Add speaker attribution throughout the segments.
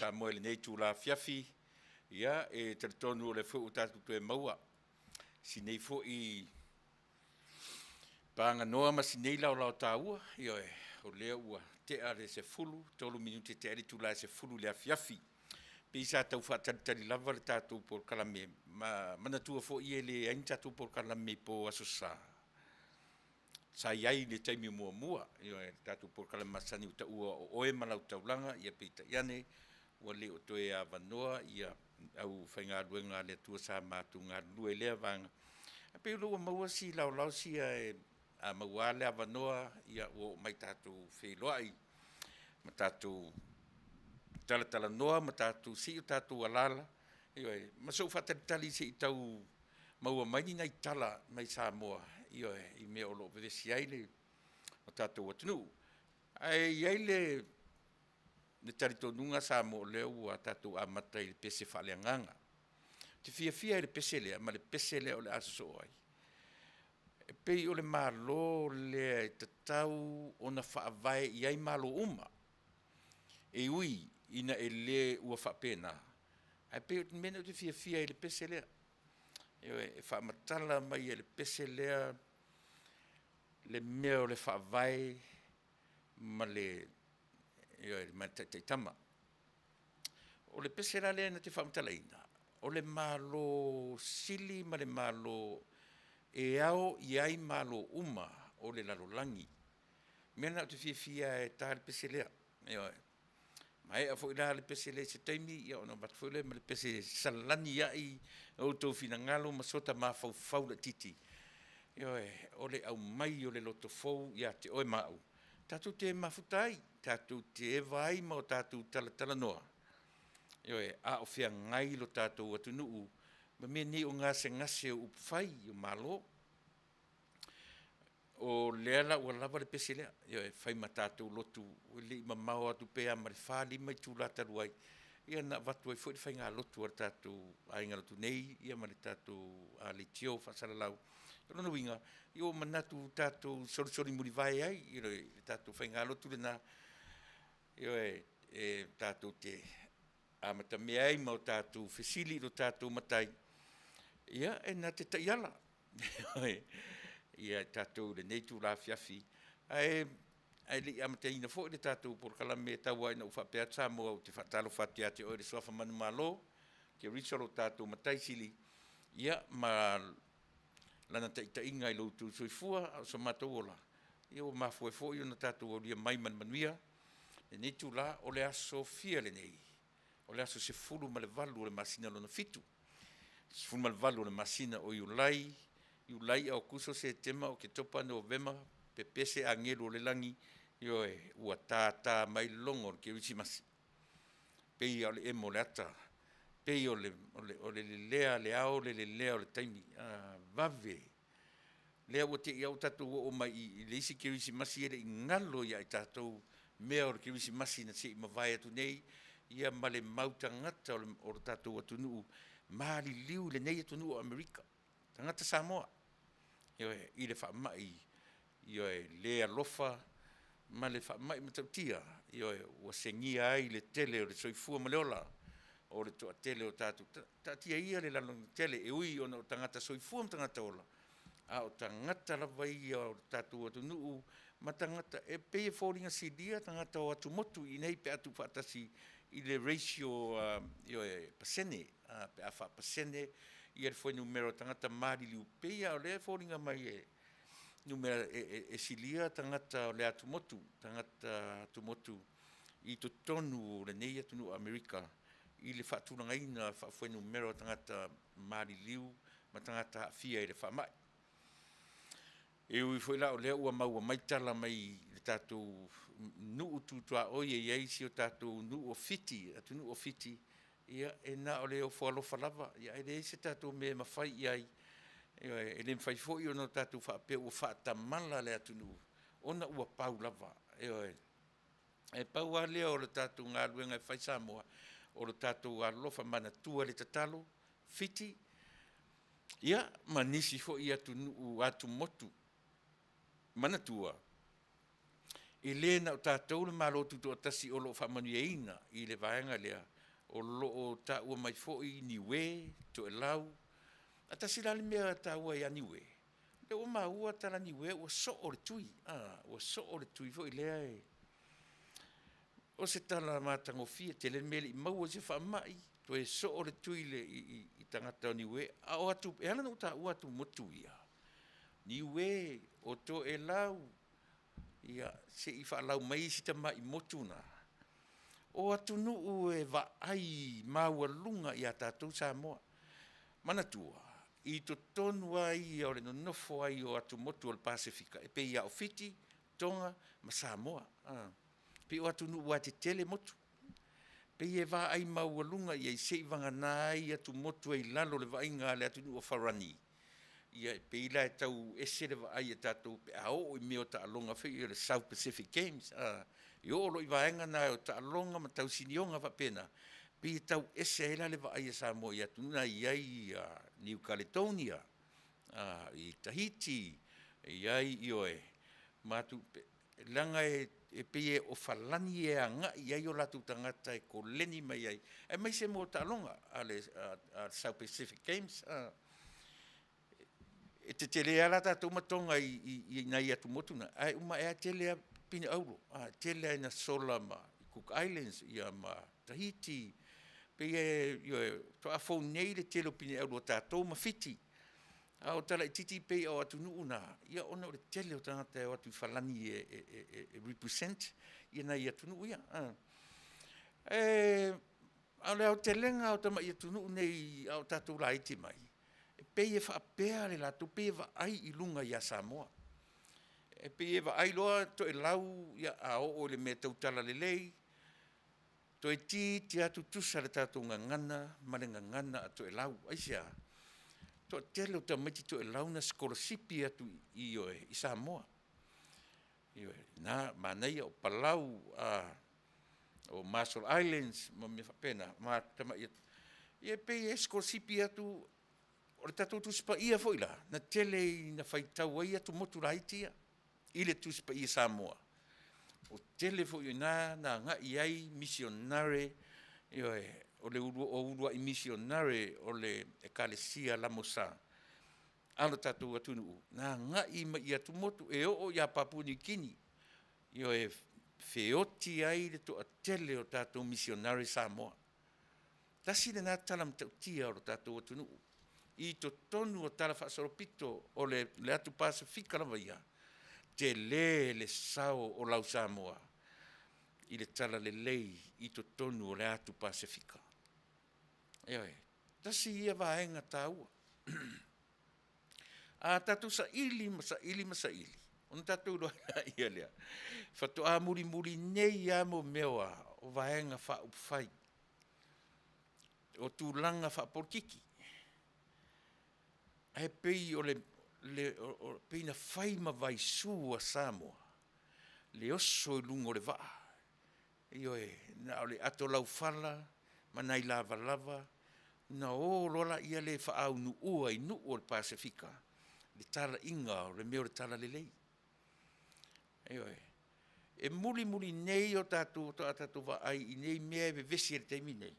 Speaker 1: Samoa i lenei itula afiafi, ia e talitonu o lea foi ua tatou toe maua si nei foi paganoa ma si nei laolao taua, ioe, o lea ua tea le 10, 3 minute tea ai le itula e 10 i le afiafi. Pei sa tau faatalitali lava le tatou polokalame, ma manatua foi e leai ni tatou polokalame i po Aso Sa, sa i ai i le taimi muamua, ioe, le tatou polokalame masani ua taua o Oe ma Lau Taulaga, ia peitai ane ua le o toe avanoa ia aufaigaluega a le Atua sa matou galulue i lea vaega. Ae pei o lea ua maua si laolao sia a maua lava le avanoa, ia ua oo mai tatou feiloai ma tatou talatalanoa ma tatou sii o tatou alaala, ioe, ma so'u faatalitali se i tau maua mai ni nai tala mai Samoa, ioe, i mea o lo o vevesi ai le tatou atunuu. Ae i ai le talitonuga Samoa o lea ua tatou amata i le pese faaleagaga. Ou te fiafia i le pese lea ma le pese lea o le a sosoo ai, e pei o le Malo lea e tatau ona faavae i ai Malo uma, e ui ina e le ua faapena, ae pei o le mea lea ou te fiafia ai i le pese lea. Ioe, e faamatala mai e le pese lea le mea o le Faavae ma le, ioe, ma le taitaitama. O le pese la lea na te faamatalaina, o le Malo sili ma le Malo e ao i ai Malo uma o le lalolagi. O le mea lena ou te fiafia ai e ta le pese lea, ioe. Maea foi la le pese lea i se taimi, ia ona avatu foi lea ma le pese e salani ai outou finagalo ma so ta mafaufau laitiiti, ioe, o le aumai o le loto fou ia te oe ma au, tatou te mafuta ai, tatou te eva ai ma o tatou talatalanoa, ioe, a o feagai lo tatou atunuu ma mea nei o gasegase o upufai o Malo. O lea la ua lava le pese lea, ioe, e fai ma tatou lotu e le i mamao atu pe a ma le 4, 5 itula talu ai, ia na avatu ai foi le faigalotu a le tatou Aiga Lotu nei ma le tatou leitio faasalalau. O lona uiga, ia ua manatu tatou solisoli mulivae ai i le tatou faigalotu lena, ioe, e tatou te amatamea ai ma o tatou fesili i lo tatou Matai, ia, e na te taiala ia i tatou i lenei itula afiafi. Ae le i amataina foi le tatou polokalame, e tau lava ina ou faapea atu Samoa, ou te faatalofa atu ia te oe le suafa manumalo, Keriso lo tatou Matai Sili, ia ma Lana taitaiga i lo outou soifua a o so matou ola, ia ua mafua ai foi ona tatou aulia mai ma le manuia lenei itula. O le aso fia lenei? O le aso 18 o le masina lona fitu, 18 o le masina o Iulai, Iulai, Aokuso, Setema, Oketopa, Novema, pepese agelu o le lagi, ioe, ua tata mai le logo o le Kerisimasi. Pei lava o le emo o le ata, pei o le lelea o le ao le lelea o le taimi, a vave. Lea ua te i lava ua tatou oo mai i le isi Kerisimasi e le i galo ia i tatou mea o le Kerisimasi na se i mavae atu nei, ia ma le mau tagata o le tatou atunuu maliliu i lenei atunuu o Amerika, tagata Samoa, ioe, i le faamai, ioe, le alofa ma le faamai matautia, ioe, ua segia ai le tele o le soifua ma le ola o le toatele o tatou. Taatia ia le lalolagi tele, e ui ona o tagata soifua ma tagata ola, a o tagata lava ia o le tatou atunuu ma tagata e pei e foliga silia tagata o atumotu i inei pe a tuufaatasi i le ratio, ioe, pasene, pe a faapasene le fuainumera o tagata maliliu, pei lava o lea e foliga mai e numera e silia tagata o le atumotu, tagata atumotu i totonu o lenei atunuu o Amerika i le faatulagaina faafuainumera o tagata maliliu ma tagata aafia i le faamai. E ui foi la o lea ua maua mai tala mai le tatou nuu tu tuaoi e i ai si o tatou nuu o Fiti, atunuu o Fiti, ia e na o le ofo alofa lava, ae leai se tatou mea e mafai i ai. Ioe, e le mafai foi ona tatou faapea ua faatamala le atunuu ona ua pau lava. Ioe, ae pau lava lea o le tatou galuega e fai Samoa, o le tatou alolofa, manatua le tatalo Fiti, ia ma nisi foi atunuu atumotu. Manatua, e le na o tatou le Malo Tutoatasi o lo o faamanuiaina i le vaega lea. O lo o taua mai foi Niue, Toelau. Ae tasi la le mea taua ia Niue, lea ua maua tala Niue ua soo le tui, a, ua soo le tui foi lea e, o se tala matagofie, tele le mea e le i maua ai se faamai, toe soo le tui i tagata o Niue. A o atu, e ala ona ou taua atumotu ia, Niue, o Toelau, ia se i faalau mai si tamai motu na, o atunuu e vaai maualuga ia tatou Samoa. Manatua, i totonu lava ia o le nonofo ai o atumotu o le Pasefika, e pei lava o Fiti, Toga ma Samoa. E pei o atunuu aua e tetele motu, pei e vaai maualuga i ai seivagana ai atumotu e i lalo o le vaaiga a le atunuu o Farani, ia e pei la e tau ese le vaai a tatou pe a oo i mea o taaloga foi ia o le South Pacific Games. E oo loa i vaega na o taaloga ma tausinioga faapena, pei e tau ese ai la le vaai a Samoa i atunuu na e i ai New Caledonia, i Tahiti, e i ai, ioe, ma leaga e pei o Farani e agai i ai o latou tagata e koleni mai ai, aemaise mo taaloga a le South Pacific Games. E tetele lava la tatou ma Toga i nai atumotu na, ae uma ae lava e tele lava pine auro, e tele lava ina sola ma Cook Islands ma Tahiti, pei e, ioe, faatoa fou nei le tele o pine auro a tatou ma Fiti, a o tala itiiti pei o atunuu na, ia ona o le tele o tagata e o atu i Farani e represent nai atunuu ia. A o le aotelega o tamai atunuu nei a o tatou laiti mai, e pei e faapea le latou, pei e vaai i luga ia Samoa. E pei e vaai loa Toelau, ia a oo i le mea tau talalelei, toeitiiti lava tutusa le tatou gagana ma le gagana a Toelau. Aisea? Toatele o tamaiti Toelau na sikolasipi atu i Samoa. Ioe, na manaia, o Palau, o Marshall Islands ma mea faapena, ia e pei e sikolasipi atu. O le tatou Tusi Paia foi la, na tele ina faitau ai atumotu laiti ia i le Tusi Paia Samoa. O le tele foi o i ina na agai i ai misionare, ioe, o uluai misionare o le Ekalesia LMS a lo tatou atunuu na agai mai i atumotu e oo ia Papua Niu Kini, ioe, feoti ai le toatele o tatou misionare Samoa. Tasi lena tala matautia o le tatou atunuu i totonu o talafaasolopito o le atu Pasefika lava ia, tele le sao o lau Samoa i le talalelei i totonu o le atu Pasefika. Ioe, tasi ia vaega taua. A tatou saili ma saili ma saili, ona tatou iloa lea, faatoa mulimuli nei lava mea o Vaega Faaupufai, o tulaga faapolokiki, ae pei na fai ma vaisu a Samoa le oso i luga o le vaa, ioe, na o le ato laufala ma nai lavalava ona o loa lea e faaunuua i nuu o le Pasefika le talaiga o le mea o le talalelei. Ioe. E mulimuli nei faatoa tatou vaai i nei mea e vevesi ai i le taimi lenei,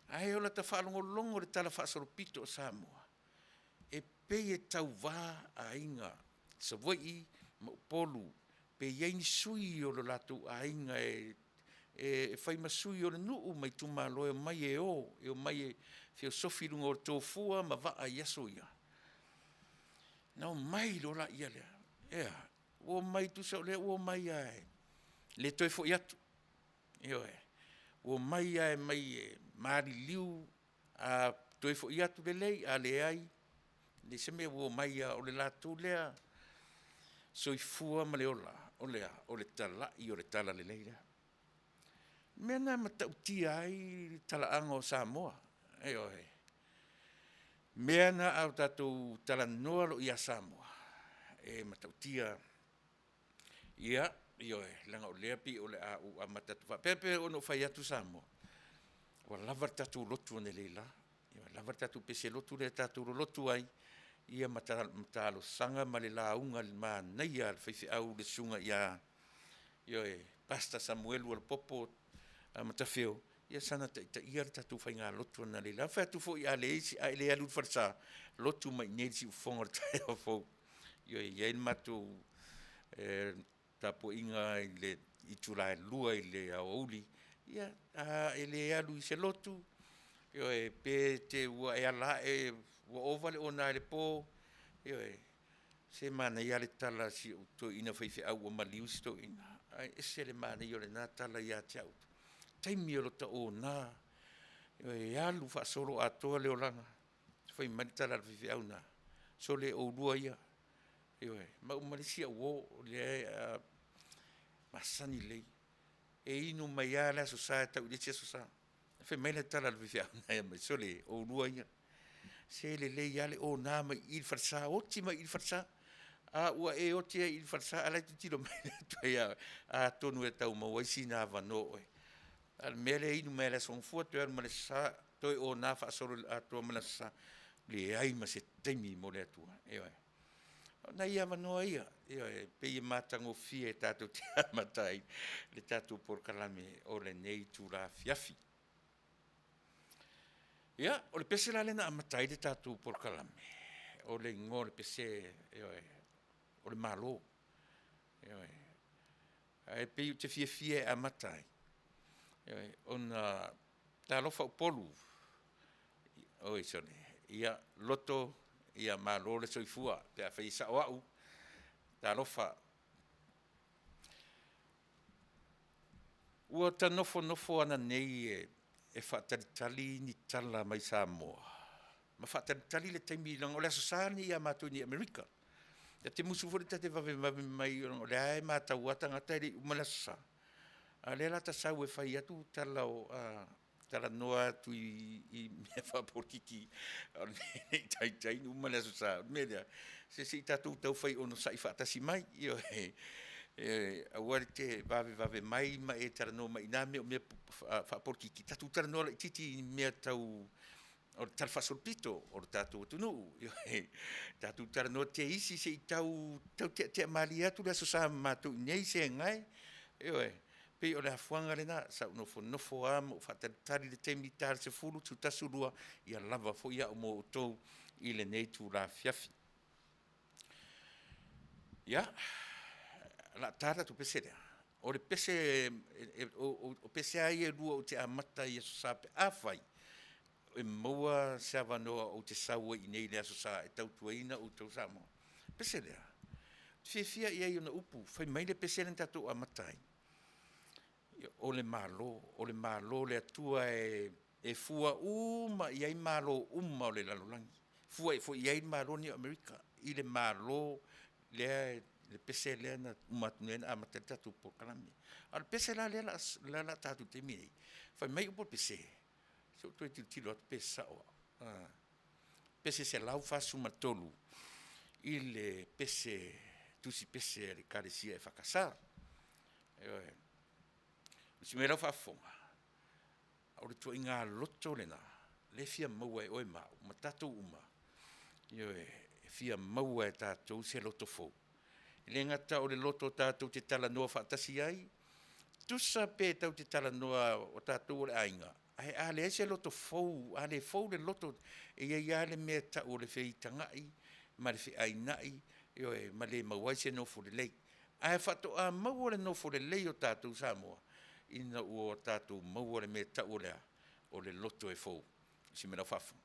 Speaker 1: ae o lata faalogologo i le talafaasolopito o Samoa, e pei e tauva aiga Savaii ma Upolu, pe i ai ni sui o le latou aiga e fai ma sui o le nuu ma itumalo e omai e o, e omai e feosofi i luga o tofua ma vaa i aso ia, ona omai loa lea, e a? Ua omai tusa o lea ua omai lava e le toe foi atu, ioe. Ua omai lava e maliliu, a toe foi atu lelei, a leai, e leai se mea ua omai lava, o le latou lea soifua ma le ola, o le a? O le talai o le talalelei lea. O le mea lena e matautia ai le talaaga o Samoa, ioe. O mea na a tatou talanoa loa ia Samoa, e matautia. Ia, ioe, leaga o lea e pei o le a ou amata atu faapea, e pei ona ou fai atu Samoa, ua lava le tatou lotu analeila, ua lava le tatou pese lotu lea na tatou lolotu ai, ia ma talosaga ma le lauga manaia a le faifeau le susuga ia, ioe, Pastor Samuelu Alapopo Matafeo. Ia sana taitaia le tatou faigalotu analeila. Fai atu foi a leai se, a e le alu i le falesa, lotu mai i inei i le siufofoga o le taeao fou. Ioe, e i ai le matou tapuaiga i le itula e 2 i le aoauli, ia, a e le alu i se lotu, ioe, pe te ua e ala ae ua ova le ona i le po, ioe, se manaia lava le tala a si ou toeaina faifeau ua maliu si toeaina, ae ese le manaia o lena tala ia te au, taimi o lota ona, ioe, e alu faasoloatoa le olaga, fai mai le tala a le faifeau lena, sole oulua ia, ioe, ma au ma le isi au uo o lea e masani lelei, e inu mai lava le Aso Sa e tau i le isi Aso Sa. Fai mai le tala a le faifeau lena fai mai, sole, oulua ia, se lelei lava le ona mai i i i le falesa, oti mai i i i le falesa. A ua e oti ai i le falesa a o la e tilotilo mai le Atua ia oe, atonu e tau maua ai sina avanoa o oe. A o le mea lea e inu mai lava i le Aso Gafua toe alu ma le Aso Sa toe ona faasoloatoa ma le Aso Sa, leai ma se taimi mo le Atua, ioe. O nai avanoa ia, ioe, e pei e matagofie tatou te amata ai le tatou polokalame o lenei itula afiafi. Ia, o le pese la lea na amata ai le tatou polokalame, o le igoa o le pese, ioe, o le Malo. Ioe. Ae pei ou te fiafia e amata ai, ioe, ona talofa Upolu, oi sole, ia loto malo le soifua pe afai e sao au, talofa. Ua ta nofonofo ananei e faatalitali ni tala mai Samoa ma faatalitali le taimi leaga o le Aso Sa lenei ia matou i inei i Amerika. Ta te musu foi lea ta te vavevave mai ona o lea lava e matau lava tagata e le i uma le Aso Sa, a o lea o le a ta sau e fai atu tala talanoa atu i mea faapolokiki ne i taitai ona uma le Aso Sa. O le mea lea, se se i tatou tau fai onosai faatasi mai, ioe, aua e te vavevave mai ma e talanoa mai i na mea o mea faapolokiki, tatou talanoa laitiiti i mea tau o le talafaasolopito o le tatou atunuu. Ioe. Tatou talanoa teisi se i tau teatea malie atu le Aso Sa ma matou i inei segae, ioe, pei o le afuaga lena, sa ou nofonofo lava ma ou faatalitali i le taimi e ta te le 10, 11, 12, ia lava foi au mo outou i lenei itula afiafi. Ia, o le a ta le tatou pese lea. O le pese, o pese lava ia e lua ou te amata ai i Aso Sa pe afai e maua se avanoa ou te sau ai i inei i le Aso Sa e tautuaina outou Samoa. O le pese lea, ou te fiafia i ai i ana upu, fai mai le pese lea na tatou amata ai, o le Malo, o le Malo o le Atua e fua uma i ai malo uma o le lalolagi, fua foi i ai le Malo lenei o Amerika i le Malo lea, le pese lea na uma atu nei na amata ai le tatou polokalame. A o le pese la lea o le a ta atu i le taimi lenei, fai mai upu o le pese, se i ou toe tilotilo atu pe sao au, pese 143 i le pese, tusi pese a le Ekalesia EFKS. Ioe. Tusi mai lau faafofoga, o le ituaiga loto lena lea e fia maua e oe ma au ma tatou uma, ioe, e fia maua e tatou se loto fou. E le gata o le loto tatou te talanoa faatasi ai, tusa pe tatou te talanoa o tatou o le aiga, ae a leai se loto fou, a le fou le loto, e i ai lava le mea e tau o le feitagai ma le feainai, ioe, ma le maua ai se nofo lelei. Ae faatoa maua le nofo lelei o tatou Samoa, ina ua tatou maua le mea e tau o le a? O le loto e fou. Tusi mai lau faafofoga.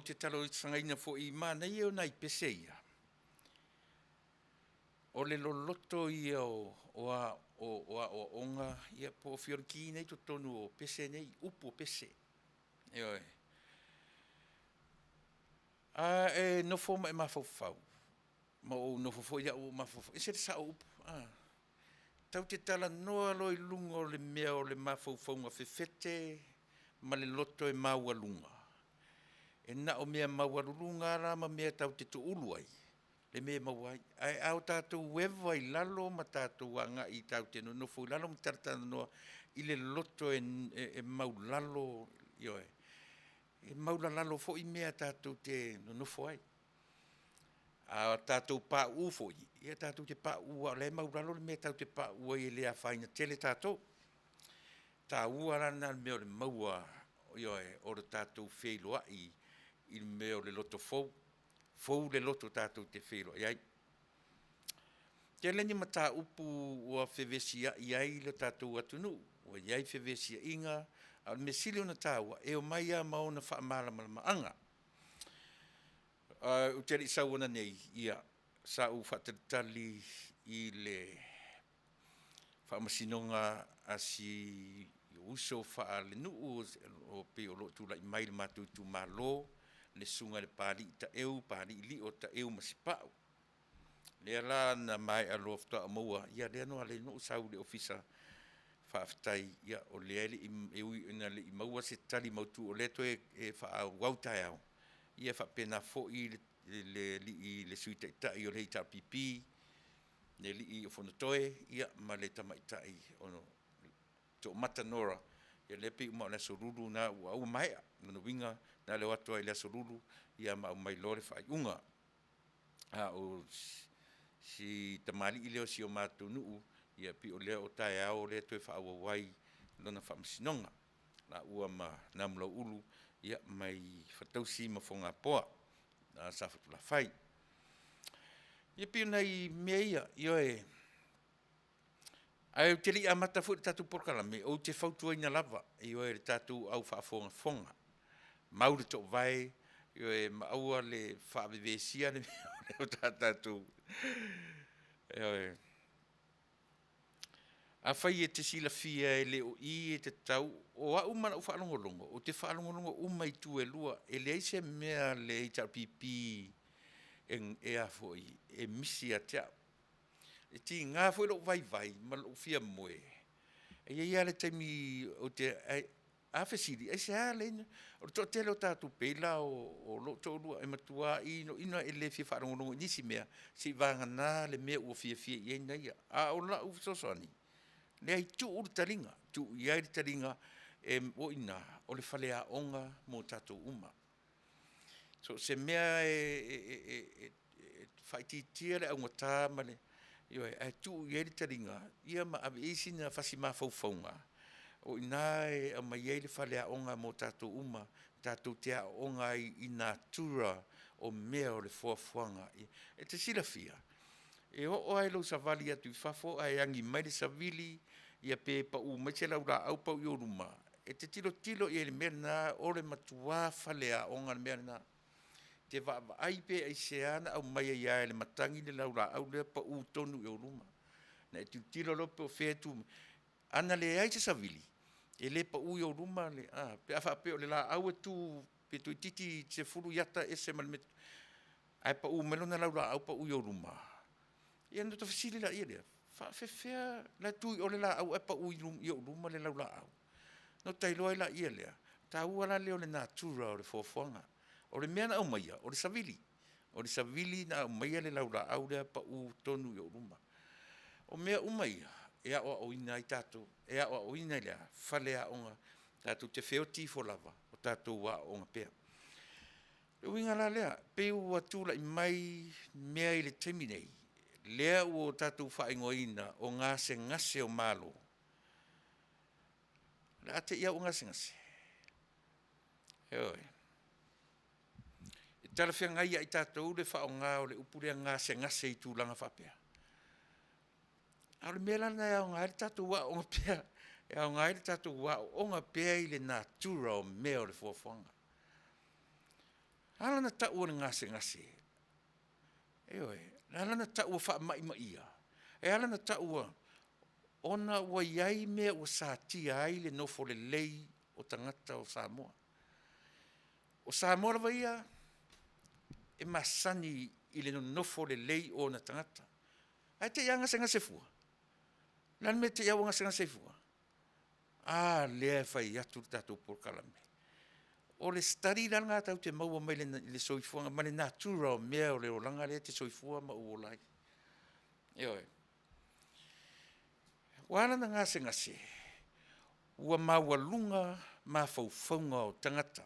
Speaker 1: Ou te talosagaina foi i manaia o nai pese ia, o le loloto ia o aoaoga ia po o feologi nei e i totonu o pese nei, upu o pese. Ioe. A e nofo ma e mafaufau, ma ou nofo foi au ou mafaufau, e ese le sao o upu, tatou te talanoa loa i luga o le mea o le mafaufauga fefete ma le loto e maualuga, e na o mea maualuluga lava la ma mea tatou te toulu ai le mea e maua ai. Ae a o tatou eva i lalo ma tatou agai tatou te nonofo i lalo ma talatalanoa i le loto e maualalo, ioe, e maulalalo foi mea tatou te nonofo ai. A tatou pauu foi, ia tatou te pauu aua o la e maualalo le mea tatou te pauu ai e le afaina tele tatou. E taua la lena mea o le maua, ioe, o le tatou feiloai i le mea o le loto fou, fou le loto tatou te feiloai ai. E tele ni mataupu ua fevesiai ai le tatou atunuu, ua i ai fevesiaiga, a o le mea sili ona taua, e omai lava ma ona faamalamalamaga. Ou te le i sau ananei, ia sa ou faatalitali i le faamasinoga a si ou uso faalenuu pei o lo o tulai mai i le matou itumalo, le Susuga i le Papalii Taeu Papalii Lio Taeu Masepau. Lea la na maea loa faatoa ou maua, ia lea na ala ai ona ou sau i le ofisa, faafetai o lea e le i, e ui ina le i maua se tali mautu o lea toe faaauau taeao, ia e faapena foi le alii le Sui Taitai o le HRPP, le alii o Fonotoe ma le tamaitai o Toomata Nora, ia lea pei uma lava o le Aso Lulu lena ua maea. O lona uiga na o le o atu lava i le Aso Lulu ma aumai loa le faaiuga. A o si tamalii lea o si o matou nuu, ia pei o lea o taeao lea e toe faaauau ai lona faamasinoga laua ma Namulauulu mai Fatusi ma Fogapoa Safotulafai. Ia pei o nai mea ia, ioe. Ae ou te le i amata foi le tatou polokalame, ou te fautuaina lava, ioe le tatou au faafogafoga, mau le toovae, ioe ma aua le faavevesia le mea tatou, ioe. Afai e te silafia e le o i e tatau, o au ma lau faalogologo, ou te faalogologo uma i itu e lua, e leai se mea a le HRPP e misi ia te au. E tiga foi lou vaivai ma lou fia moe, e i ai lava le taimi ou te, a fesili, aisea le… O le toatele o tatou, pei la o lou toalua, e matua inoino lava, e le fia faalogologo i nisi mea, seiavagana le mea ua fiafia i ai ia. A o lau fesoasoani, leai, tuu le taliga, tuu i ai le taliga, o i ina o le faleaoga mo tatou uma. So o se mea lava e faaitiitia le augata ma le, ioe, ae tuu i ai le taliga ia ma ave i ai sina fasi mafaufauga, o i ina e aumai ai le faleaoga mo tatou uma tatou te aooga ai i natura o mea o le foafoaga. E te silafia, e oo lava i lou savali atu i fafo ae agi mai le savili ia pe pau mai se laulaau pau i ou luma, e te tilotilo i ai i le mea lena, o le matua faleaoga le mea lena. E te vaavaai pe aisea na aumai ai lava e le matagi le laulaau lea pau tonu i ou luma. Ona e tilotilo lea po o fea e tu mai. A na leai se savili, e le pau i ou luma pe a faapea o le laau e tu pe toeitiiti 10 iata ese ma le mea, ae pau mai lona laulaau pau i ou luma, ia ona ota fesili laia lea, e faapefea la e tu i o le laau ae pau i ou luma le laulaau? Ona ota iloa ai lea, o le taua la lea o le natura o le foafoaga. O le mea na aumaia, o le savili. O le savili na aumaia le laulaau lea pau tonu i ou luma. O mea uma ia, e aoaoina ai tatou, e aoaoina i le a? Faleaoga, tatou te feoti ifo lava o tatou aooga pea. O le uiga la lea, pei ua tulai mai mea i le taimi nei, lea ua tatou faaigoaina o gasegase o Malo. O le a te i lava ua gasegase? Ioe. E talafeagai ia i tatou le faaaoga o le upu lea gasegase i tulaga faapea? A o le mea la lena e aoga ai le tatou aooga pea, e aoga ai le tatou aooga pea i le natura o mea o le foafoaga. Ala ona tau o le gasegase, ioe, e ala ona tau ua faamaimaia, e ala ona tau ua, ona ua i ai mea ua satia ai le nofo lelei o tagata o Samoa. O Samoa lava ia, e masani i le nonofo lelei o ona tagata. Ae te i lava gasegase fua. O le a le mea e te i lava ua gasegase ai fua? A lea e fai atu le tatou polokalame, o le study la lena tatou te maua mai le soifuaga ma le natura o mea o le olaga lea e te soifua ma ou ola ai. Ioe. Ua ala ona gasegase, ua maualuga mafaufauga o tagata,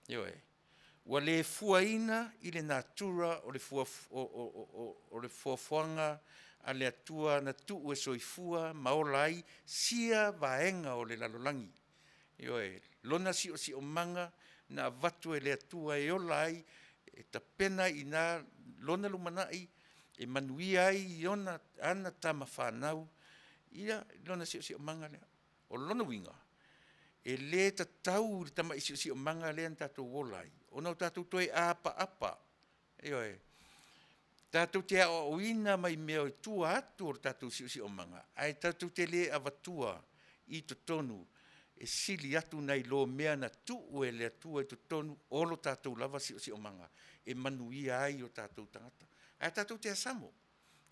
Speaker 1: ioe, ua le fuaina i le natura o le foafoaga a le Atua na tuu e soifua ma ola ai sia vaega o le lalolagi. Ioe, lona siosiomaga na avatu e le Atua e ola ai, e tapena ai i ina lona lumanai e manuia ai ana tama fanau ia lona siosiomaga lea. O lona uiga, e le tatau i le tamai siosiomaga lea na tatou ola ai ona tatou toe apaapa, ioe, tatou te aoaoina mai mea i tua atu o le tatou siosiomaga, ae tatou te le avatua i totonu e sili atu nai lo mea na tuu e le Atua i totonu o lo tatou lava siosiomaga e manuia ai o tatou tagata. Ae tatou te asamo,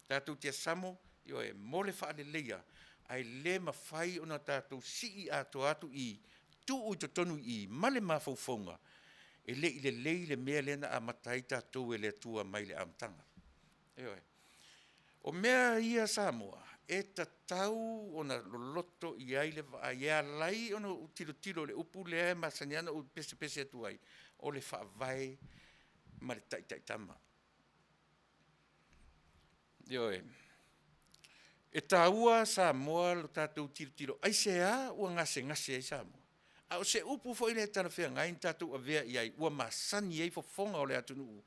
Speaker 1: tatou te asamo, ioe, mo le faaleleia, ae le mafai ona tatou sii atoa atu i i, tuu i totonu i i ma le mafaufauga, e le i lelei le mea lea na amata ai tatou e le Atua mai le amataga. Ioe. O mea ia Samoa, e tatau ona loloto i ai le vaai, e ala ai ona ou tilotilo i le upu lea e masani lava ona ou pesepese atu ai, o le Faavae ma le taitaitama. Ioe. E taua Samoa i lo tatou tilotilo, aisea ua gasegase ai Samoa? A o se upu foi lea talafeagai ona tatou avea i ai ua masani ai fofoga o le atunuu,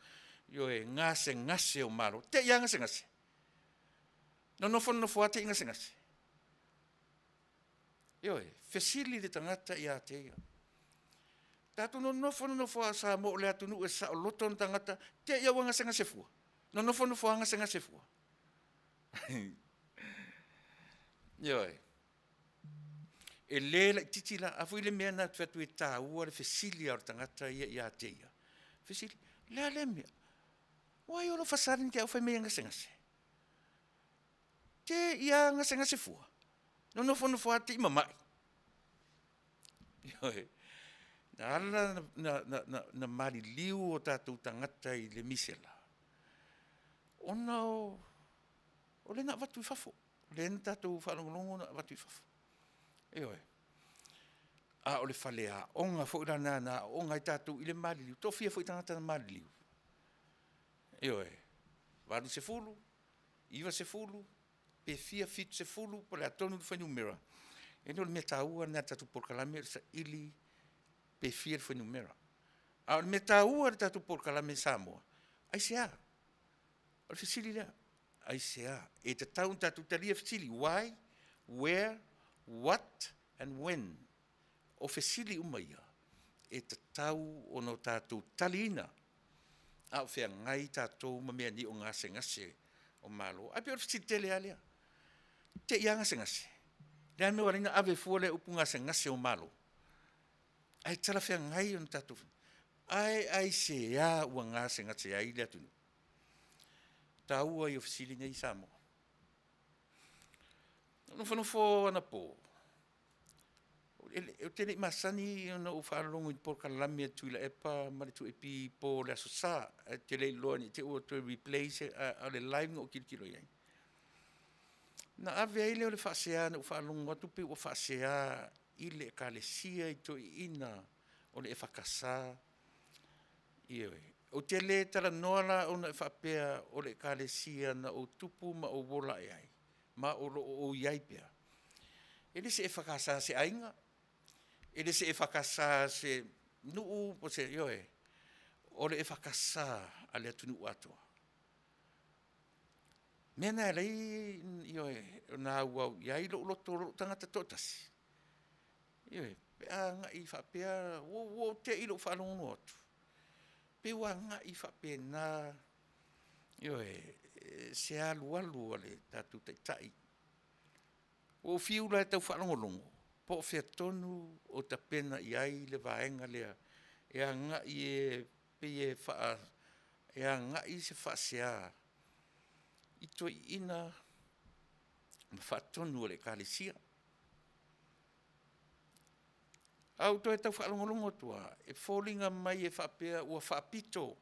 Speaker 1: ioe, gasegase o Malo. Te i lava gasegase, nonofo nonofo lava te i gasegase. Ioe, fesili le tagata ia te ia. Tatou nonofo nonofo lava o Samoa o le atunuu e saoloto ona tagata, te i lava ua gasegase fua. Nonofo nonofo lava gasegase fua. Ioe. E le laitiiti la, a foi le mea lena ou te fai atu ai e taua le fesili lava o le tagata ia ia te ia, fesili, o le a lea mea? Why all of a sudden te i ua fai mai e gasegase? Te i lava gasegase fua? Nonofo nonofo lava te i mamai. Ioe. Na ala ona maliliu o tatou tagata i le misela, ona o lea na avatu i fafo, lea na tatou faalogologo na avatu i fafo. Ioe. A o le faleaoga foi la lena na aooga ai tatou i le maliliu. E toafia foi tagata na maliliu? Ioe, 80, 90 pe fia, 70 po o le a tonu le fuainumera, e le o le mea taua lena i le tatou polokalame o le saili pe fia le fuainumera. A o le mea taua i le tatou polokalame i Samoa, aisea? O le fesili lea, aisea? E tatau ona tatou talia fesili, why, where, what and when? O fesili uma ia, e tatau ona tatou taliina a o feagai tatou ma mea nei o gasegase o Malo. Ae pei o le fesili tele lava lea, te i lava gasegase. O le a le mea ua ala ai ona ave fua lea upu gasegase o Malo? Ae talafeagai ona tatou… Ae aisea ua gasegase ai le atunuu? O le taua ia o fesili nei Samoa. Na ou nofonofo anapo, ou te le i masani ona ou faalogo i polokalame a Tuilaepa ma le 2AP i po o le Aso Sa, ae ou te le iloa ne i te i ua toe replay se, a o le live na ou tilotilo i ai. Na ave ai lea o le faasea na ou faalogo atu pei ua faasea i le Ekalesia i toeaiina o le EFKS. Ioe. Ou te le talanoa la ona e faapea o le Ekalesia na ou tupu ma ou ola ae ai ma o lo o ou i ai pea, e le o se EFKS a se aiga, e le o se EFKS a se nuu po o se, ioe, o le EFKS a le atunuu atoa. O le mea lena e ala ai, ioe, ona auau i ai lou loto lou tagata toatasi, ioe, pe a agai faapea, ua ou te i i lou faalogologo atu. Pei ua agai faapena, ioe, se alualu a le tatou Taitai. Ua ou fiu la e tau faalogologo po o fea tonu o tapena i ai le vaega lea e agai e pei e e agai se faasea i toeaiina ma faatonu o le Ekalesia. Ae ou toe tau faalogologo atu lava, e foliga mai e faapea ua faapito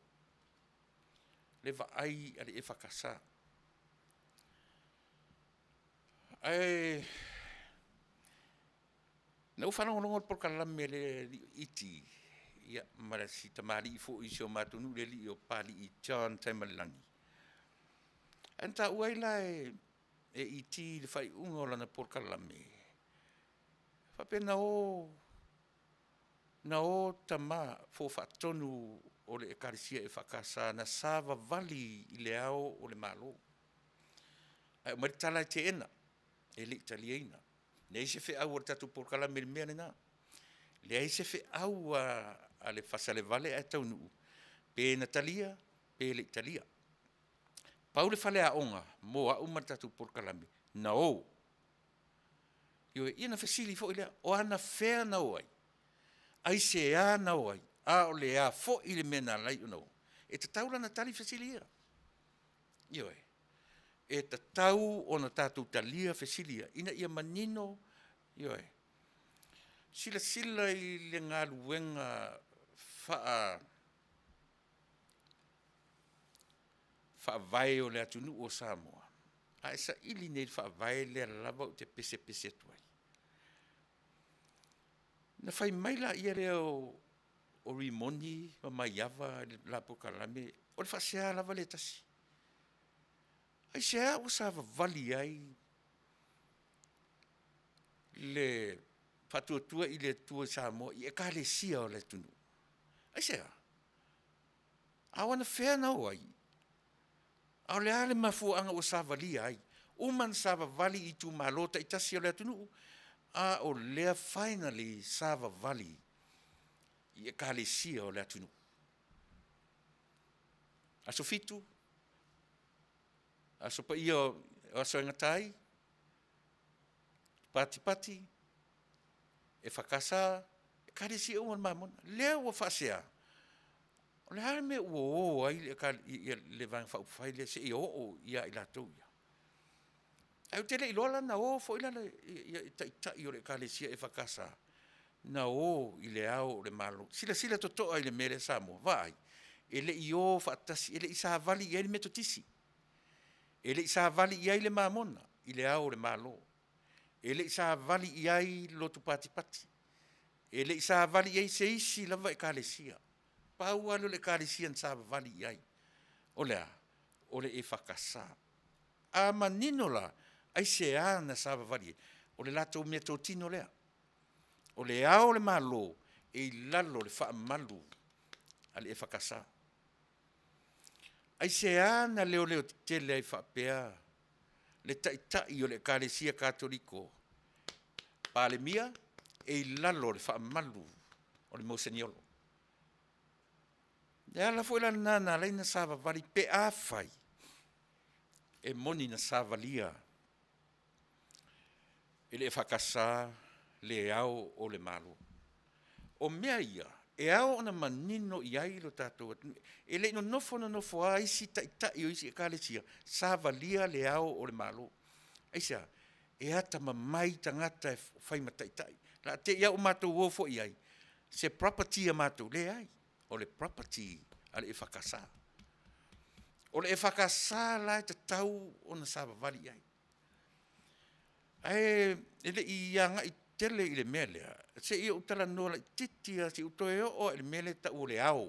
Speaker 1: le vaai a le EFKS. Ae na ou faalogologo i le polokalame a le alii Iti ma si tamalii foi o si o matou nuu le alii o Papalii John Taimalelagi, ae na taua ai la e Iti i le faaiuga o lana polokalame, faapea na o tama fo faatonu o le Ekalesia EFKS na savavali i le Ao o le Malo, ae aumai le tala e teena, e le i taliaina. Leai se feau a le tatou polokalame i le mea lena. Leai se feau a le Faasalevale ae taunuu pe na talia pe le i talia. Pau le faleaoga mo au ma le tatou polokalame, na o. Ioe, ia ona fesili foi lea, o anafea na o ai? Aisea na o ai? A o le a foi le mea na ala ai ona o? E tatau la ona tali fesili ia. Ioe, e tatau ona tatou talia fesili ia ina ia manino, ioe. Silasila i le galuega Faavae o le atunuu o Samoa, a e saili nei i le Faavae lea lava ou te pesepese atu ai. Ona fai mai lea o Rimoni ma Maiava i le la polokalame, o le faasea lava lea e tasi. Aisea ua savavali ai le Faatuatua i le Atua i Samoa i Ekalesia o le atunuu? Aisea? A o anafea na o ai? A o le a le mafuaaga ua savalia ai? Uma ona savavali i itumalo taitasi o le atunuu, a o lea finally savavali i Ekalesia o le atunuu. Aso Fitu, Aso Paia o aso e gata ai, patipati, EFKS, Ekalesia uma a le Mamona. Lea ua faasea, o le a le mea ua o ai le Vaega Faaupufai lea seia oo ia i latou ia? Ae ou te le iloa la na o foi la taitai o le Ekalesia EFKS na o i Le Ao o le Malo. Silasila totoa i le mea lea Samoa, vaai, e le i o faatasi, e le i savali i ai le Metotisi, e le i savali i ai le Mamona i Le Ao o le Malo, e le i savali i ai le Lotu Patipati, e le i savali i ai se isi lava Ekalesia. Pau lava lea o le Ekalesia na savavali i ai, o le a? O le EFKS. A manino la, aisea na savavali ai? O le latou meatotino lea, o Le Ao o le Malo e i lalo o le faamalu a le EFKS. Aisea na leoleo tetele ai faapea le Taitai o le Ekalesia Katoliko, Palemia, e i lalo o le faamalu o le Moseniolo? O le ala foi la lena na ala ai ona savavali pe afai e moni na savalia e le EFKS Le Ao o le Malo. O mea ia e ao ona manino i ai lo tatou atunuu. E le i nonofo nonofo lava isi taitai o isi Ekalesia savalia Le Ao o le Malo. Aisea? E atamamai tagata e fai ma taitai. O le a te i lava ua matou o foi i ai, se property a matou? Leai, o le property a le EFKS. O le EFKS la e tatau ona savavali i ai. Ae le i agai tele i le mea lea, se i ou talanoa laitiiti lava se i ou toe oo lava i le mea lea e tau o le ao.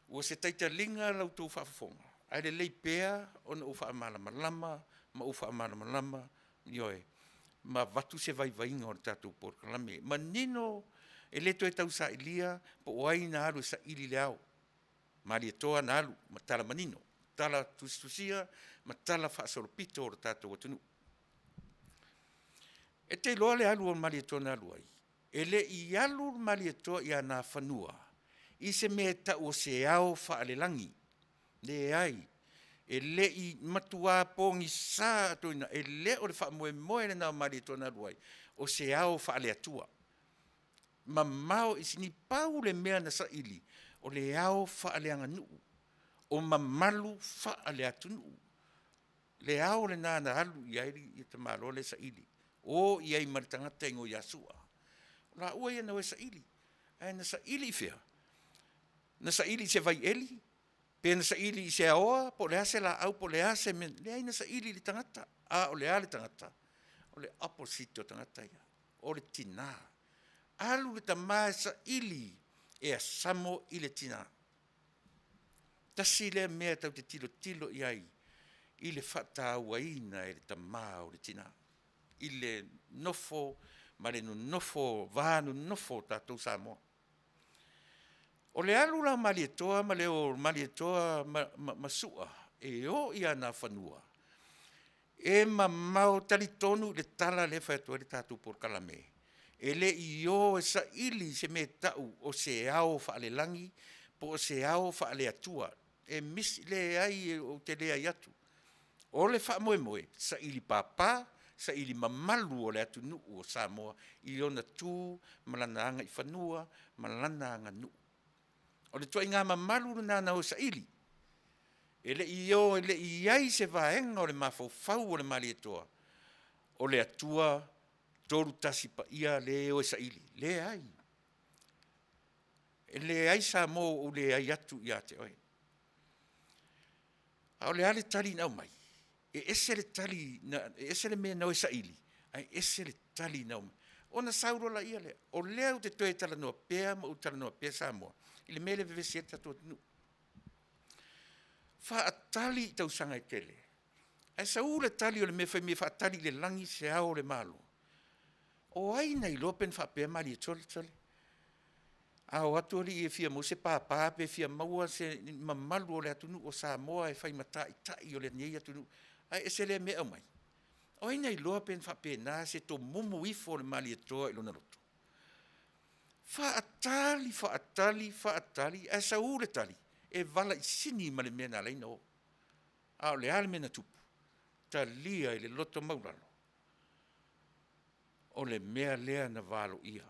Speaker 1: Ua se taitaliga la outou faafofoga, ae lelei pea ona ou faamalamalama ma ou faamalamalama, ioe, ma avatu se vaivaiga o le tatou polokalame. E manino, e le toe tausailia po o ai na alu e saili le Ao. Malietoa na alu ma tala manino, tala tusitusia ma tala faasolopito o le tatou atunuu. E te iloa le alu a le Malietoa na alu ai? E le i alu le Malietoa i ana fanua. i se mea e tau o se ao faalelagi. Leai, e le i matua pogisa atoaina, e le o le faamoemoe lena o Malietoa na alu ai, o se ao faale-Atua. Mamao ese, ni pau le mea na saili, o le ao faaleaganuu, o mamalu faaleatunuu. Le ao lena na alu i ai le tamaloa lea e saili, o i ai ma le tagata e igoa ia Sua. O laua ia na o e saili, ae na saili i fea? Na saili i se vaieli? Pe na saili i se aoa po o le a se laau po o le a se mea, leai na saili i le tagata. A o le a le tagata? O le opposite o tagata ia, o le tina. Alu le tama e saili e asamo i le tina. Tasi lea mea tatou te tilotilo i ai i le faatauaina e le tama o le tina i le nofo ma le nonofo va nonofo o tatou Samoa. O le alu la o Malietoa ma le o o Malietoa ma Sua e o i Nafanua, e mamao, talitonu i le tala lea e fai atu ai le tatou polokalame, e le i o e saili se mea e tau o se ao faalelagi po o se ao faale-Atua. E misi, leai ou te leai atu. O le faamoemoe, saili papa, saili mamalu o le atunuu o Samoa i ona tu ma lana agaifanua ma lana aganuu. O le ituaiga mamalu lena na o e saili, e le i o e le i i ai se vaega o le mafaufau o le Malietoa, o le Atua Tolu Tasi Paia lea e o e saili, leai. E leai Samoa ua ou leai atu ia te oe. A o le a le tali na aumai? E ese le tali e ese le mea na o e saili, ae ese le tali na aumai. Ona sau loa lea, o lea ou te toe talanoa pea ma ou talanoa pea Samoa i le mea lea e vevesi ai le tatou atunuu. Faatali i tausaga e tele, ae sau le tali o le mea fai mai e faatali i le lagi se Ao o le Malo. O ai na iloa pe na faapea Malietoa sole, a o atu alii e fia maua se papa pe fia maua se mamalu o le atunuu o Samoa e fai ma taitai o lenei atunuu, ae ese lea mea e aumai. O ai na iloa pe na faapena se tomumu ifo o le Malietoa i lona loto? Faatali, faatali, faatali ae sau le tali, e valaisini ma le mea na ala ai ona o. A o le a le mea na tupu? Talia i le loto maualalo, o le mea lea na valoia.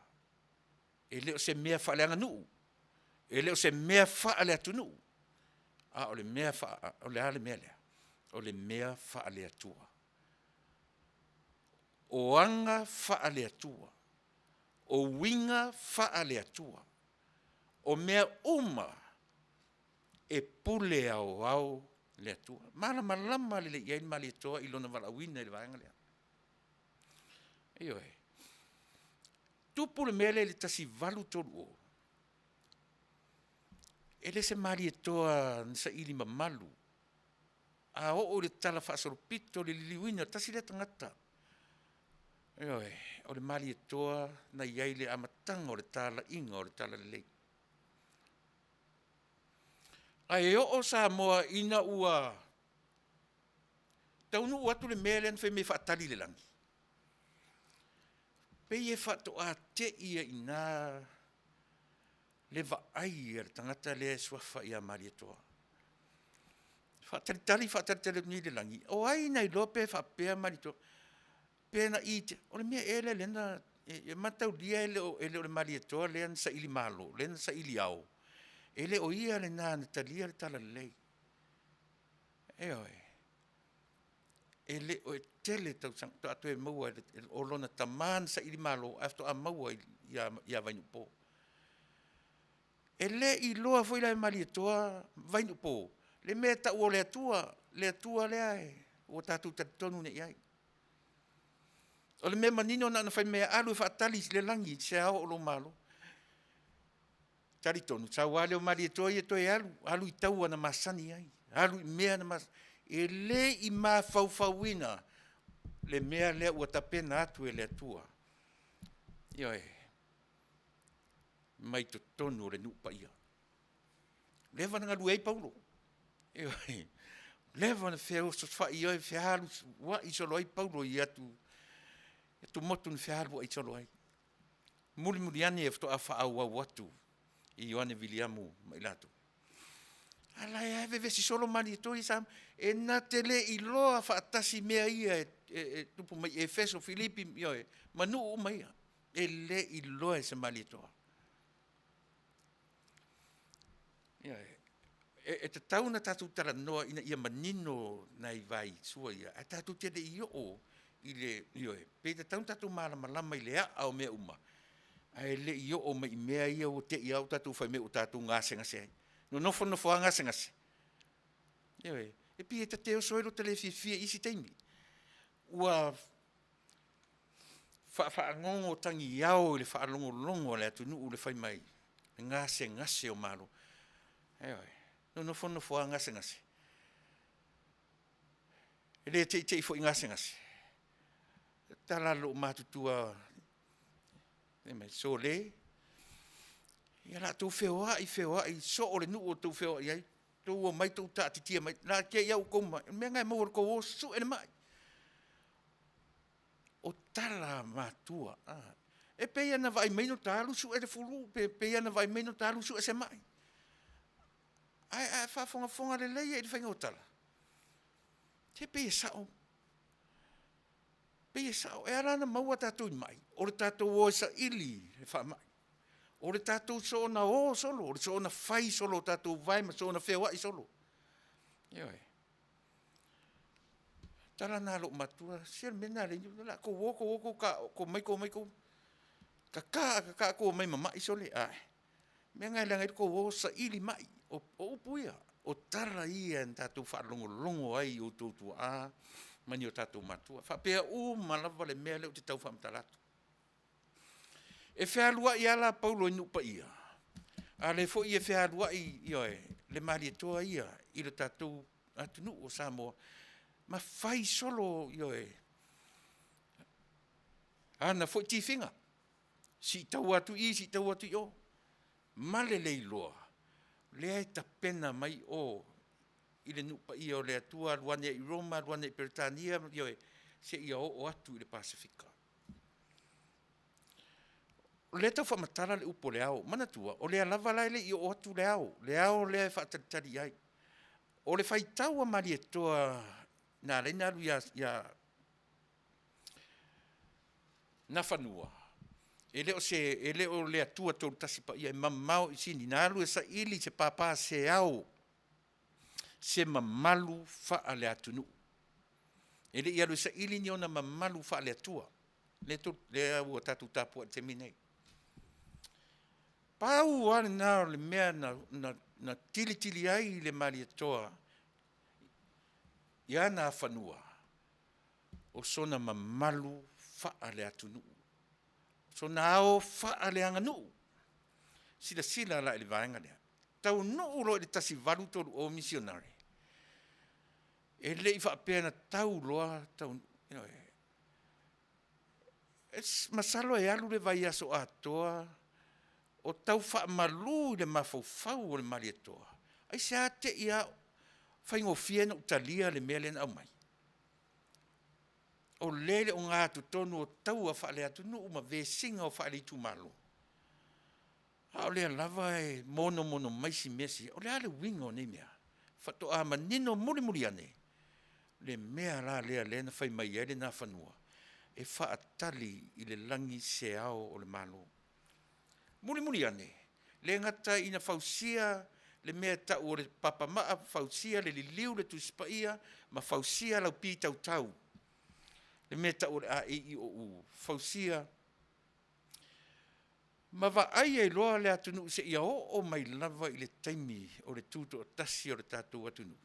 Speaker 1: E le o se mea faaleaganuu, e le o se mea faaleatunuu, a o le mea o le a le mea lea? O le mea faale-Atua. O aga faale-Atua, o uiga faale-Atua, o mea uma e pule aoao le Atua. E malamalama lelei i ai le Malietoa i lona valaauina i le vaega lea. Ioe. Tupu le mea lea i le 1830, e le se Malietoa na saili mamalu, a oo i le talafaasolopito i le liliuina, tasi lea tagata, ioe, o le Malietoa na i ai i le amataga o le talaiga o le talalelei. Ae oo Samoa ina ua taunuu atu le mea lea na fai mai e faatali i le lagi, pei e faatoa te i ai i ina le vaai a le tagata lea e suafa ia Malietoa. Faatalitali faatalitali atu nei i le lagi, o ai na iloa pe faapea Malietoa, pe na o le mea ea lea na, e mataulia e le o le Malietoa lea na sailimalo, lea na saili ao, e le o ia lena na talia le talalelei. Ioe. E le o, e tele tausaga faatoa toe maua, o lona tama na sailimalo ae faatoa maua ia Vainuupo. E le i iloa foi la e Malietoa Vainuupo le mea e tau o le Atua, le Atua lea ua tatou talitonu nei i ai. O le mea manino na ona fai mai lava alu e faatali i le lagi se ao o lou Malo. E talitonu, sau lava lea o Malietoa ia toe alu, alu i taua na masani ai, alu i mea na masani ai. E le i mafaufauina le mea lea ua tapena atu e le Atua, ioe, mai totonu o le nuu paia. Ua leva ona galue ai Paulo, ioe, ua leva ona feosofai ai fealuai solo ai Paulo i atumotu na fealuai solo ai. Mulimuli ane faatoa faaauau atu i Ioane Viliamu ma i latou. A la e vevesi solo Malietoa ia Samoa. E na te le iloa faatasi mea ia e, e, e tupu mai Efeso, Filipi, ioe, ma nuu uma ia. E le iloa e se Malietoa. Ioe. E, e tatau ona tatou talanoa ina ia manino nai vai sua ia, ae tatou te le i oo i le, ioe, pe tatau ona tatou malamalama i le a'a o mea uma, ae le i oo mai i mea ia ua te i lava ua tatou fai mai ua tatou gasegase ai. Nonofo nonofo lava gasegase. Ioe. E pei e ta te oso ai lota le fiafia i isi taimi, ua faafagogo tagiao i le faalogologo a le atunuu le fai mai le gasegase o Malo. Ioe. Nonofo nonofo lava gasegase. E le teitei foi i gasegase. O le tala a le loomatutua, fai mai, sole, ia o le a outou feoai feoai soo le nuu o outou feoai ai, outou omai outou taatitia mai, o le a te i lava ua outou mamai, o le mea lena e maua e le tou o sue le mai. O tala a matua, e pei lava ona vaai mai ta alu sue le flu, pe pei lava ona vaai mai ta alu sue se mai. Ae a e faafogafoga lelei lava i le faiga o tala, se pei e sao, pei e sao. E ala ona maua tatou i mai, o le tatou o e saili le faamai. O le tatou soona o solo, o le soona fai solo o tatou vae ma soona feoai solo. Ioe. O le tala lena a loomatutua, se o le mea lena a Leatinuu, o le a tou o tou o, tou omai omai tou tata, a tata tou omai mamai sole, ae. O le mea lena e leaga ai le tou o saili mai. O upu ia, o tala ia na tatou faalogologo ai i outou tuaa ma ni o tatou matua. E faapea uma lava le mea lea ou te tau faamatala atu. E fealuai lava la Paulo i nuu paia, a o lea foi e fealuai, ioe, le Malietoa ia i le tatou atunuu o Samoa ma fai solo, ioe, ana foi tifiga, siitaua atu i i, siitaua atu i o, ma le le iloa, o lea e tapena mai o i le nuu paia o le Atua, alu ane ai i Roma, alu ane ai i Peretania, ioe, seia oo atu i le Pasefika. O lea e tau faamatala le upu o le ao. Manatua, o lea lava la e le i oo atu le ao, le ao lea e faatalitali i ai. O le faitau a Malietoa na ala ai ona alu ia Nafanua, e le o se, e le o le Atua Tolu Tasi Paia, e mamao i Sini, na alu e saili se papa se ao, se mamalu faale-atunuu. E le i alu e saili ni ona mamalu faale-Atua, lea ua tatou tapuai i le taimi lenei. Pau lava lena o le mea na tilitili ai le Malietoa i ana afanua, o sona mamalu faale-atunuu, sona ao faaleaganuu. Silasila la i le vaega lea, taunuu loa i le 1830 misionare, e le i faapea na tau loa taunuu, ioe. Masalo e alu le vaiaso atoa o tau faamalu i le mafaufau o le Malietoa, aisea te i a faigofie ona ou talia le mea lea na aumai? O lea e i le ogatotonu o taua faaleatunuu ma vesiga o faale-itumalo, a o lea lava e monomono mai si mea sia. O le a le uiga o nei mea? Faatoa manino mulimuli ane le mea la lea lea na fai mai ai le Nafanua, e faatali i le lagi se ao o le Malo. Mulimuli ane, le gata ina fausia le mea e tau o le papamaa, fausia le liliu le Tusi Paia ma fausia lau pitautau, le mea e tau o le a, e, i, o, u, fausia ma vaai ai loa le atunuu seia oo mai lava i le taimi o le tutoatasi o le tatou atunuu,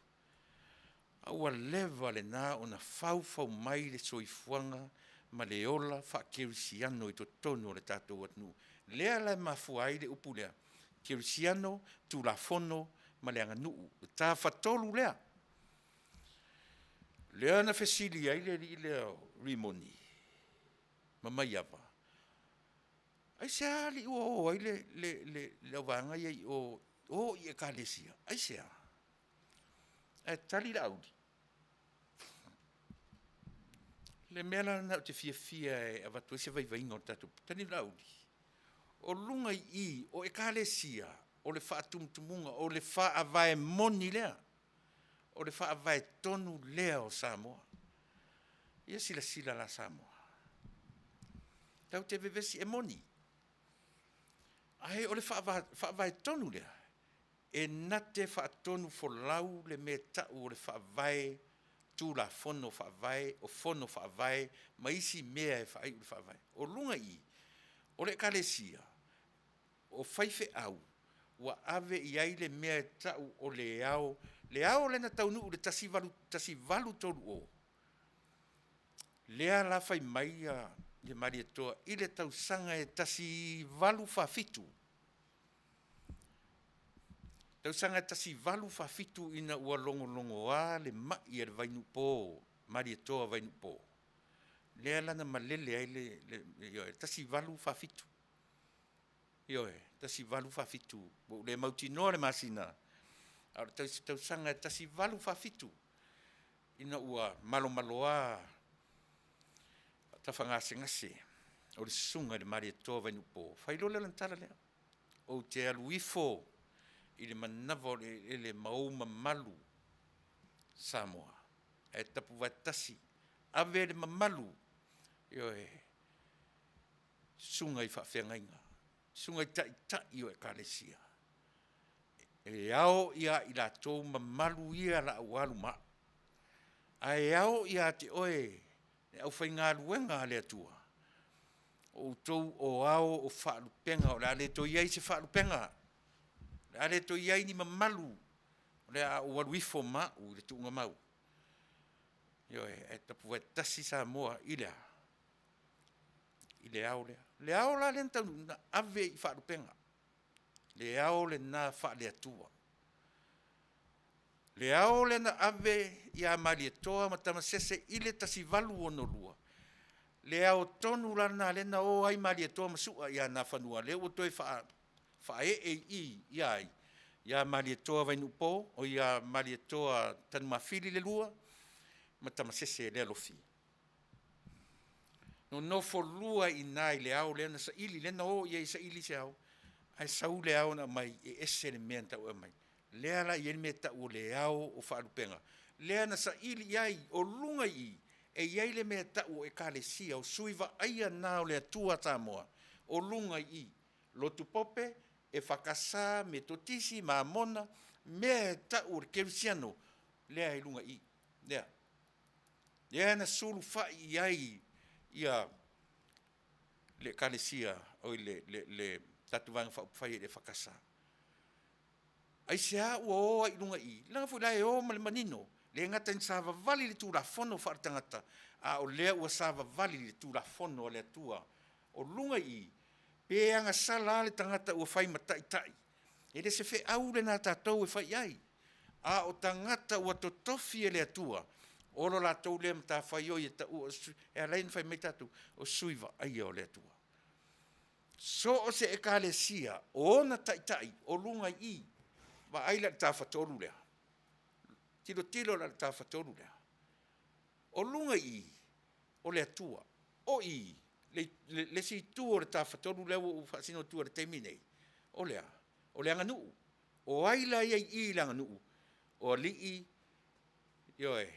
Speaker 1: a ua leva lena ona faufau mai le soifuaga ma le ola faakerisiano i totonu o le tatou atunuu. Lea la e mafua ai le upu lea, kerisiano, Tulafono ma le aganuu, le tafatolu lea. Lea na fesili ai le alii lea o Rimoni ma Maiava, aisea alii ua o ai le auvaega ia i o, o i Ekalesia? Aisea? Ae tali Laauli, o le mea la lena ou te fiafia e avatu ai se vaivaiga o le tatou, tali Laauli, o luga i i o Ekalesia. O le faatumutumuga, o le faavae moni lea, o le faavae tonu lea o Samoa. Ia silasila la Samoa, tatou te vevesi, e moni, ae o le faavae tonu lea, e na te faatonufolau le mea e tau o le Faavae, Tulafono Faavae, o Fono Faavae ma isi mea e faaiu i le Faavae. O luga i i, o le Ekalesia, o faifeau, ua ave i ai le mea e tau o le ao, le ao lea na taunuu i le 1830, lea la fai mai le Malietoa i le tausaga e 1847, tausaga e 1847 ina ua logologoa le mai a le Vainuupo, Malietoa Vainuupo, lea la na malele ai le ioe, 1847. Ioe, 1847, ua ou le mautinoa le masina, a o le tausaga e 1847 ina ua malomaloa tafagasegase o le susuga i le Malietoa Vainuupo, fai loa lea o lana tala lea, ou te alu ifo i le manava o le eleele ma ou mamalu Samoa, ae tapuvaetasi, ave le mamalu, ioe, susuga i faafeagaiga, susuga i taitai o Ekalesia, e ao ia i latou mamalu ia o le a ou alu ma au, ae ao ia te oe le aufaigaluega a le Atua, o outou o ao o faalupega, o le a le toe i ai se faalupega, o le a le toe i ai ni mamalu, o le a ou alu ifo ma au i le tuugamau. Ioe, ae tapuvaetasi Samoa i le a? I le ao lea. O le ao la lea na taunuu, na ave i faalupega, le ao lena faale-Atua. Le ao lea na ave ia Malietoa ma Tamasese i le 1862, le ao tonu la lena lea na o ai Malietoa ma sua ia Nafanua, lea ua toe faaee i i ia ai? Ia Malietoa Vainuupo oi ia Malietoa Tanumafili le lua ma Tamasese lea lofi. Nonofo lua ai i ina i le ao lea na saili, lea na o i ai e saili se ao, ae sau le ao na aumai, e ese le mea na tau e aumai. Lea la e i ai le mea e tau o le ao o faalupega, lea na saili i ai, o luga i i, e i ai le mea e tau o Ekalesia, o sui vaaia na o le Atua Samoa o luga i i, Lotu Pope, EFKS, Metotisi, Mamona, mea e tau o le kerisiano, lea e i luga i i, lea. Lea na sulufai i ai le Ekalesia, oi le tatou Vaega Faaupufai a le EFKS. Aisea ua o ai i luga i i? Leaga foi o la e o ma le manino, e le gata ina savavali i le Tulafono faaletagata, a o lea ua savavali i le Tulafono a le Atua. O luga i i, pe agasala lava le tagata ua fai ma taitai, e le o se feau lena a tatou e fai i ai, a o tagata ua totofi e le Atua, o le latou lea matafaioi e taua e ala ai ona fai mai tatou, o sui vaaia o le Atua. So o se Ekalesia o ona taitai o luga i i, vaai la i le Tafatolu lea? Tilotilo la i le Tafatolu lea? O luga i i, o le Atua, o i i le isi itu o le Tafatolu lea ua ou faasino atu i le taimi lenei, o le a? O le aganuu. O ai la e i ai i i i le aganuu? O alii, ioe,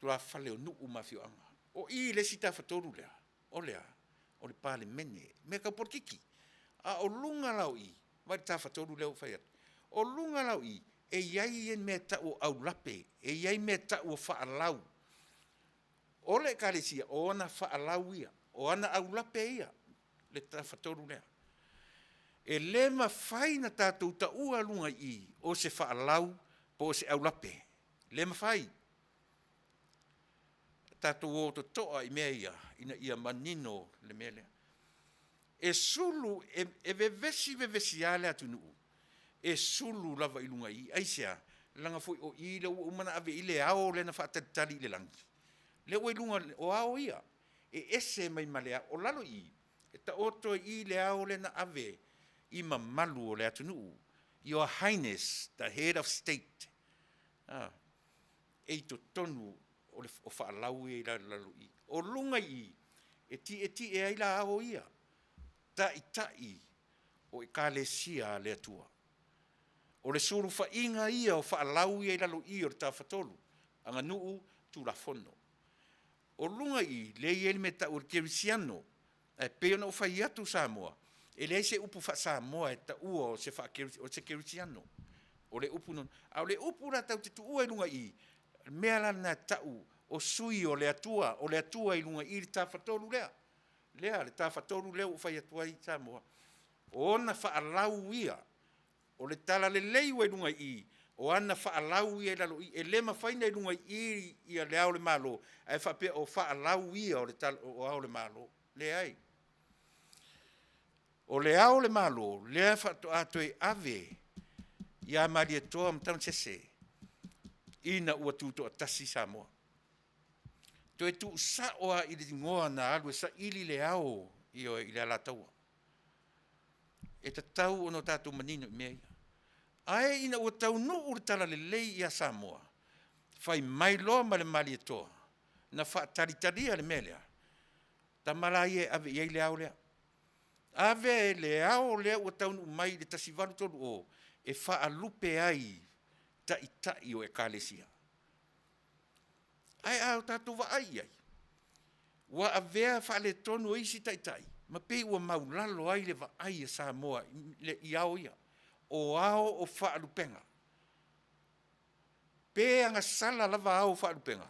Speaker 1: tulafale o nuu ma afioaga. O i i le isi Tafatolu lea, o le a? O le Palemene, mea tau polokiki. A o luga la o i, vaai i le Tafatolu lea ua ou fai atu? O luga la o i, e i ai le mea e tau o aulape, e i ai mea e tau o faalau. O le Ekalesia, o ona faalau ia, o ana aulape ia, le Tafatolu lea. E le mafai ona tatou taua luga i i o se faalau po o se aulape, le mafai. Tatou o totoa i mea ia ina ia manino le mea lea. E sulu, e vevesi vevesi lava le atunuu, e sulu lava i luga i i. Aisea? Leaga foi o i lea ua uma ona ave i ai le ao lea na faatalitali i le lagi, lea ua i luga, o ao ia, e ese mai ma le ao. O lalo i i, e taoto i i le ao lea na ave i mamalu o le atunuu, Your Highness the Head of State, e i totonu o faalau ia i lalo i i. O luga i i, e tietie ai la ao ia, taitai. O Ekalesia a le Atua. O le sulufaiga ia o faalau ia i lalo i i o le Tafatolu, aganuu, Tulafono. O luga i i, lea e i ai le mea e tau o le kerisiano, ae pei ona ou fai atu Samoa, e leai se upu faa-Samoa e taua o se o se kerisiano. O le upu, a o le upu la tatou te tuua i luga i i, o le mea la lena e tau o sui o le Atua, o le Atua i luga i i le Tafatolu lea. Lea, le Tafatolu lea ua ou fai atu ai Samoa, o ona faalau ia, o le talalelei ua i luga i i, o ana faalau ia i lalo i i. E le mafai ona i luga i i ia Le Ao o le Malo ae faapea o faalau ia o Le Ao o le Malo. Leai. O Le Ao o le Malo lea faatoa toe ave ia Malietoa ma Tamasese ina ua tutoatasi Samoa. Toe tuusao lava i le igoa na alu e saili le ao, ioe, i le Alataua. E tatau ona tatou manino i mea ia. Ae ina ua taunuu le talalelei ia Samoa, fai mai loa ma le Malietoa, na faatalitalia le mea lea, tama la ia e ave i ai le ao lea. Ave le ao lea ua taunuu mai i le 1830 e faalupe ai taitai o Ekalesia. Ae a tatou vaai i ai, ua avea faaletonu e isi taitai ma pei ua maulalo ai le vaai a Samoa i ao ia, o ao o faalupega. Pe agasala lava ao o faalupega,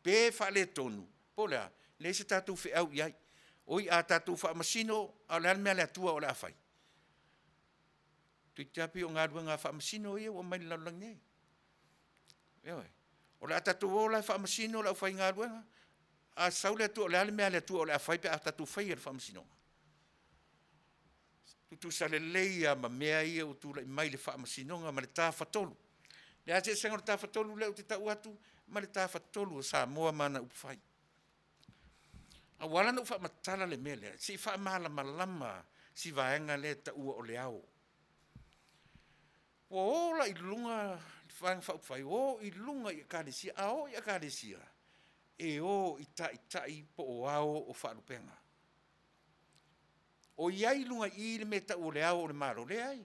Speaker 1: pe faaletonu po o le a, leai se tatou feau i ai. Oi a tatou faamasino, a o le a le mea a le Atua o le a fai? Toeitiiti lava pei o galuega a faamasino ia ua aumai i le lalolagi nei. Ioe. O le a tatou o la e faamasino le aufaigaluega, a sau le Atua, o le a le mea a le Atua o le a fai pe a tatou faia le faamasinoga? Tutusa lelei lava ma mea ia ua tulai mai i le faamasinoga ma le Tafatolu. O le a le eseesega o le Tafatolu lea ou te tau atu ma le Tafatolu o Samoa ma ana upufai? A ua ala ona ou faamatala le mea lea, se i faamalamalama si vaega lea e taua o le ao. Ua o la i luga le Vaega Faaupufai, o i luga i Ekalesia, a o i Ekalesia, e o i taitai po o ao o faalupega. O i ai i luga i i le mea e tau o Le Ao o le Malo? Leai.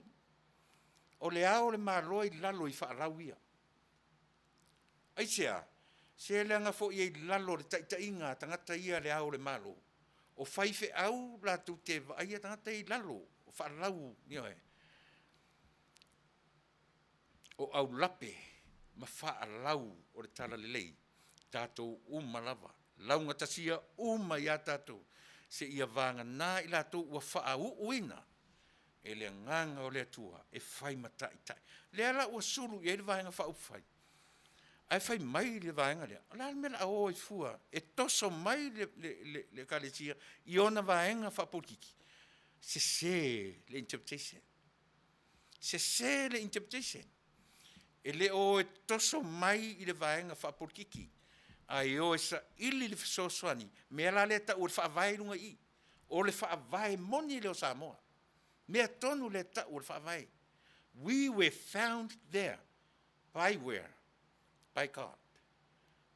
Speaker 1: O Le Ao o le Malo e i lalo i faalau ia. Aisea? Se leaga foi e i lalo o le taitaiga a tagata ia Le Ao o le Malo, o faifeau latou te vaaia tagata ia i lalo o faalau, ioe, o aulape ma faalau o le talalelei, tatou uma lava, laugatasia uma i a tatou, seia vagana i latou ua faauuina e le Agaga o le Atua e fai ma taitai. Lea la ua sulu i ai le Vaega Faaupufai, ae fai mai le vaega lea, o le a le mea o le a o ai fua e toso mai le Ekalesia i ona vaega faapolokiki? Sese le interpretation, sese le interpretation. E le o o e toso mai i le vaega faapolokiki, ae o e saili le fesoasoani, mea la lea e tau o le Faavae i luga i i. O le Faavae moni lea o Samoa, mea tonu lea e tau o le Faavae. We were found there by where? By God.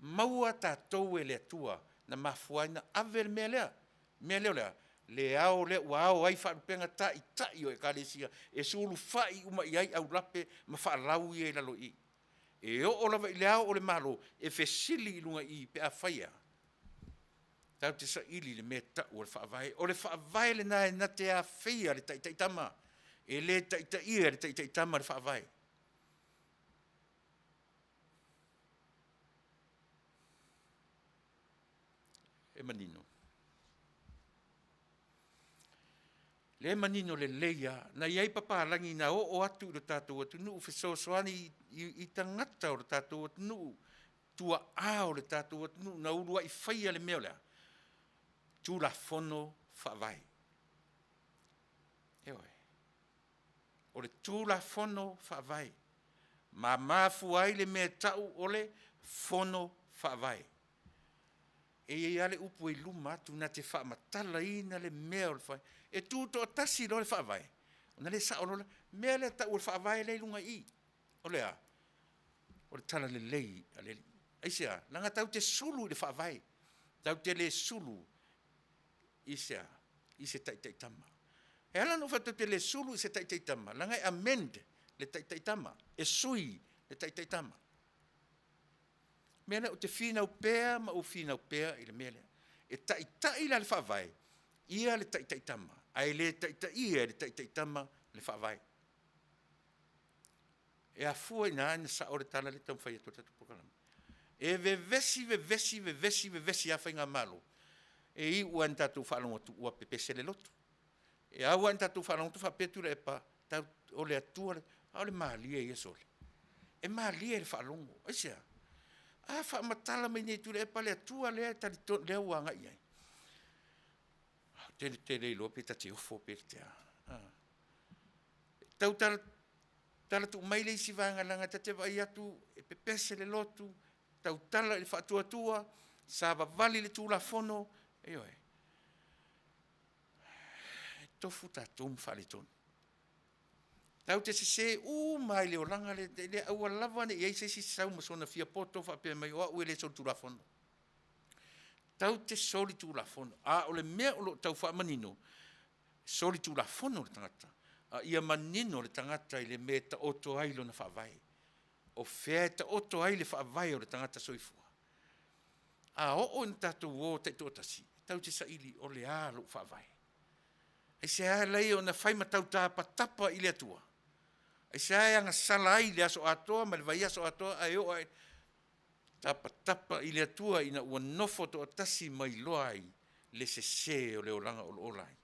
Speaker 1: Maua tatou e le Atua na mafua ai ona ave le mea lea. Le mea lea o le a? Le ao lea ua ao ai faalupega taitai o Ekalesia e sulufai uma i ai aulape ma faalau ia i lalo i i. E oo lava i Le Ao o le Malo, e fesili i luga i i pe afai e a? Tatou te saili i le mea e tau o le Faavae. O le Faavae lena e na te afeia le taitaitama, e le taitaia e le taitaitama le Faavae. E manino? Lea e manino lelei lava, na i ai papalagi na oo atu i lo tatou atunuu fesoasoani i tagata o le tatou atunuu, tuaa o le tatou atunuu na uluai faia le mea o le a? Tulafono Faavae. Ioe. O le Tulafono Faavae, ma mafua ai le mea e tau o le Fono Faavae. E i ai lava le upu e i luma atu na te faamatalaina le mea o le e tutoatasi loa le Faavae, ona le sao loa lea. O le mea lea e tau o le Faavae lea e i luga i i, o le a? O le talalelei a le Alii. Aisea? Leaga tatou te sulu i le Faavae, tatou te le sulu i se a? I se taitaitama. E ala ona ou faapea atu e le sulu i se taitaitama, leaga e amend le taitaitama, e sui le taitaitama. O le mea lea ou te finau pea ma ou finau pea i le mea lea, e taitai la le Faavae ia le taitaitama, ae le taitaia e le taitaitama le Faavae. E afua i ina ona sao le tala lea e taumafai atu ai le tatou polokalame. E vevesi, vevesi, vevesi, vevesi lava faigamalo, e iu lava ina tatou faalogo atu ua pepese le lotu. E au lava ina tatou faalogo atu faapea Tuilaepa, o le Atua, a o le malie ia sole, e malie i le faalogo. Aisea? A faamatala mai nei e Tuilaepa le Atua lea e lea ua agai i ai, ou te le iloa pe ta te ofo pe te a. E tau tala tuu mai le isi vaega leaga ta te vaai atu e pepese le lotu, tautala i le faatuatua, savavali i le Tulafono, ioe. E tofu tatou ma faaletonu. Tatou te sese uma lava i le olaga lenei, aua lava ne i i ai se isi sau ma sona fiapoto faapea mai o au e le solitulafono. Tatou te solitulafono, a o le mea o lo o tau faamanino, solitulafono le tagata, a ia manino le tagata i le mea e taoto ai lona faavae. O fea e taoto ai le faavae o le tagata soifua? A oo ina tatou o taitoatasi, tatou te saili o le a lou faavae? Aisea e ala ai ona fai ma tau tapatapa i le Atua? Aisea e agasala ai i le aso atoa ma le vaiaso atoa ae oo lava i le tapatapa i le Atua ina ua nofo toatasi ma iloa ai le sese o le olaga o lo o ola ai?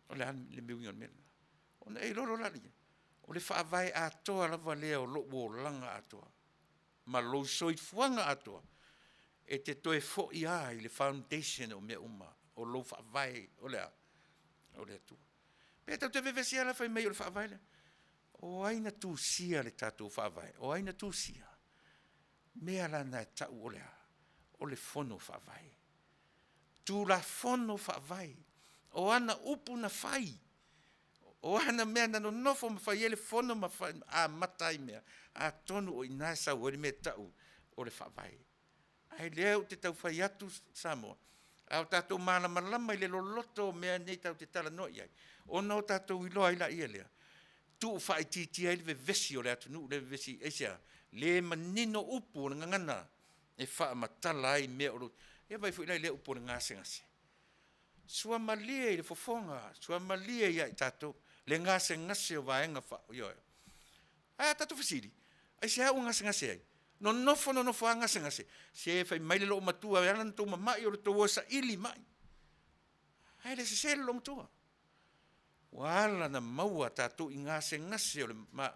Speaker 1: O le a le uiga o le mea lena? Ona e iloa loa lea, o le faavae atoa lava lea o lou olaga atoa ma lou soifuaga atoa, e te toe foi lava i le foundation o mea uma, o lou faavae o le a? O le Atua. Pe tatou te vevesi lava la fai mai o le Faavae lea. O ai na tusia le tatou Faavae? O ai na tusia? O mea la na e tau o le a? O le Fono Faavae. Tulafono Faavae, o ana upu na fai, o ana mea na nonofo ma fai ai le fono ma amata ai mea, atonu o i ina e sau ai le mea e tau o le Faavae. A o lea ou te tau fai atu Samoa, a o tatou malamalama i le loloto o mea nei tatou te talanoa i ai, ona o tatou iloa ai lea lea, tuufaaitiitia ai le vevesi o le atunuu lea e vevesi ai. Aisea? Le manino upu o le gagana e faamatala ai mea o lo o… Ia vaai foi la i lea upu o le gasegase. Suamalie i le fofoga, suamalie ia i tatou le gasegase o vaega ioe. Ae a tatou fesili, aisea ua gasegase ai? Nonofo nonofo lava gasegase, se fai mai le loomatua e ala ona outou mamai o le tou o e saili mai. Ae le sese le loomatua. Ua ala ona maua tatou i gasegase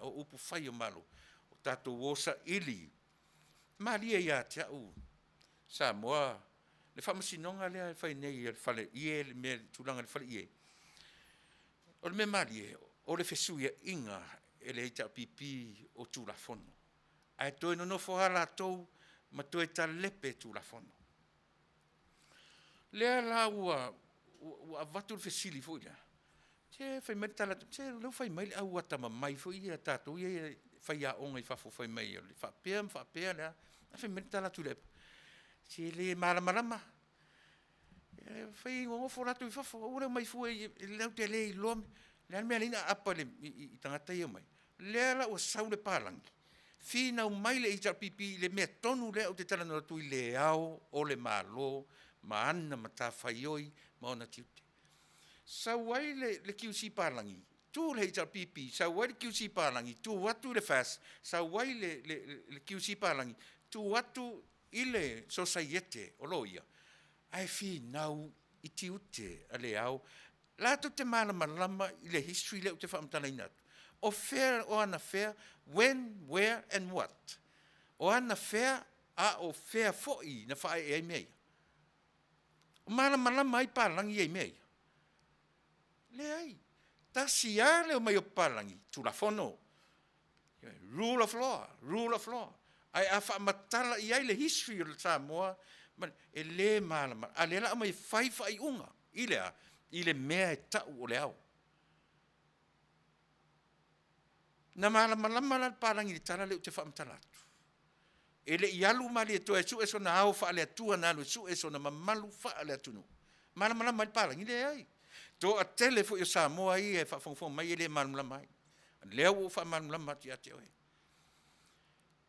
Speaker 1: o upufai o Malo, ua tatou o saili. Malie ia te au Samoa le faamasinoga lea e fai nei e le faleie le mea i le tulaga i le faleie. O le mea malie, o le fesuiaiga e le HRPP o Tulafono, ae toe nonofo lava latou ma toe talepe Tulafono. Lea la ua avatu le fesili foi lea, se fai mai le tala, se o lea ua fai mai le au atamamai foi ia a tatou ia e faiaoga i fafo fai mai e faapea ma faapea le a, ae fai mai le tala a Tuilaepa, se e le malamalama, fai nonofo latou i fafo, aua le omai fua i i latou te le iloa. O le a le mea e ala ai ona aapa i tagata ia e omai? Lea la ua sau le palagi, finau mai le HRPP i le mea tonu lea ou te talanoa atu i le Ao o le Malo ma ana matafaioi ma ona tiute. Sau ai le QC palagi, tu le HRPP, sau ai le QC palagi, tu atu i le FAST, sau ai le QC palagi, tu atu i le Sosaiete o Loia, ae finau i tiute a le Ao, latou te malamalama i le history lea ou te faamatalaina atu, o fea o anafea, when, where and what? O anafea a o fea foi na faaee ai mea ia? O malamalama ai palagi ia i mea ia? Leai. Tasi lava le omai o papalagi, Tulafono, Rule of Law, Rule of Law. Ae a faamatala i ai le history o Samoa, e le malamalama, a o lea o le a aumai e fai faaiuga i le a? I le mea e tau o le ao. Na malamalama la le palagi i le tala lea ou te faamatala atu? E le i alu Malietoa e sue sona ao faale-Atua na alu e sue sona mamalu faale-atunuu. Malamalama ai le palagi? Leai. Toatele foi o Samoa ia e faafogafoga mai e le malamalama ai. Lea ua ou faamalamalama atu ia te oe.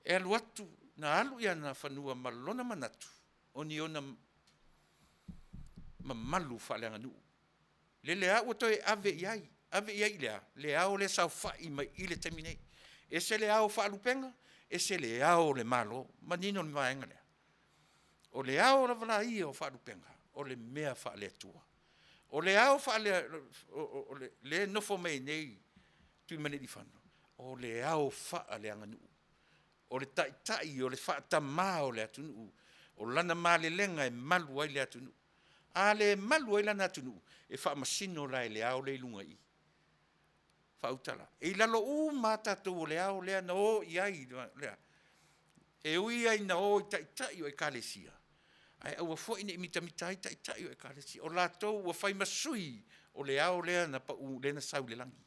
Speaker 1: E alu atu, na alu i ana fanua ma lona manatu, o ni ona mamalu faaleaganuu. Lele lava ua toe ave i ai, ave i ai i le a? Le ao lea e saofai mai i i le taimi nei. E ese le ao faalupega, ese le ao o le Malo. Manino le vaega lea? O le ao lava la ia o Faalupega, o le mea faale-Atua. O le ao lea e nofo mai ai nei Tuimalealiifano, o le ao faaleaganuu. O le taitai o le faatama o le atunuu, o lana malelega e malu ai le atunuu. A le malu ai lana atunuu, e faamasino la e le ao lea e i luga i i. Faauta la, e i lalo uma lava tatou o le ao lea na o i ai, e ui lava ina o i taitai o ekalesia, ae aua foi ne i mitamita ai taitai o ekalesia, o latou ua fai ma sui o le ao lea na pau lea na sau i le lagi.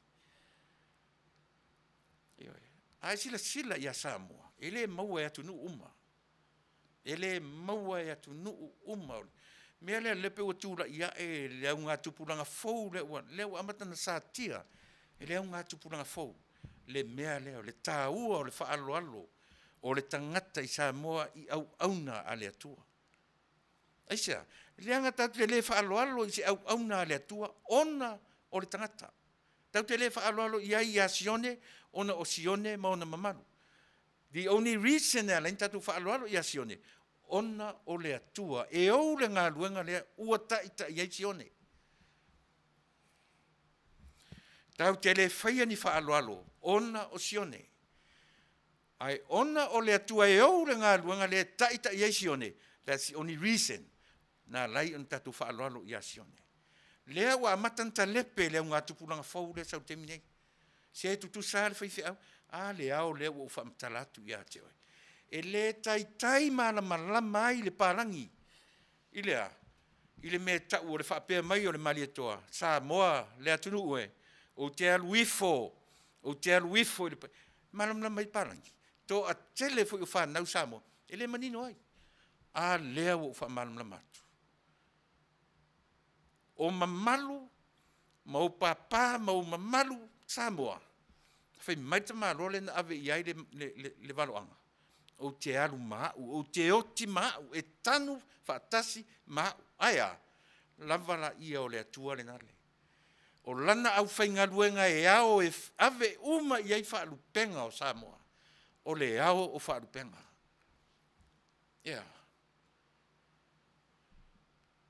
Speaker 1: Ioe. A e silasila ia Samoa, e le maua e atunuu uma, e le maua e atunuu uma. O le mea lea e pei ua tulai ae le augatupulaga fou lea ua amata ona satia e le augatupulaga fou le mea lea o le taua o le faaaloalo o le tagata i Samoa i auauna a le Atua. Aisea? Leaga tatou te le faaaloalo i se auauna a le Atua ona o le tagata. Tatou te le faaaloalo i ai ia Sione ona o Sione ma ona mamalu. The only reason e ala ai ona tatou faaaloalo ia Sione, ona o le Atua e ou le galuega lea ua taitai ai Sione. Tatou te le faia ni faaaloalo ona o Sione, ae ona o le Atua e ou le galuega lea e taitai ai Sione, that's the only reason na ala ai ona tatou faaaloalo ia Sione. Lea ua amata ona talepe e le augatupulaga fou lea e sau i le taimi lenei. Se e tutusa lava le faifeau. A le ao lea ua ou faamatala atu ia te oe? E le taitai malamalama ai le papalagi i le a? I le mea e tau o le faapea mai o le Malietoa, Samoa le atunuu e, ou te alu ifo, ou te alu ifo i le… E malamalama ai le papalagi? Toatele foi o fanau Samoa e le manino ai. A lea ua ou faamalamalama atu. O mamalu ma ou papa ma ou mamalu Samoa, fai mai le tamaloa lea na ave i ai le valoaga, ou te alu ma au, ou te oti ma au, e tanu faatasi ma au. Ae a? Lava laia o le Atua lena. O lana aufaigaluega e ao e ave uma i ai faalupega o Samoa, o le ao o faalupega. E a?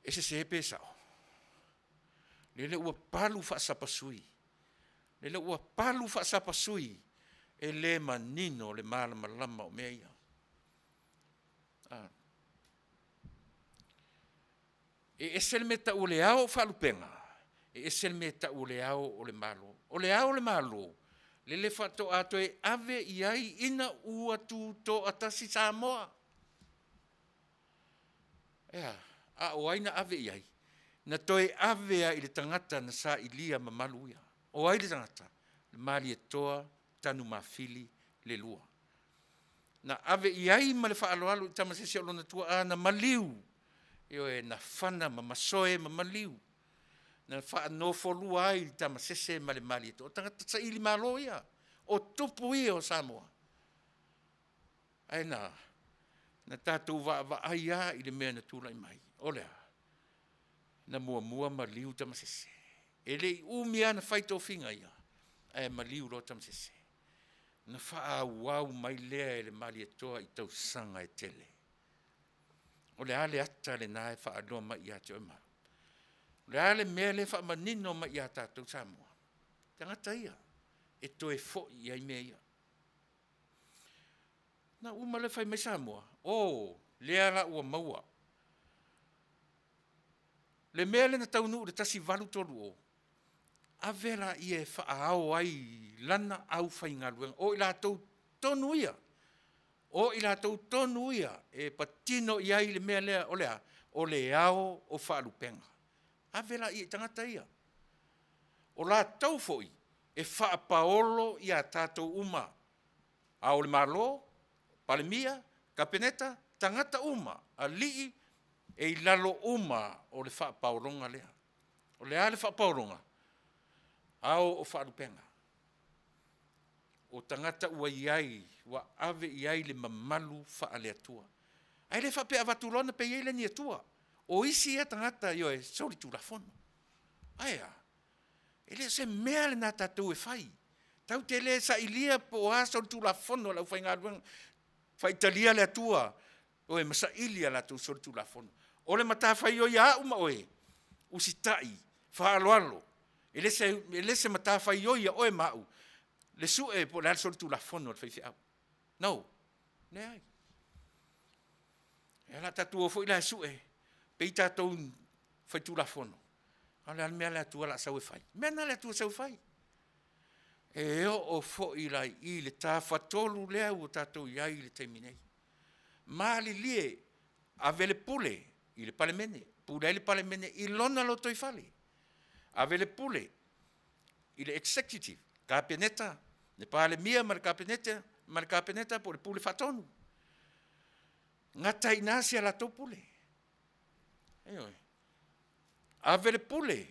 Speaker 1: E sese pe sao? Lele ua palu faasapasui, lele ua palu faasapasui, e le manino le malamalama o mea ia. E ese le mea e tau o le ao o faalupega, ese le mea e tau o le Ao o le Malo. O le Ao o le Malo, lele faatoa toe ave i ai ina ua tutoatasi Samoa. E a? A o ai na ave i ai? Na toe ave lava i le tagata na sailia mamalu ia. O ai le tagata? Le Malietoa Tanumafili II. Na ave i ai ma le faaaloalo i Tamasese o lona tuaa na maliu, ioe, na fana ma masoe ma maliu, na faanofolua ai le Tamasese ma le Malietoa, o tagata sailimalo ia, o tupu ia o Samoa. Ae na tatou vaavaai lava i le mea na tulai mai, o le a? Na muamua maliu Tamasese. E le i umi lava na fai tofiga ia, ae maliu loa Tamasese. Ona faaauau mai lea e le Malietoa i tausaga e tele. O le a le ata lena e faailoa mai ia te oe ma au? O le a le mea lea e faamanino mai ia tatou Samoa? Tagata ia, e toe foi i ai mea ia. Ona uma lea fai mai Samoa, o, lea la ua maua. Le mea lea na taunuu i le 1830, ave laia e faaao ai i lana aufaigaluega, o i latou tonu ia, o i latou tonu ia e patino i ai le mea lea, o le a? O le ao o Faalupega. Ave laia i tagata ia, o latou foi e faapaolo ia tatou uma, Ao o Le Malo, Palemia, Kapeneta, tagata uma, alii, e i lalo uma o le faapaologa lea. O le a le faapaologa? Ao o faalupega. O tagata ua i ai, ua ave i ai le mamalu faale-Atua. Ae le faapea e avatu loa ona pei ai lea ni Atua. O isi ia tagata, ioe, solitulafono. Ae a? E le o se mea lena tatou e fai. Tatou te le sailia po o a solitulafono a le aufaigaluega, faitalia le Atua ma saili a latou solitulafono. O le matafaioi a au ma oe, usitai, faaaloalo. E le se matafaioi a oe ma au le sue po o le a le solitulafono a le faifeau. No. Leai. O le a tatou o foi la e sue, pei tatou ni faitulafono, a o le a le mea a le Atua o le a sau e fai? O le mea lena a le Atua e sau e fai. E oo foi la i i i le tafatolu lea ua tatou i ai i le taimi nei. Malilie, ave le pule i le Palemene, pule ai le Palemene i lona lotoifale. Ave le pule i le executive, Kapeneta, le Palemia ma le Kapeneta po o le Pule Faatonu. Gata ai i ina si a latou pule. Ioe. Ave le pule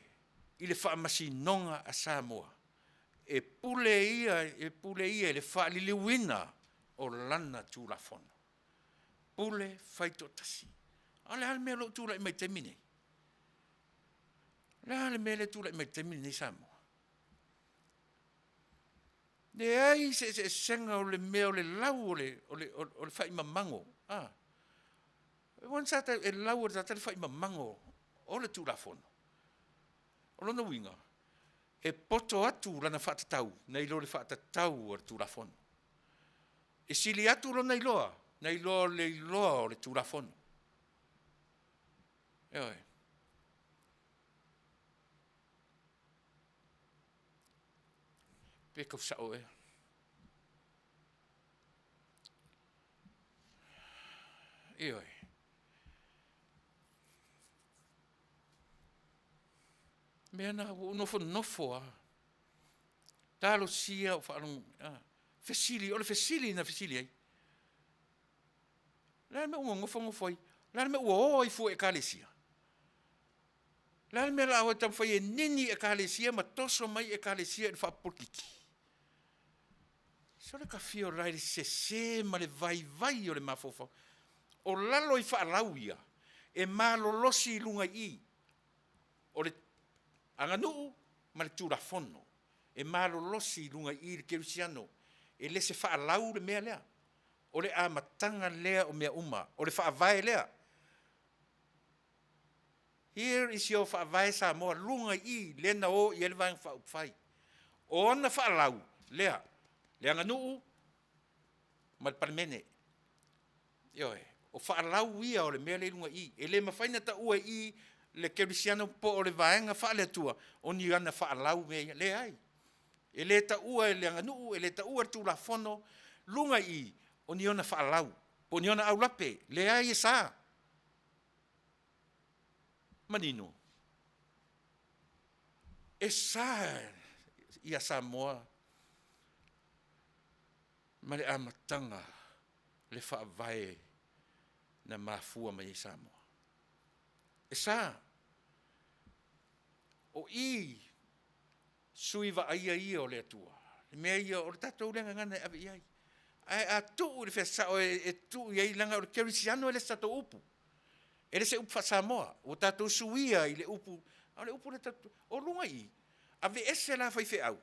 Speaker 1: i le Faamasinoga a Samoa, e pule ia i le faaliliuina o lana Tulafono. Pule faitoatasi. A o le a le mea o lo o tulai mai i le taimi lenei? O le a le mea lea e tulai mai i le taimi lenei Samoa? Leai se eseesega o le mea o le lau o le fai mamago, a. E lau e le tagata le fai mamago o le Tulafono. O lona uiga, e poto atu lana faatatau nai lo le faatatau a le Tulafono. E sili atu lona iloa nai lo le iloa o le Tulafono. Ioe. Pe tau sao ea? Ioe. O mea na ua ou nofonofo lava, talosia ou faalogo a, fesili, o le fesili na fesili ai, o le a le mea ua nofonofo ai? O le a le mea ua o ai fua i Ekalesia? O le a le mea o le a o ai e taumafai e nini Ekalesia ma toso mai Ekalesia i le faapolokiki? Sole ta fia o la i le sese ma le vaivai o le mafaufau. O lalo i faalau ia, e malolosi i luga i i o le aganuu ma le Tulafono. E malolosi i luga i i i le kerisiano, e le o se faalau le mea lea. O le amataga lea o mea uma, o le faavae lea. Here is your Faavae Samoa, luga i i lea na o i ai le Vaega Faaupufai. O ona faalau lea, le aganuu ma le Palemene. Ioe. O faalau ia o le mea lea i luga i i. E le mafai ona taua i i le kerisiano po o le vaega faale-Atua o ni ana faalau mea ia. Leai. E le taua e le aganuu, e le taua e le Tulafono luga i i o ni ona faalau po o ni ona aulape. Leai e sa. Manino. E sa ia Samoa mai le amataga le Faavae na mafua mai ai Samoa. E sa. O i sui vaaia ia o le Atua, mea ia o le tatou lea gagana e ave i ai. Ae a tuu i le fea sao e tuu i ai leaga o le kerisiano e le o se tatou upu. E le o se upu faa-Samoa ua tatou suia i le upu, a o le upu lea tatou te, o luga i i, aveese la faifeau,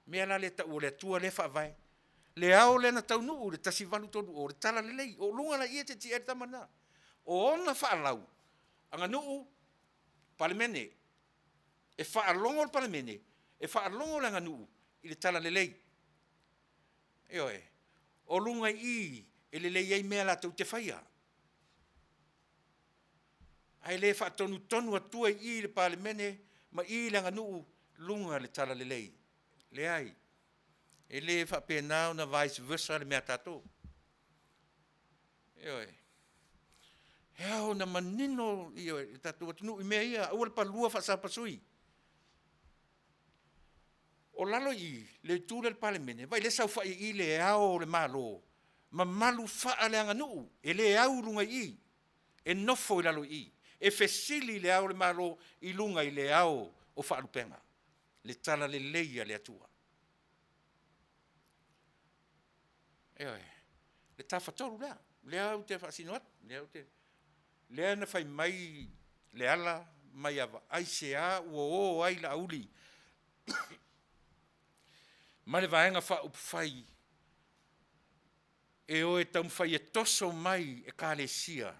Speaker 1: mea la lea e tau o le Atua lea e faavae. Le ao lea na taunuu i le 1830, o le talalelei. O luga la i i e tietie ai le tama lena. O ona faalau, aganuu, Palemene. E faalogo le Palemene, e faalogo le aganuu i le talalelei. Ioe. O luga i i e lelei ai mea latou te faia. Ae le faatonutonu atua i i i le Palemene ma i i le aganuu luga o le talalelei. Leai. E le faapena ona vice versa le mea a tatou. Ioe. E ao ona manino le tatou atunuu i mea ia, aua le palua faasapasui. O lalo i i i le itu lea o le Palemene, vaai o lea e saofai i i Le Ao o le Malo, mamalu faaleaganuu, e le au i luga i i, e nofo i lalo i i. E fesili Le Ao o le Malo i luga i le Ao. o faalupega, le talalelei a le Atua. Ioe, le Tafatolu lea, lea ou te faasino atu, lea ou te, lea na fai mai Leala Maiava, aisea ua o ai Laauli ma le Vaega Faaupufai e o e taumafai e toso mai Ekalesia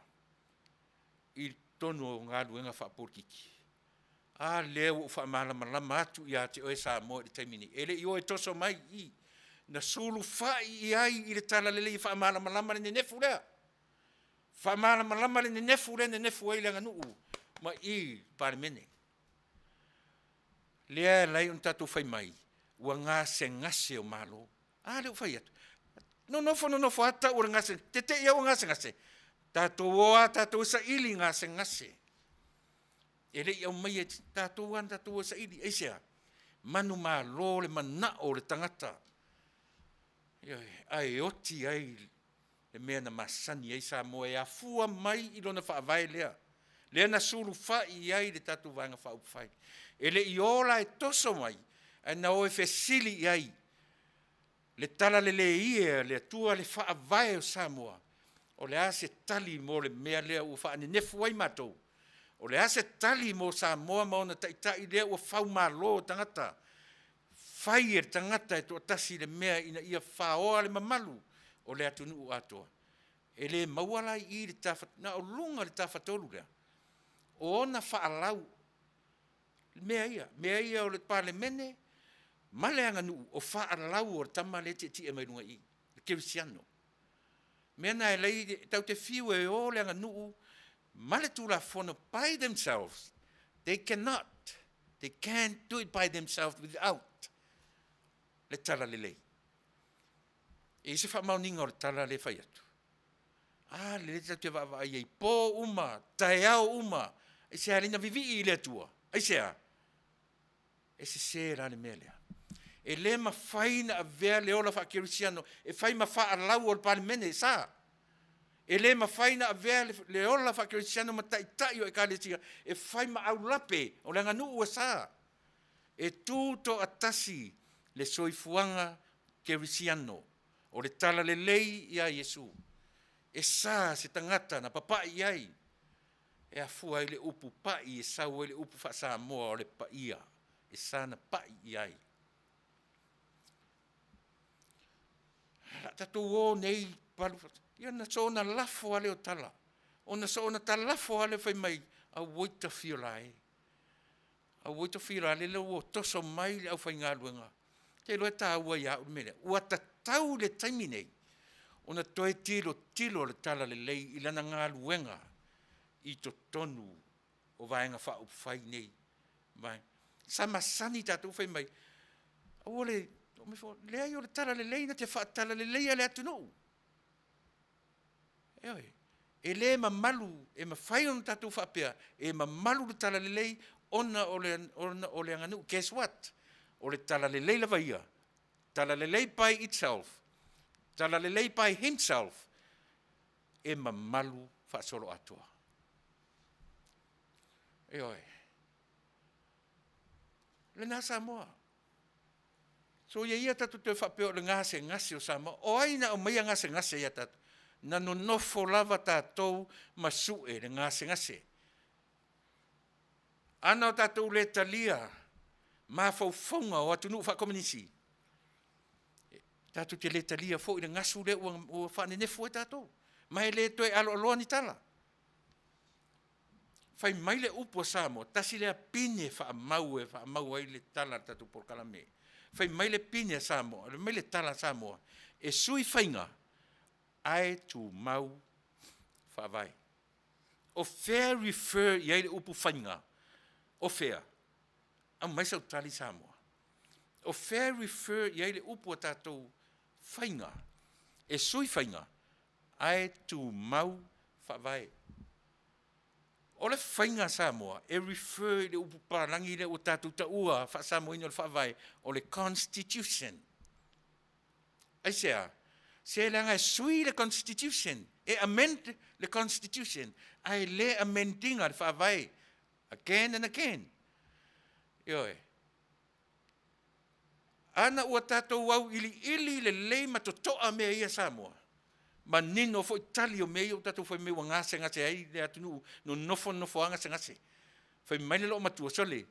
Speaker 1: i totonu o galuega faapolokiki? A lea ua ou faamalamalama atu ia te oe Samoa i le taimi nei, e le i o e toso mai i i, na sulufai i ai i le talalelei e faamalamalama le nenefu lea, faamalamalama le nenefu lea e nenefu ai le aganuu ma i i le Palemene. Lea e ala ai ona tatou fai mai, ua gasegase o Malo. A lea ua fai atu, nonofo nonofo lava tau o le gasegase, te i lava ua gasegase. Tatou o lava tatou e saili gasegase. E le i aumaia e tatou lava na tatou o e saili. Aisea? Manumalo le manao o le tagata, ioe, ae oti ai le mea na masani ai Samoa e afua mai i lona Faavae lea, lea na sulufai i ai le tatou Vaega Faaupufai. E le i o la e toso mai, ae na o e fesili i ai le talalelei e a le Atua le Faavae o Samoa, o le a se tali mo le mea lea ua faanenefu ai matou? O le a se tali mo Samoa ma ona taitai lea ua faumalo tagata, fai e le tagata e toatasi le mea ina ia faoa le mamalu o le atunuu atoa? E le maua la i i le na o luga o le Tafatolu lea o ona faalau mea ia o le Palemene ma le aganuu, o faalau o le tama lea e tietie mai luga i i, le kerisiano. O le mea lena e ala ai tatou te fiu e o le aganuu ma le Tulafono by themselves, they cannot, they can't do it by themselves without le talalelei. E i ai se faamaoniga o le tala lea e fai atu? A lea tatou te vaavaai ai i po uma, taeao uma, aisea e ala ai ona vivii i le Atua? Aisea? E sese la le mea lea. E le mafai ona avea le ola faakerisiano e fai ma faalau o le Palemene, e sa. E le mafai ona avea le ola faakerisiano ma taitai o Ekalesia e fai ma aulape o le aganuu, e sa. E tutoatasi le soifuaga kerisiano o le talalelei ia Iesu. E sa se tagata na papai i ai e afua ai le upu pai e sau ai le upu faa-Samoa o le paia, e sa ona pai i ai. O le a tatou o nei, ia ona soona lafo lava lea o tala, ona soona talafo lava lea fai mai, auoi tafiola e, auoi tafiola lele ua toso mai le aufaigaluega. Ou te iloa e taua ia au le mea lea, ua tatau i le taimi nei ona toe tilotilo le Talalelei i lana galuega i totonu o Vaega Faaupufai nei. Sa masani tatou fai mai, aua le, leai o le talalelei na te faatalaleia le atunuu. Ioe, e le mamalu, e mafai ona tatou faapea e mamalu le talalelei ona o le aganuu. Guess what? O le talalelei lava ia, talalelei by itself, talalelei by himself, e mamalu faasoloatoa. Ioe. O lena Samoa. Soia ia tatou te faapea o le gasegase o Samoa. O ai na aumaia gasegase ia tatou? Na nonofo lava tatou ma sue le gasegase. Ana o tatou le talia mafaufauga o atunuu faakomonisi, tatou te le talia foi le gasu lea ua faanenefu ai tatou, ma e le toe aloaloa ni tala. Fai mai le upu a Samoa, tasi lea pine faamau e faamau ai le tala a le tatou polokalame. Fai mai le pine a Samoa, fai mai le tala a Samoa, e sui faiga ae tumau faavae. O fea e refer i ai le upu faiga? O fea? Aumai sau tali Samoa. O fea e refer i ai le upu a tatou faiga? E sui faiga ae tumau faavae. O le faiga a Samoa e refer i le upu papalagi lea ua tatou taua faa-Samoaina o le faavae, o le Constitution. Aisea? Se leaga e sui le Constitution, e amend le Constitution, ae le amend ina le faavae again and again. Ioe. Ana ua tatou auiliili lelei ma totoa mea ia Samoa, manino foi tali o mea ia ua tatou fai mai ua gasegase ai le atunuu, nonofo i nofoaga gasegase. Fai mai le loomatua, sole,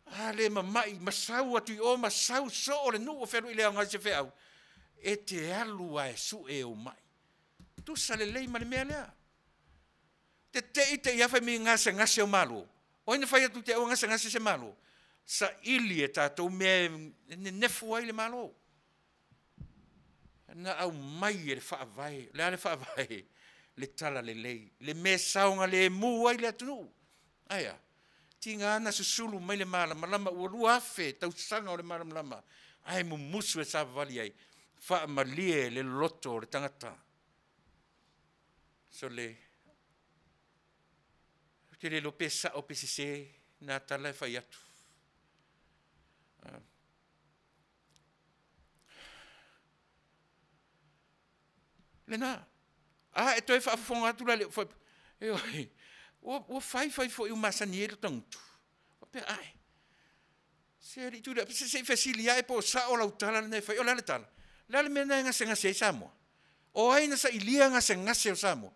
Speaker 1: a le mamai ma sau atu i o ma sau soo le nuu o fealuai i le aoga i se feau, e te alu lava e sue ou mai. Tusa lelei ma le mea lea. Tetei te i lava fai mai gasegase o Malo. O ai na fai atu te i ua gasegase se Malo? Saili e tatou mea e nenefu ai le Malo. Na aumai e le Faavae. O le a le Faavae? Le talalelei, le mea e saogalemu ai le atunuu. Ae a? Tiga na susulu mai le malamalama ua 2000 tausaga o le malamalama ae mumusu e savavali ai, faamalie le loto o le tagata. Sole, ou te le iloa pe sao pe sese na tala e fai atu. Lena. A e toe faafofoga atu la ioe, ua fai fai foi ua masani ai lota gutu, faapea, ae, se alii Tuilaepa, se i fesili ae po o sao lau tala lena e fai. O le a le tala? O le a le mea lena e gasegase ai Samoa? O ai na sailia gasegase o Samoa?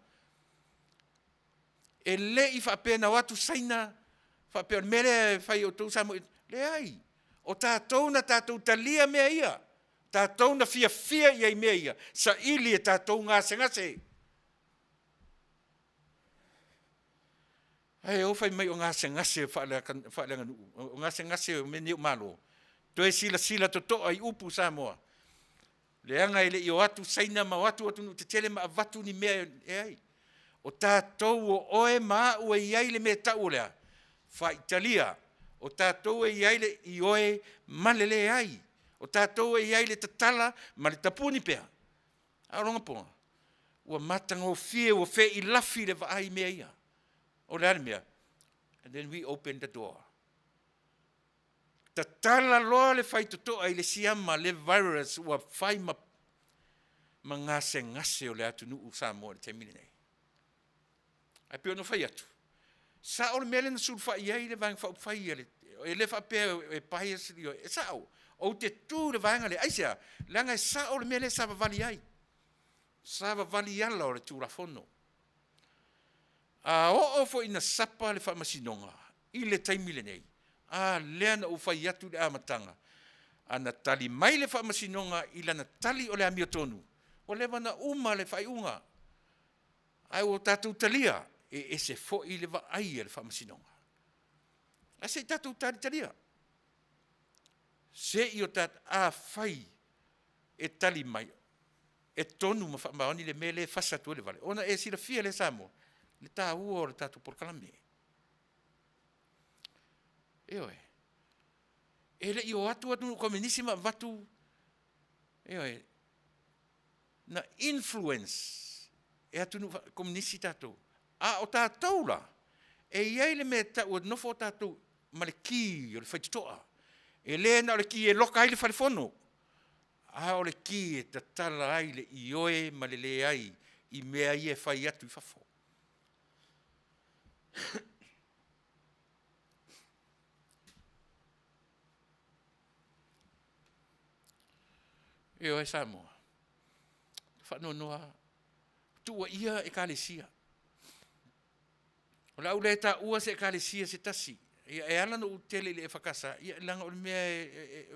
Speaker 1: E le i faapea na o atu Saina faapea o le mea lea e fai e outou Samoa. Leai, o tatou na tatou talia mea ia, tatou na fiafia i ai i mea ia, saili e tatou gasegase. Ae o fai mai o gasegase faaleaganuu, o gasegase o mea nei o Malo. Toe silasila totoa i upu Samoa, leaga e le i o atu Saina ma o atu atunuu tetele ma avatu ni mea, leai. O tatou o oe ma au e i ai le mea e tau o le a? Faitalia. O tatou e i ai le ioe ma le leai. O tatou e i ai le tatala ma le tapuni pea. A o lona poa, ua matagofie ua feilafi le vaai i mea ia. O le a le mea? And then we open the door. Tatala loa le faitotoa i le siama le virus ua fai ma gasegase o le atunuu o Samoa i le taimi lenei. Ae pei ona fai atu, sao le mea lea na sulufai i ai le Vaega Faaupufai a le, e le faapea e bias, e sao. Ou te tu i le vaega lea, aisea? Leaga e sao le mea lea e savavali ai, savavali i ala o le Tulafono. A oo foi ina sapa le Faamasinoga i le taimi lenei, a lea na ou fai atu i le amataga, ana tali mai le Faamasinoga i lana tali o le amiotonu, ua leva ona uma le faaiuga, ae ua tatou talia, e ese foi le vaai a le Faamasinoga. Ae se i tatou talitalia, se i o tatou, afai e tali mai e tonu ma faamaoni le mea lea e fasa atu ai le vale, ona e silafia lea Samoa, le taua o le tatou polokalame. Ioe. E le i o atu atunuu komenisi ma avatu, ioe, na influence e atunuu komenisi tatou. A o tatou la, e i ai le mea e tau e nofo tatou ma le ki o le faitotoa. E le na o le ki e loka ai le fale fono, a o le ki e tatala ai le ioe ma le leai i mea ia e fai atu i fafo. Ioe Samoa, faanoanoa lava, tuuaia Ekalesia. O le a ou le taua se Ekalesia se tasi. Ia e ala ona ou tele i le EFKS, ia leaga o le mea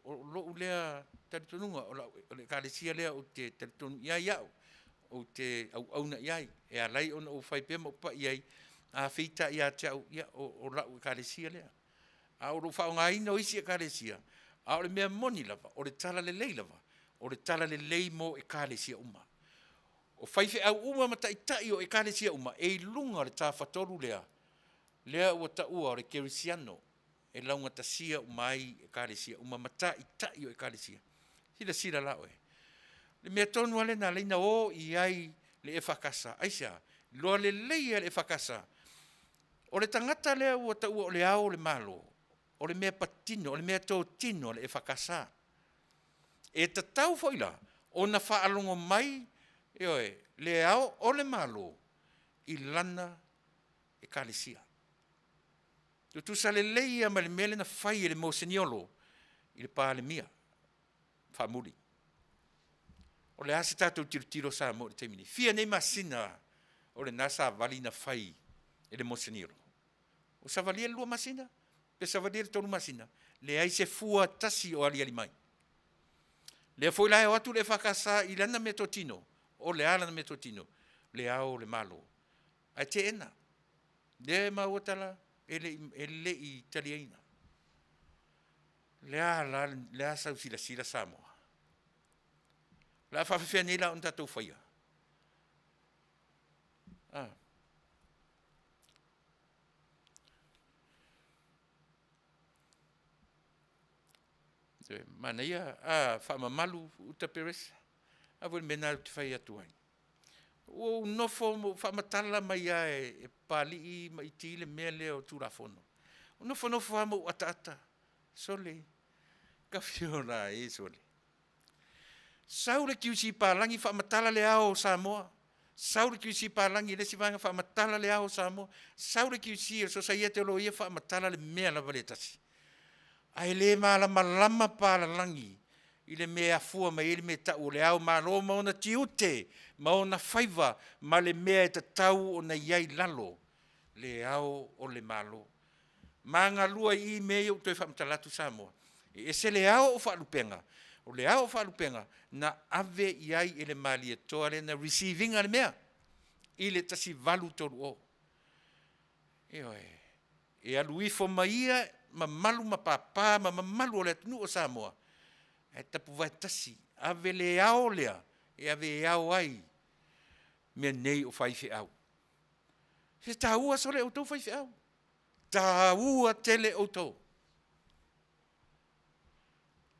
Speaker 1: o lou lea talitonuga, o le Ekalesia lea ou te talitonu i ai au, ou te auauna i ai. E ala ai ona ou fai pea ma ou pai i ai, a feita ia te au, ia o lau Ekalesia lea. A o lou faaaogaina o isi Ekalesia, a o le mea moni lava, o le talalelei lava, o le talalelei mo Ekalesia uma. O faifeau uma ma taitai o Ekalesia uma e i luga o le tafatolu lea, lea ua taua o le kerisiano, e laugatasia uma ai Ekalesia uma ma taitai o Ekalesia. Silasila la oe, le mea tonu lava lea na ala ai ona o i ai le EFKS. Aisea? Iloa lelei e le EFKS, o le tagata lea ua taua o le Ao o le Malo, o le mea patino, o le mea totino a le EFKS. E tatau foi la ona faalogo mai, ioe, le Ao o le Malo i lana Ekalesia. Tutusa lelei ia ma le mea lea na fai e le Moseniolo i le Palemia faamuli. O le a se tatou tilotilo Samoa i le taimi nei? Fia nei masina o lena savali na fai e le Moseniolo? Ua savalia le 2 masina, pe savalia le 3 masina, leai se fua tasi o aliali mai. Lea foi la e o atu le EFKS i lana meatotino, o le a lana meatotino? Le Ao o le Malo. Ae teena. Lea e maua tala e le i taliaina. Le a la, le a sau silasila Samoa? O le a faapefea nei la ona tatou faia? Manaia, faamamalu Uta Peresa. A foi o le mea lena ou te fai atu ai. Ua ou nofo ma ou faamatala mai lava e Papalii ma Iti le mea lea o Tulafono. Ou nofonofo lava ma ou ataata, sole, tafiola e sole. Sau le QC palagi faamatala le ao o Samoa, sau le QC palagi i le isi vaega faamatala le ao o Samoa, sau le QC o le Sosaiete o Loia faamatala le mea lava lea e tasi. Ae le malamalama palalagi i le mea e afua mai ai le mea e tau o le Ao Malo ma ona tiute ma ona faiva ma le mea e tatau ona i ai i lalo le Ao o le Malo. Magalua i i mea ia ua toe faamatala atu Samoa. E ese le ao o faalupega, o le ao o faalupega na ave i ai e le Malietoa lea na receive ina le mea i le 1830. Ioe. E alu ifo ma ia mamalu ma papa ma mamalu o le atunuu o Samoa, ae tapuvae tasi, ave le ao lea e ave e ao ai mea nei o faifeau. Se taua sole outou faifeau, taua tele outou.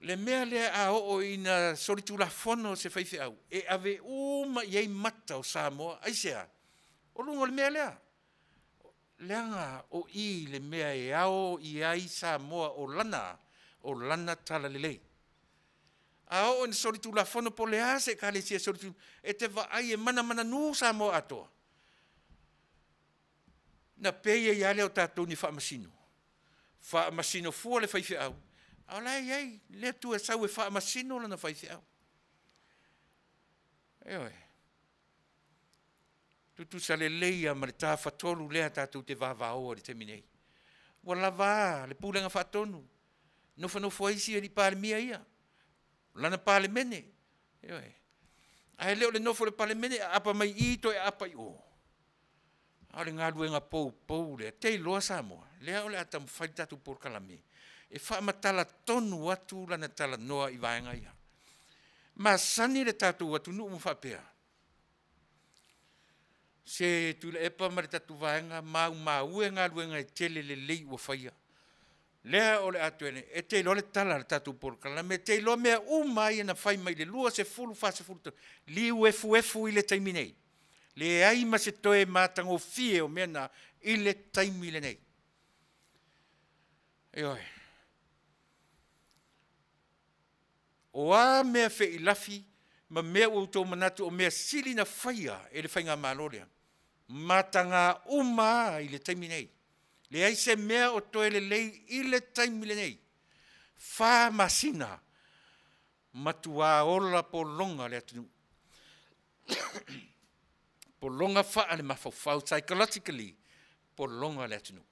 Speaker 1: Le mea lea a oo ina solitulafono se faifeau, e ave uma i ai mata o Samoa. Aisea? O luga o le mea lea, leaga o i le mea e ao i ai Samoa o lana a? O lana talalelei. A oo ina solitulafono po o le a se ekalesia e te vaai e manamananu Samoa atoa. Ona pei ai lava lea o tatou ni faamasino, faamasino fua le faifeau, a o la e i ai le Atua e sau e faamasino lana faifeau. Ioe. Tutusa lelei lava ma le tafatolu lea tatou te vavao ai i le taimi nei. Ua lava a le Pulega Faatonu, nofonofo ai isi alii Palemia ia, lana Palemene, ioe. Ae le o le nofo i le Palemene, aapa mai i i toe aapa i o. A o le galuega poupou lea, e te iloa Samoa, lea o le a taumafai le tatou polokalame e faamatala tonu atu lana talanoa i vaega ia. Masani le tatou atunuu ma faapea, se Tuilaepa ma le tatou vaega, maumau e galuega e tele lelei ua faia, lea o le a toe… E te iloa le tala a le tatou polokalame, e te iloa mea uma lava ia na fai mai le 20, 40 tausaga, liu efuefu i le taimi nei. Leai ma se toe matagofie o mea na i le taimi lenei. Ioe. O a mea feilafi ma mea ua outou manatu o mea sili na faia e le faigamalo lea, mataga uma lava i le taimi nei. Leai se mea o toe lelei i le taimi lenei. 4 masina, matua ola pologa le atunuu, pologa faalemafaufau, psychologically pologa le atunuu.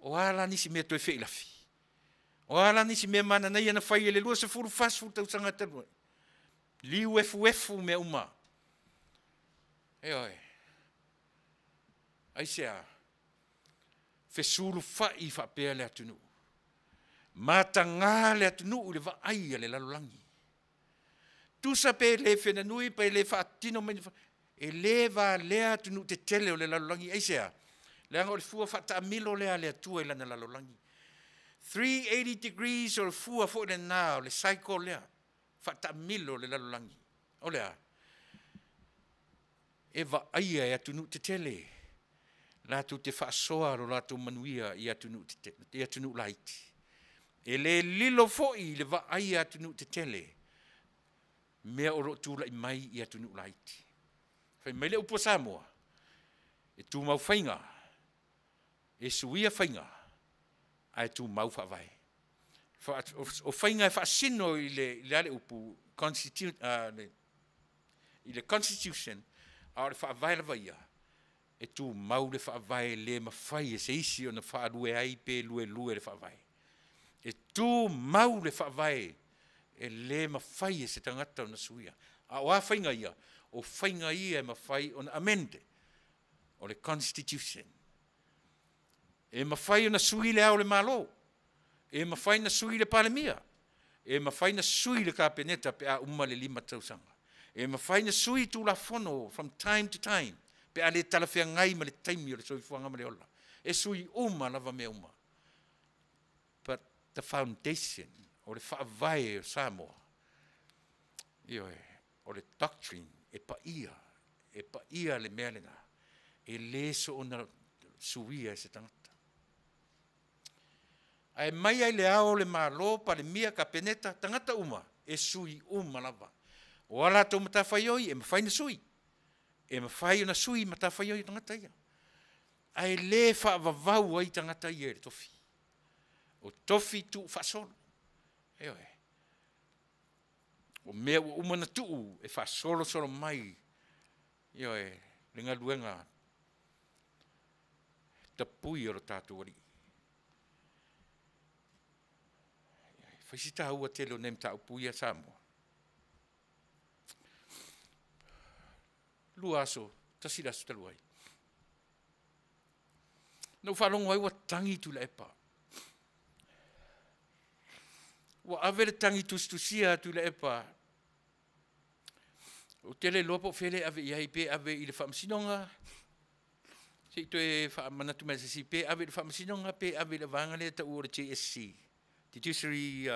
Speaker 1: O a la nisi mea toe feilafi? O a la nisi mea mananaia na fai e le 20, 40 tausaga talu ai? Liu efuefu mea uma. Ioe. Aisea? Fesulufai faapea le atunuu, mataga le atunuu i le vaai a le lalolagi. Tusa pe le felanui pe le faatino mai, e le valea atunuu tetele o le lalolagi. Aisea? Leaga o le fua faataamilo lea a le Atua i lana lalolagi. 380 degrees o le fua foi lena o le cycle lea faataamilo o le lalolagi. O le a? E vaaia e atunuu tetele latou te faasoa lo latou manuia i atunuu tetele, i atunuu laiti. E le lilo foi i le vaai a atunuu tetele mea o lo o tulai mai i atunuu laiti. Fai mai le upu a Samoa, E tumau faiga, e suia faiga, ae tumau faavae. O faiga e faasino i le a le upu? I le Constitution, a o le Faavae lava ia, e tumau le Faavae e le mafai e se isi ona faalue ai pe luelue le Faavae. E tumau le Faavae, e le mafai e se tagata ona suia. A o a faiga ia? O faiga ia e mafai ona amend, o le Constitution. E mafai ona sui Le Ao o le Malo, e mafai ona sui le Palemia, e mafai ona sui le Kapeneta pe a uma le 5 tausaga. E mafai ona sui Tulafono from time to time pe a le talafeagai ma le taimi o le soifuaga ma le ola. E sui uma lava mea uma. But the foundation, o le faavae o Samoa, ioe, o le doctrine e paia, e paia le mea lena, e le soona suia e se tagata. Ae mai lava i Le Ao o le Malo, Palemia, Kapeneta, tagata uma, e sui uma lava. O a latou matafaioi, e mafai ona sui, e mafai ona sui matafaioi a tagata ia, ae le faavavau ai tagata ia i le tofi. O tofi tuufaasolo, ioe. O mea ua uma ona tuu e faasolosolo mai, ioe, le galuega tapui a lo tatou Alii. E fai si taua tele o nai mataupu ia Samoa. 2 aso, tasi le aso talu ai, na ou faalogo ai ua tagi Tuilaepa. Ua ave le tagi tusitusia a Tuilaepa, ou te le iloa po o fea lea e ave i ai, pe ave i le Faamasinoga, se i toe faamanatu mai e se isi, pe ave i le Faamasinoga pe ave i le vaega lea e taua o le JSC, Judiciary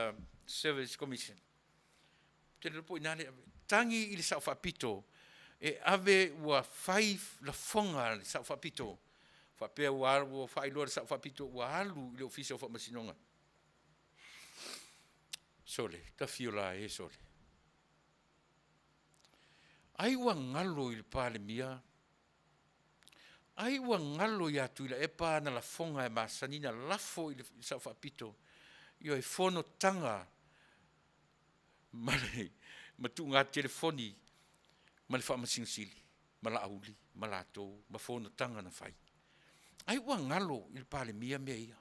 Speaker 1: Service Commission. Ou te le iloa po o i ina lea e ave i ai. Tagi i le Sao Faapito e ave ua fai lafoga a le Sao Faapito faapea ua faailoa e le Sao Faapito ua alu i le Ofisa o Faamasinoga. Sole, ta afio la e sole. Ai ua galo i le Palemia, ai ua galo ia Tuilaepa ana lafoga e masani ona lafo i le Sao Faapito, ioe, fonotaga ma tuuga telefoni ma le Faamasino Sili ma Laauli ma latou ma fonotaga na fai. Ai ua galo i le Palemia mea ia?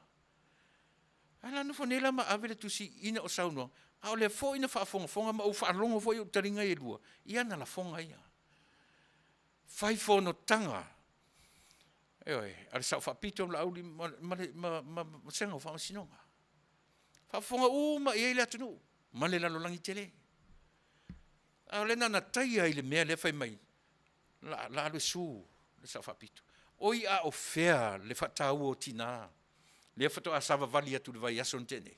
Speaker 1: Ae o le a nofo nei la ma ave le tusi ina o saunoa, a o lea foi na faafogafoga ma ou faalogo foi i ou taliga ia e lua i ana lafoga ia. Fai fonotaga, ioe, a le Sao Faapito ma Laauli ma le vasega o Faamasinoga. Faafofoga uma i ai le atunuu ma le lalolagi tele. A o lea na ona taia i le mea lea fai mai o le a alu e sue le Sao Faapito. Oi a o fea le faataua o tina lea faatoa savavali atu i le vaiaso na tea nei?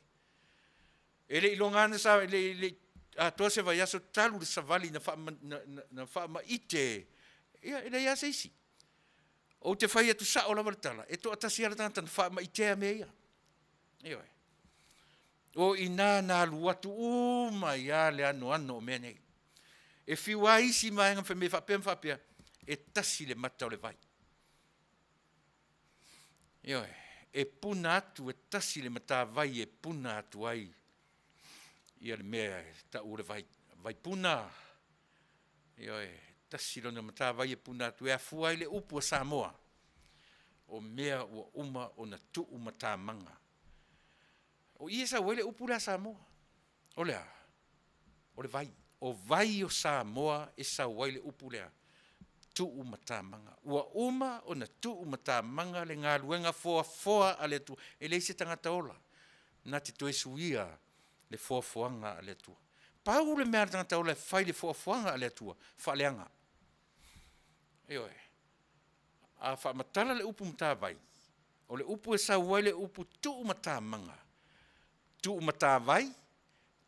Speaker 1: E le i iloga lava ona e le i atoa se vaiaso talu le savali na faamaite, ia e leai lava se isi. Ou te fai atu sao lava le tala, e toatasi lava le tagata na faamaitea mea ia. Ioe. O i ina na alu atu uma ai lava le anoano o mea nei. E fiu lava isi vaega fai mai e faapea ma faapea, e tasi le mata o le vai. Ioe, e puna atu, e tasi le matavai e puna atu ai ia le mea e tau o le vai, vaipuna, ioe, e tasi lona matavai e puna atu e afua ai le upu a Samoa, o mea ua uma ona tuumatamaga. O i e sau ai le upu lea a Samoa. O le a? O le vai. O vai o Samoa e sau ai le upu lea, tuumatamaga. Ua uma ona tuumatamaga le galuega foafoa a le Atua. E leai se tagata ola na te toe suia le foafoaga a le Atua. Pau le mea a le tagata ola e fai i le foafoaga a le Atua, faaleaga. Ioe. A faamatala le upu matavai, o le upu e sau ai le upu tuumatamaga, tuumatavai,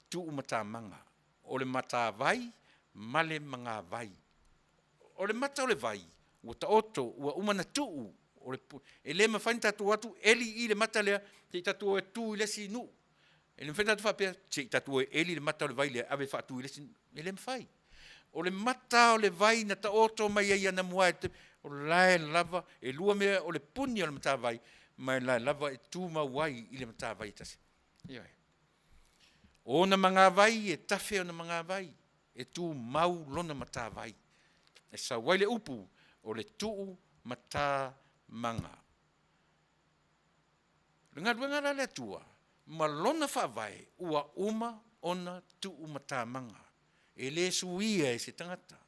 Speaker 1: tuumatamaga. O le matavai ma le magavai. O le mata o le vai, ua taoto ua uma ona tuu, e le mafai ona tatou o atu eli i le mata lea se i tatou o e tu i le isi nuu. E le mafai ona tatou faapea, se i tatou o e eli le mata o le vai lea e ave e faatu i le isi nuu. E le mafai. O le mata lava o le vai na taoto mai ai anamua O la e lava, e lua mea o le puni o le matavai, ma e la e lava e tumau ai i le matavai e tasi. Ioe. O ona magavai e tafe ona magavai, e tumau lona matavai. E sau ai le upu, o le tuu mata maga. O le galuega la a le Atua ma Lona faavae ua uma ona tuumatamaga, e le suia e se tagata.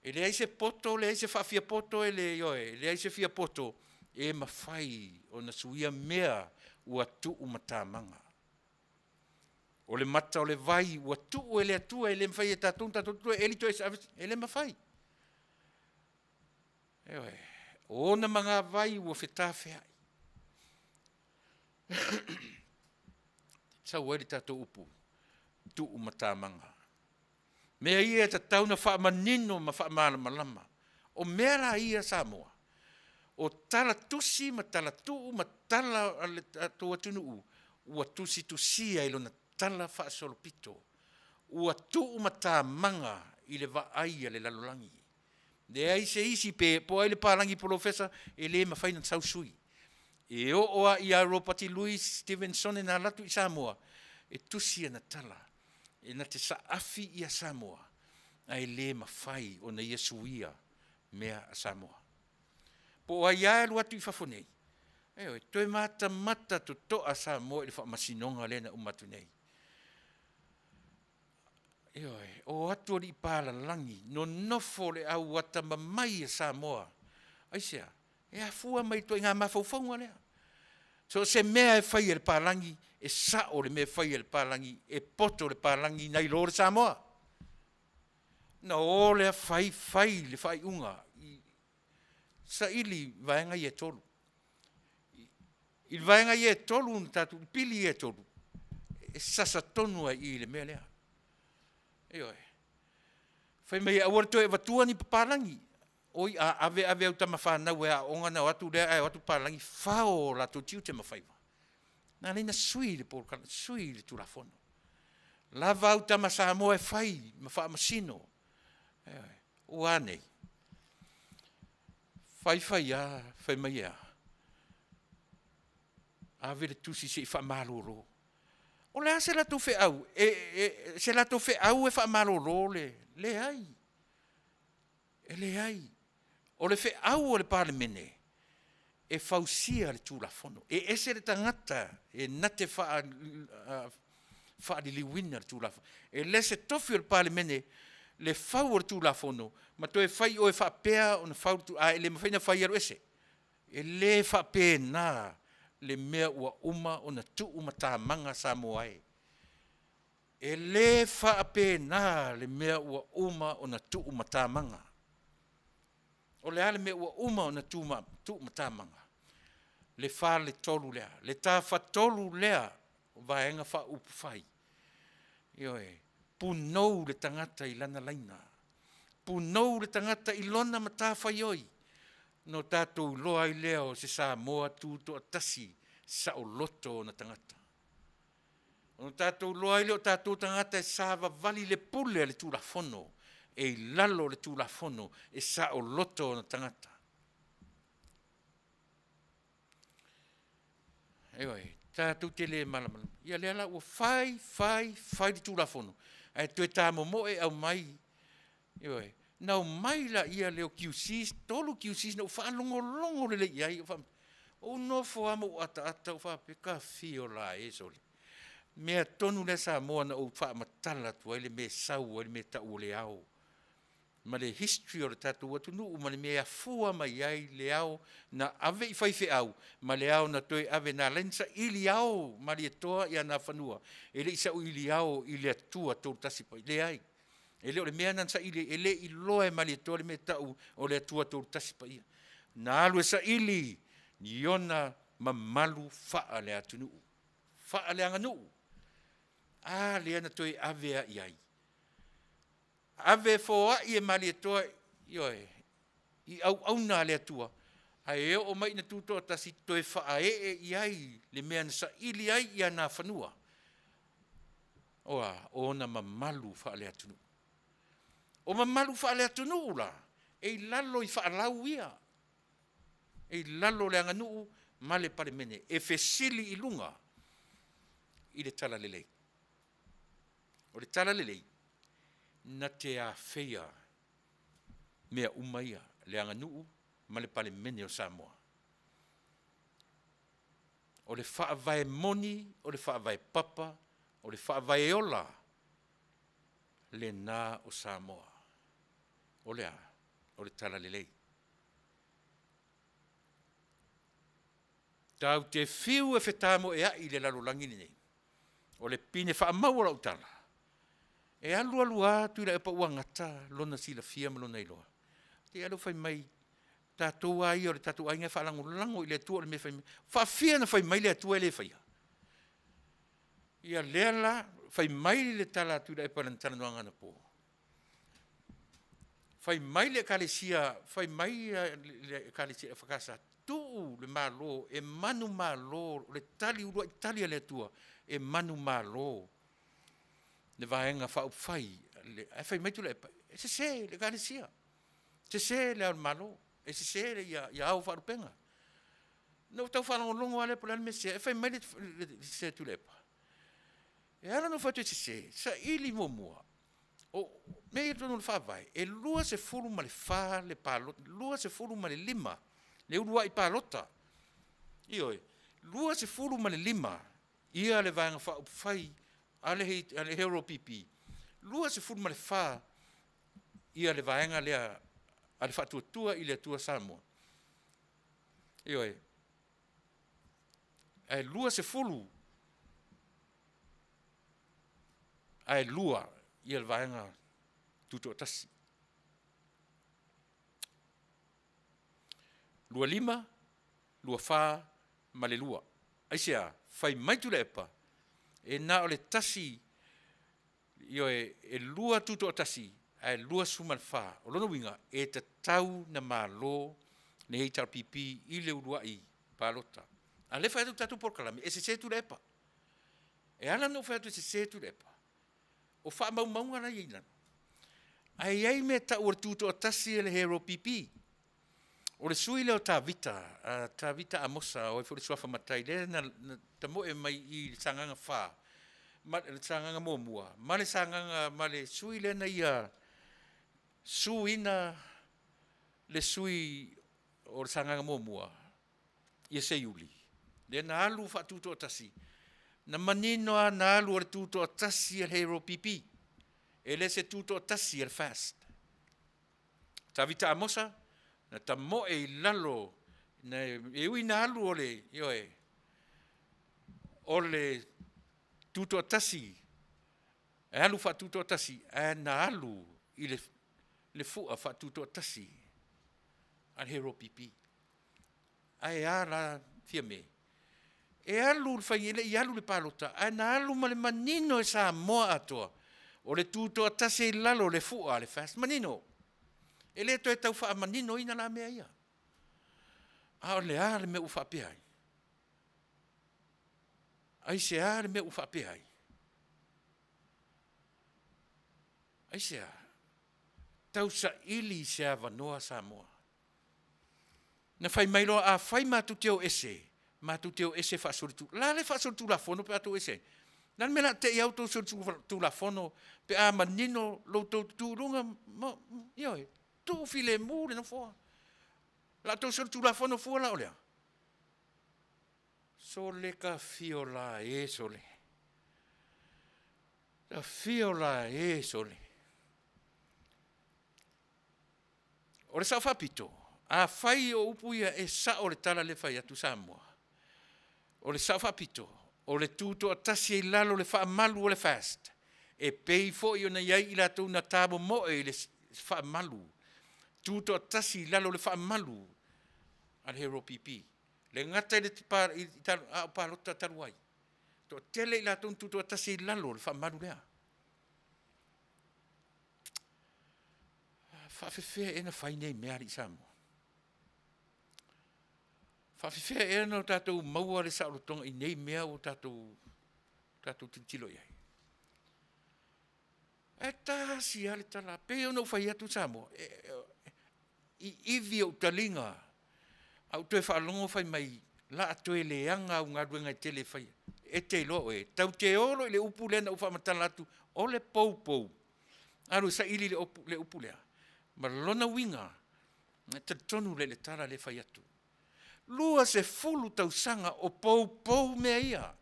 Speaker 1: E leai se poto, leai se faafiapoto, ioe, leai se fiapoto e mafai ona suia mea ua tuumatamaga. O le mata o le vai ua tuu e le Atua e le mafai e tatou ona tatou toe eli toe ave, e le mafai. Ioe. O ona magavai ua fetafeai. Sau ai le tatou upu, tuumatamaga. Mea ia e tatau ona faamanino ma faamalamalama. O mea la ia Samoa, o tala tusi ma tala tuu ma tala a le tatou atunuu ua tusitusia i lona talafaasolopito, ua tuumatamaga i le vaai a le lalolagi. Leai se isi pe po o ai le palagi polofesa, e le mafai ona sau sui. E oo lava ia Ropati Louis Stevensone na alu atu i Samoa e tusi ana tala, e na te saafi ia Samoa, ae le mafai ona ia suia mea a Samoa. Po o ai lava e alu atu i fafo nei, ioe, toe matamata totoa Samoa i le faamasinoga lea na uma atu nei. Ioe, o atu alii papalagi, nonofo le au atamamai a Samoa. Aisea? E afua mai i ituaiga mafaufauga lea. So o se mea lava e fai e le papalagi, e sao le mea e fai e le papalagi, e poto le papalagi nai lo le Samoa. Ona o lea fai fai le faaiuga, saili vaega ia e tolu. I vaega ia e tolu na tatou, pili ia e tolu, e sasa tonu lava i i le mea lea. Ioe. Fai mai e aua le toe avatua ni papalagi. Oi a ave ave au tama fanau e aooga ona o atu lea ae o atu papalagi fao o latou tiute ma faiva. Na ala ai ona sui le sui le Tulafono. Lava au tama Samoa e fai ma faamasino. Ioe. Ua a nei? Fai fai lava fai mai e a? Ave le tusi se i faamalolo. O le a se latou feau se latou feau e faamalolo le… Leai, e leai. O le feau a le Palemene, e fausia le Tulafono. E ese le tagata e na te faaliliuina le Tulafono. E le o se tofi o le Palemene le fau o le Tulafono ma toe fai o e faapea ona fau, ae le mafai ona fai alu ese. E le faapena le mea ua uma ona tuumatamaga Samoa e. E le faapena le mea ua uma ona tuumatamaga. O le a le mea ua uma ona tuumatamaga? Le faletolu lea, le tafatolu lea o Vaega Faaupufai. Ioe, punou le tagata i lana laina, punou le tagata i lona matafaioi, ona tatou iloa ai lea o se Samoa tutoatasi, saoloto ona tagata. Ona tatou iloa ai lea o tatou o tagata e savavali i le pule a le Tulafono, e i lalo o le Tulafono, e saoloto ona tagata. Ioe, tatou te le malamalama. Ia lea la ua fai fai fai le Tulafono ae toe tamomoe aumai, ioe, ona omai lea o QCs, 3 QCs na ou faalogologo lelei i ai, ou nofo lava ma ou ataata ou faapea, ta fio la e sole, o le mea tonu lea Samoa na ou faamatala atu ai le mea e sau ai le mea e tau o le ao, ma le history o le tatou atunuu ma le mea e afua mai ai le ao na ave i faifeau ma le ao na toe ave na ala ai ona saili ao Malietoa i Nafanua, e le i saili ao i le Atua Toatasi Paia, leai. E le o le mea lena na saili ai, e le i iloa e Malietoa le mea e tau o le Atua Toatasi Paia. Na alu e saili i ona mamalu faale-atunuu, faaleaganuu. A lea na toe ave lava i ai? Ave e foai e Malietoa, ioe, i auauna a le Atua, ae oo mai ina tutoatasi, toe faaee i ai le mea na saili ai Nafanua, o a? O ona mamalu faale-atunuu. O mamalu faale-atunuu la, E i lalo i faalau ia, e i lalo o le aganuu ma le Palemene e fesili i luga i le talalelei. O le talalelei, na te afea mea uma ia, le aganuu ma le Palemene o Samoa. O le faavae moni, o le faavae papa, o le faavae ola lena o Samoa. O le a? O le talalelei. Tatou te fiu e fetamoeai i le lalolagi lenei, o le pine faamau o lau tala, e alu alu lava Tuilaepa ua gata lona silafia ma lona iloa, te i lava lea ua fai mai tatou lava ia o le tatou aiga e faalagolago i le Atua i le mea e fai mai ai. E faafia ona fai mai le Atua e le faia? Ia lea la fai mai le tala a Tuilaepa i lana talanoaga anapo, fai mai le Ekalesia, fai mai le Ekalesia EFKS, tuu le Malo e manumalo, o le tali, uluai tali a le Atua, e manumalo le Vaega Faaupufai. Ae fai mai Tuilaepa, e sese le Ekalesia, sese Le Ao o le Malo, e sese le Ao o Faalupega. Na ou tau faalogologo lava lea po o le a le mea sese ai, ae fai mai le sese a Tuilaepa, e ala ona ou fai atu e sese, saili muamua, o mea ia i totonu o le Faavae, e 24 le palota, 25 le uluai palota. Ioe, 25 le Vaega Faaupufai a le HRPP, 24 le vaega lea a le Faatuatua i le Atua Samoa. Ioe. Ae 22 le Vaega Tutoatasi. 25, 24 ma le 2. Aisea? Fai mai Tuilaepa, e na o le tasi, ioe, e 2 Tutoatasi ae 24. O lona uiga, e tatau ona malo le HRPP i le uluai palota. A o lea e fai atu le tatou polokalame, e sese Tuilaepa. E ala ona ou fai atu e sese Tuilaepa, o faamaumauga la e i ai i lalo, ae i ai mea e tau o le tutoatasi o le HRPP. O le sui usufono lea o Tavita, Tavita Amosa o ai foi le suafa matai lea na tamoe mai i le Sagaga 4, Sagaga 1 ma le Sagaga ma le sui lea na ia suiina le sui o le Sagaga 1 ia Seiuli, lea na alu faatutoatasi, na manino lava na alu o le tutoatasi a le HRPP, e le se tutoatasi a le FAST. Tavita Amosa, na tamoe i lalo, e ui ina alu o le, ioe, o le tutoatasi, e alu faatutoatasi, ae na alu i le fua faatutoatasi a le HRPP. Ae a la Fiame? E alu e le i alu i le palota, ae na alu ma le manino e Samoa atoa, o le tutoatasi e i lalo o le fua a le FAST. Manino. E le toe tau faamaninoina la mea ia. A o le a le mea ua faapea ai? Aisea le mea ua faapea ai? Aisea? Tausaili se avanoa Samoa. Na fai mai loa, afai matou te o ese, matou te o ese faasolitulafono. O le a le faasolitulafono pe a outou o ese ai? O le a le mea o le a te i lava outou solitulafono pe a manino lo outou tutu i luga ma, ioe, tuufilemu le Nofoa. O le a outou solitulafono fua la o le a? Sole ta afio la e sole, afio la e sole. O le Sao Faapito, afai o upu ia e sao le tala lea e fai atu Samoa, o le Sao Faapito, o le tutoatasi e i lalo o le faamalu o le FAST, e pei foi ona i ai i latou na tamomoe i le faamalu tutoatasi i lalo o le faamalu a le HRPP. E le gata a o palota talu ai, toatele i latou na tutoatasi i lalo o le faamalu lea. E faapefea ea ona fai nei mea alii Samoa? E faapefea ea ona tatou maua le saolotoga i nei mea ua tatou tilotilo i ai? Ae tasi lava le tala, pei ona ou fai atu Samoa. iivi o ou taliga, a ou toe faalogo fai mai, la a toe leaga au galuega e tele e faia. E te iloa oe, tatou te o loa i le upu lea na ou faamatala atu, o le poupou, alu e saili le upu lea, ma lona uiga, e talitonu lea i le tala lea e fai atu. 20 tausaga o poupou mea ia.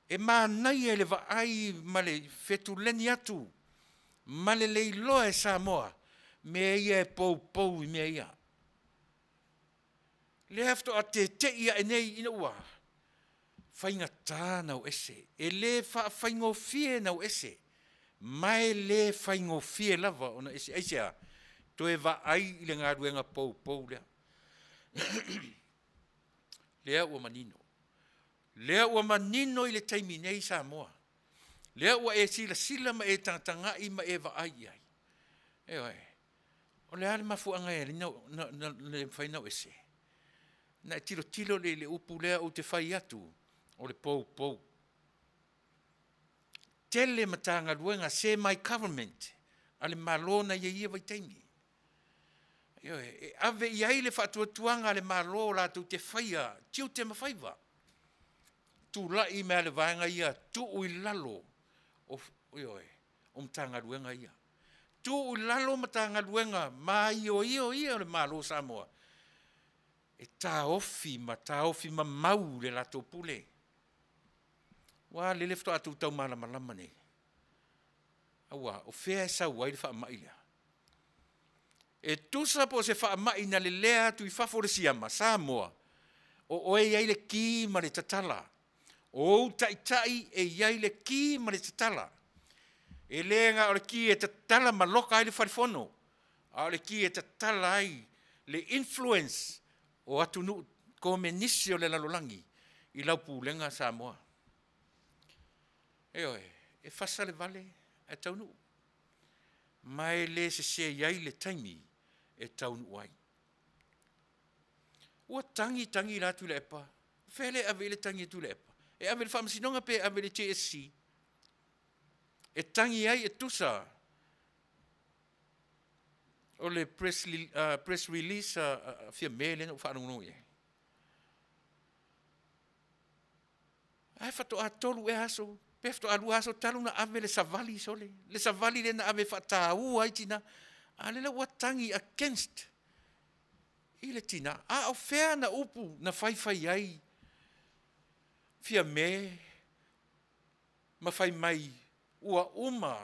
Speaker 1: E manaia i le vaai ma le fetuleni atu ma le leiloa e Samoa mea ia e poupou i mea ia. Lea faatoa tetei ae nei ina ua faigata ona o ese. E le faafaigofie ona o ese, ma e le faigofie lava ona ese. Aisea? Toe vaai i le galuega poupou lea. Lea ua manino, lea ua manino i le taimi nei Samoa, lea ua e silasila ma e tagatagai ma e vaai i ai. Ioe. O le a le mafuaaga e ala ai ona le mafai ona o ese? Na e tilotilo lelei i le upu lea ou te fai atu, o le poupou. Tele Matagaluega semi-government a le Malo na i ai i ia vaitaimi. Ioe, e ave i ai le faatuatuaga a le Malo latou te faia tiute ma faiva. Tulai mai lava le vaega ia tuu i lalo o, ioe, o Matagaluega ia. Tuu i lalo Matagaluega maioio ia o le Malo o Samoa e taofi ma taofi mamau le latou pule. Ua a lele faatoa outou tau malamalama nei? Aua o fea e sau ai le faamai lea? E tusa po o se faamai na lelea atu i fafo o le siama, Samoa, o oe e i ai le ki ma le tatala. O ou taitai e i ai le ki ma le tatala. E le na o le ki e tatala ma loka ai le fale fono, a o le ki e tatala ai le influence o atunuu komenisi o le lalolagi i lau pulega Samoa. Ioe, e fasa le vale ae taunuu, ma e le sese ai le taimi e taunuu ai. Ua tagi tagi la Tuilaepa, o fea lea e ave i ai le tagi a Tuilaepa? E ave i le Faamasinoga pe ave i le JSC? E tagi ai e tusa o le press release a Fiame lea na ou faalogologo i ai. Ae faatoa 3 ea aso pe faatoa 2 aso talu ona ave le savali sole, le savali lea na ave e faataua ai tina, a o lele ua tagi against i le tina. A o fea ana upu na faifai ai Fiame ma fai mai ua uma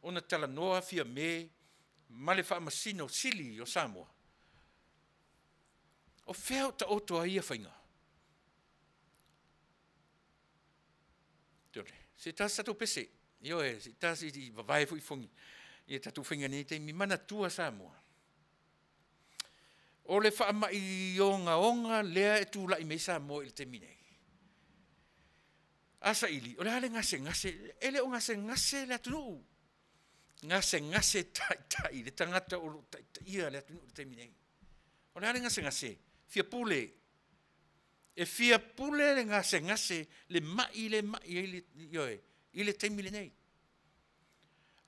Speaker 1: ona talanoa Fiame ma le Faamasino Sili o Samoa? O fea o taoto ai ia faiga? Se i ta se tatou pese, ioe, se i ta se i vavae foi ia tatou faiga i lenei taimi. Manatua Samoa, o le faamai ogaoga lea e tulai mai ai Samoa i le taimi nei, a saili o le a le gasegase, e le o gasegase le atunuu, gasegase taitai, le tagata o lo o taitaia le atunuu i le taimi nei. O le a le gasegase? Fia pule. E fia pule le gasegase le mai lea e mai ai le, ioe, i le taimi lenei.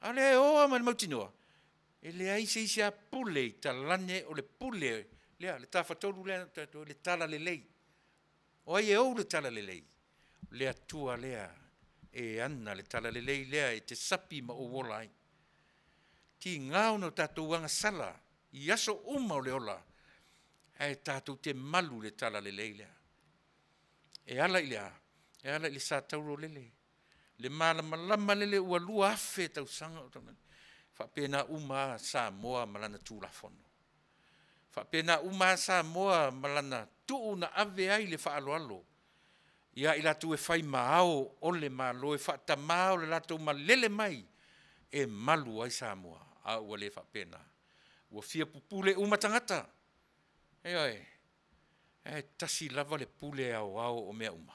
Speaker 1: A o lea e o lava ma le mautinoa, e leai se isi lava pule i talane o le pule lea, le tafatolu lea, le talalelei. O ai e ou le talalelei? O le Atua lea e ana le talalelei lea e te sapi ma ou ola ai. Tiga ona tatou agasala i aso uma o le ola, ae tatou te malu i le talalelei lea. E ala i le a? E ala i le sa taurolele, le malamalama lele ua 2000 tausaga o faapena uma lava Samoa ma lana Tulafono. E faapena uma lava Samoa ma lana tuu na ave ai le faaaloalo ia i latou e fai ma ao o le Malo, e faatama le latou malele mai e malu ai Samoa, a ua le faapena. Ua fia pupule uma tagata, ioe, ae tasi lava le pule aoao o mea uma.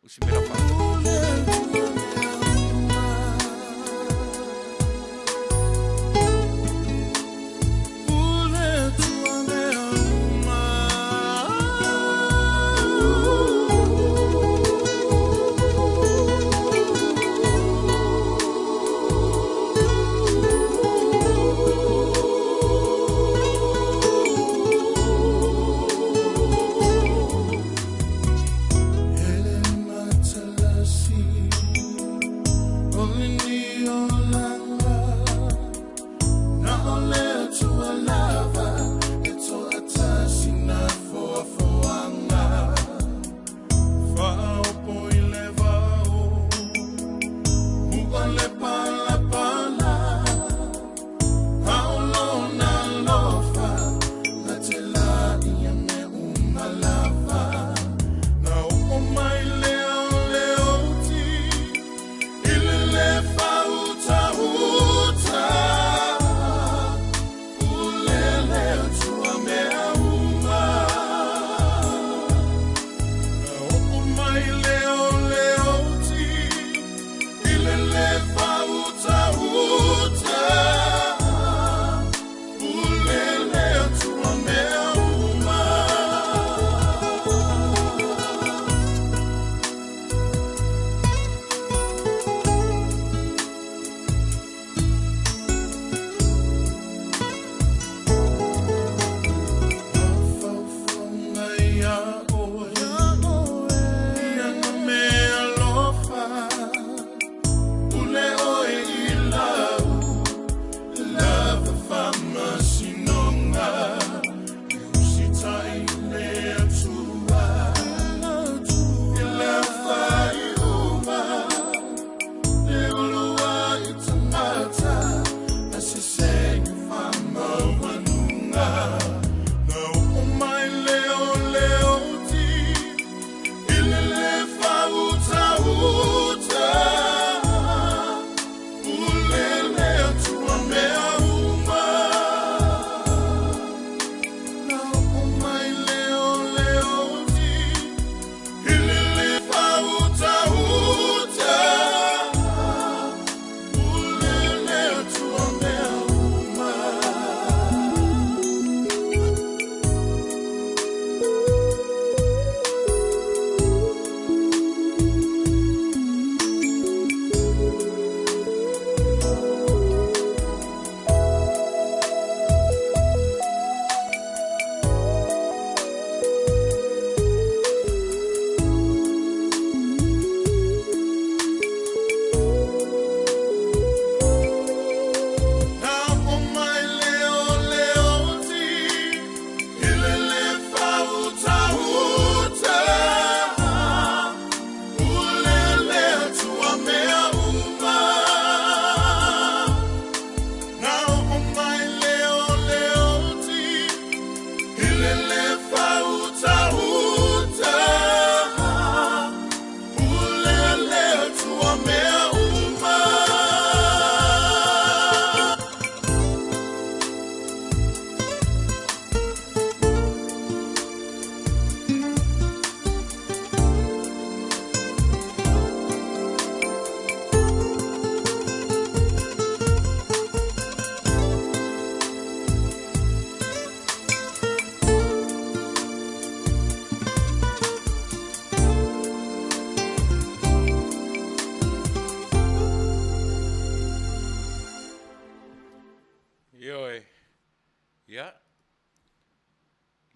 Speaker 1: O si mea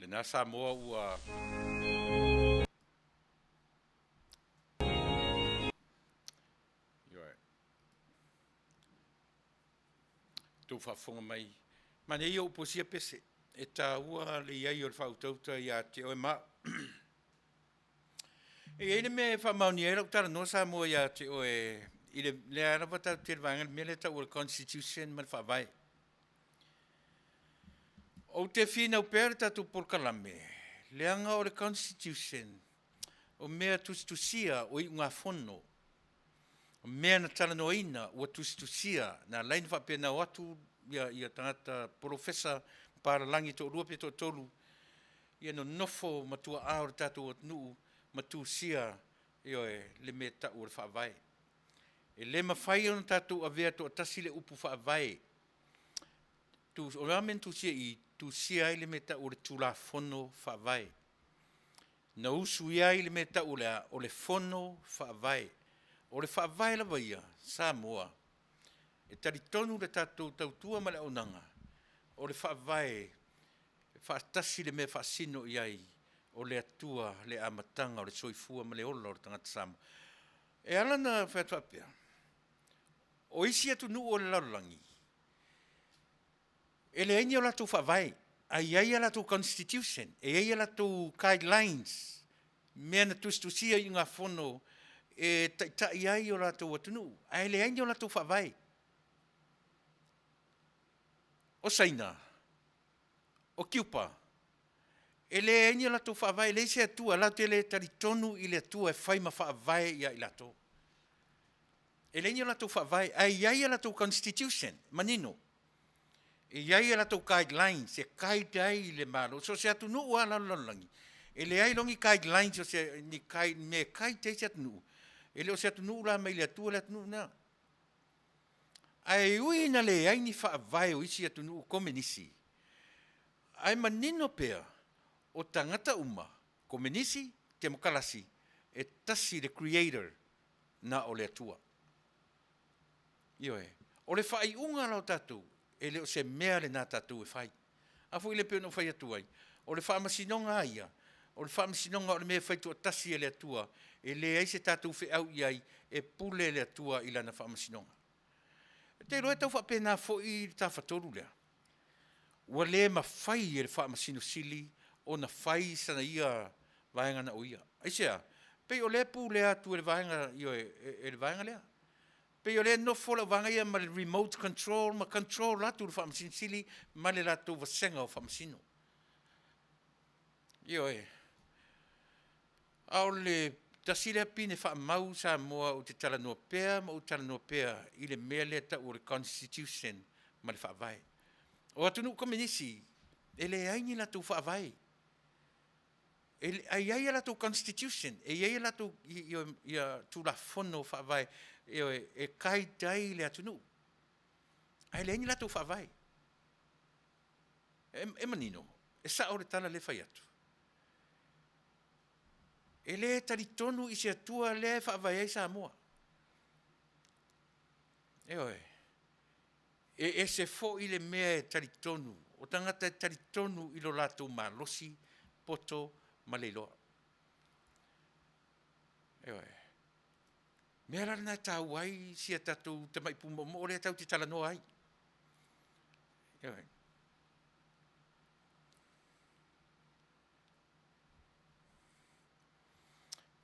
Speaker 1: Lena Samoa ua Ioe. Tou faafofoga mai. Manaia ia ou posia pese. E taua le i ai o le faautauta ia te oe ma au. E i ai le mea e faamaonia ai lau talanoa Samoa ia te oe i le lea lava tatou te i le vaega i le mea lea e tau o le Constitution ma le Faavae. Ou te finau pea le tatou polokalame, leaga o le Constitution, o mea tusitusia o iugafono, o mea na talanoaina ua tusitusia, na ala ai ona faapena o atu ia tagata polofesa papalagi e toalua pe toatolu, ia nonofo ma tuaa o le tatou atunuu ma tusia, ioe, le mea e tau o le Faavae. E le mafai ona tatou avea toatasi le upu Faavae. O le a mea na tusia i i? Tusia ai le mea e tau o le Tulafono Faavae. Na usu i ai le mea e tau o le a? O le Fono Faavae. O le Faavae lava ia Samoa, e talitonu le tatou tautua ma le auaunaga, o le Faavae, e faatasi le mea e faasino i ai, o le Atua le amataga o le soifua ma le ola o le tagata Samoa. E ala ona fai atu faapea, o isi atunuu o le lalolagi, e leai ni o latou faavae, ae i ai a latou constitution, e i ai a latou guidelines, mea na tusitusia i iugafono e taitai ai o latou atunuu, ae leai ni o latou faavae. O Saina, o Kiupa, e leai ni o latou faavae, e leai se Atua, latou te le talitonu i le Atua e fai ma faavae ia i latou. E leai ni o latou faavae, ae i ai a latou constitution manino. E i ai a latou guidelines e guide ai le Malo. So o se atunuu lava o le lalolagi, e leai loa ni guidelines o se, ni mea e guide ai se atunuu, e le o se atunuu la mai le Atua le atunuu lena. Ae ui ina leai ni faavae o isi atunuu komenisi, ae manino pea, o tagata uma, komenisi, temokalasi, e tasi le creator, na o le Atua. Ioe. O le faaiuga la o tatou, e le o se mea lena a tatou e fai. A foi lea pei ona ou fai atu ai, o le Faamasinoga lava ia, o le Faamasinoga o le mea e fai toatasi e le Atua, e leai se tatou feau i ai, e pule le Atua i Lana Faamasinoga. Ou te iloa e tau faapena foi le Tafatolu lea. Ua le mafai e le Faamasino Sili ona fai sana ia vaega na o ia. Aisea? Pei o lea e pulea atu e le vaega, ioe, e le vaega lea. Pei o lea e nofo le auvaega ia ma le remote control ma control atu le Faamasino Sili ma le latou vasega o Faamasino. Ioe. A o le tasi lea pine faamau Samoa ou te talanoa pea ma ou talanoa pea i le mea lea e tau o le Constitution ma le Faavae. O atunuu komenisi, e leai ni latou faavae, ae i ai a latou constitution, e i ai a latou Tulafono Faavae, ioe, e guide ai le atunuu, ae leai ni latou faavae. E manino, e sao le tala lea e fai atu. E le talitonu i se Atua lea e faavae ai Samoa. Ioe. E ese foi le mea e talitonu, o tagata e talitonu i lo latou malosi, poto ma le iloa. Ioe. O le mea la lena e taua ai si a tatou tamai pumoomoo lea tatou te talanoa ai. Ioe.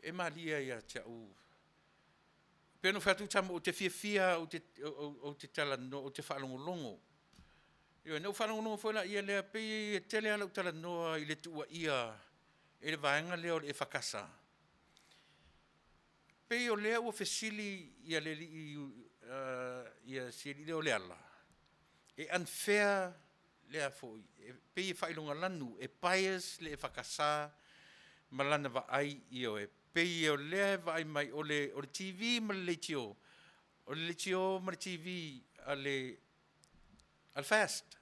Speaker 1: E malie ia te au, pei ona ou fai atu Tama, ou te fiafia ou te talanoa, ou te faalogologo. Ioe, na ou faalogologo foi lea, e pei e tele lava lau talanoa i le tuuaia e le vaega lea o le EFKS, pei o lea ua fesili le alii, si alii lea o Leala, e unfair le foi, e pei e faailogalanu, e bias le EFKS ma lana vaai, ioe, pei o lea e vaai mai o le TV ma le leitio, o le leitio ma le TV a le FAST.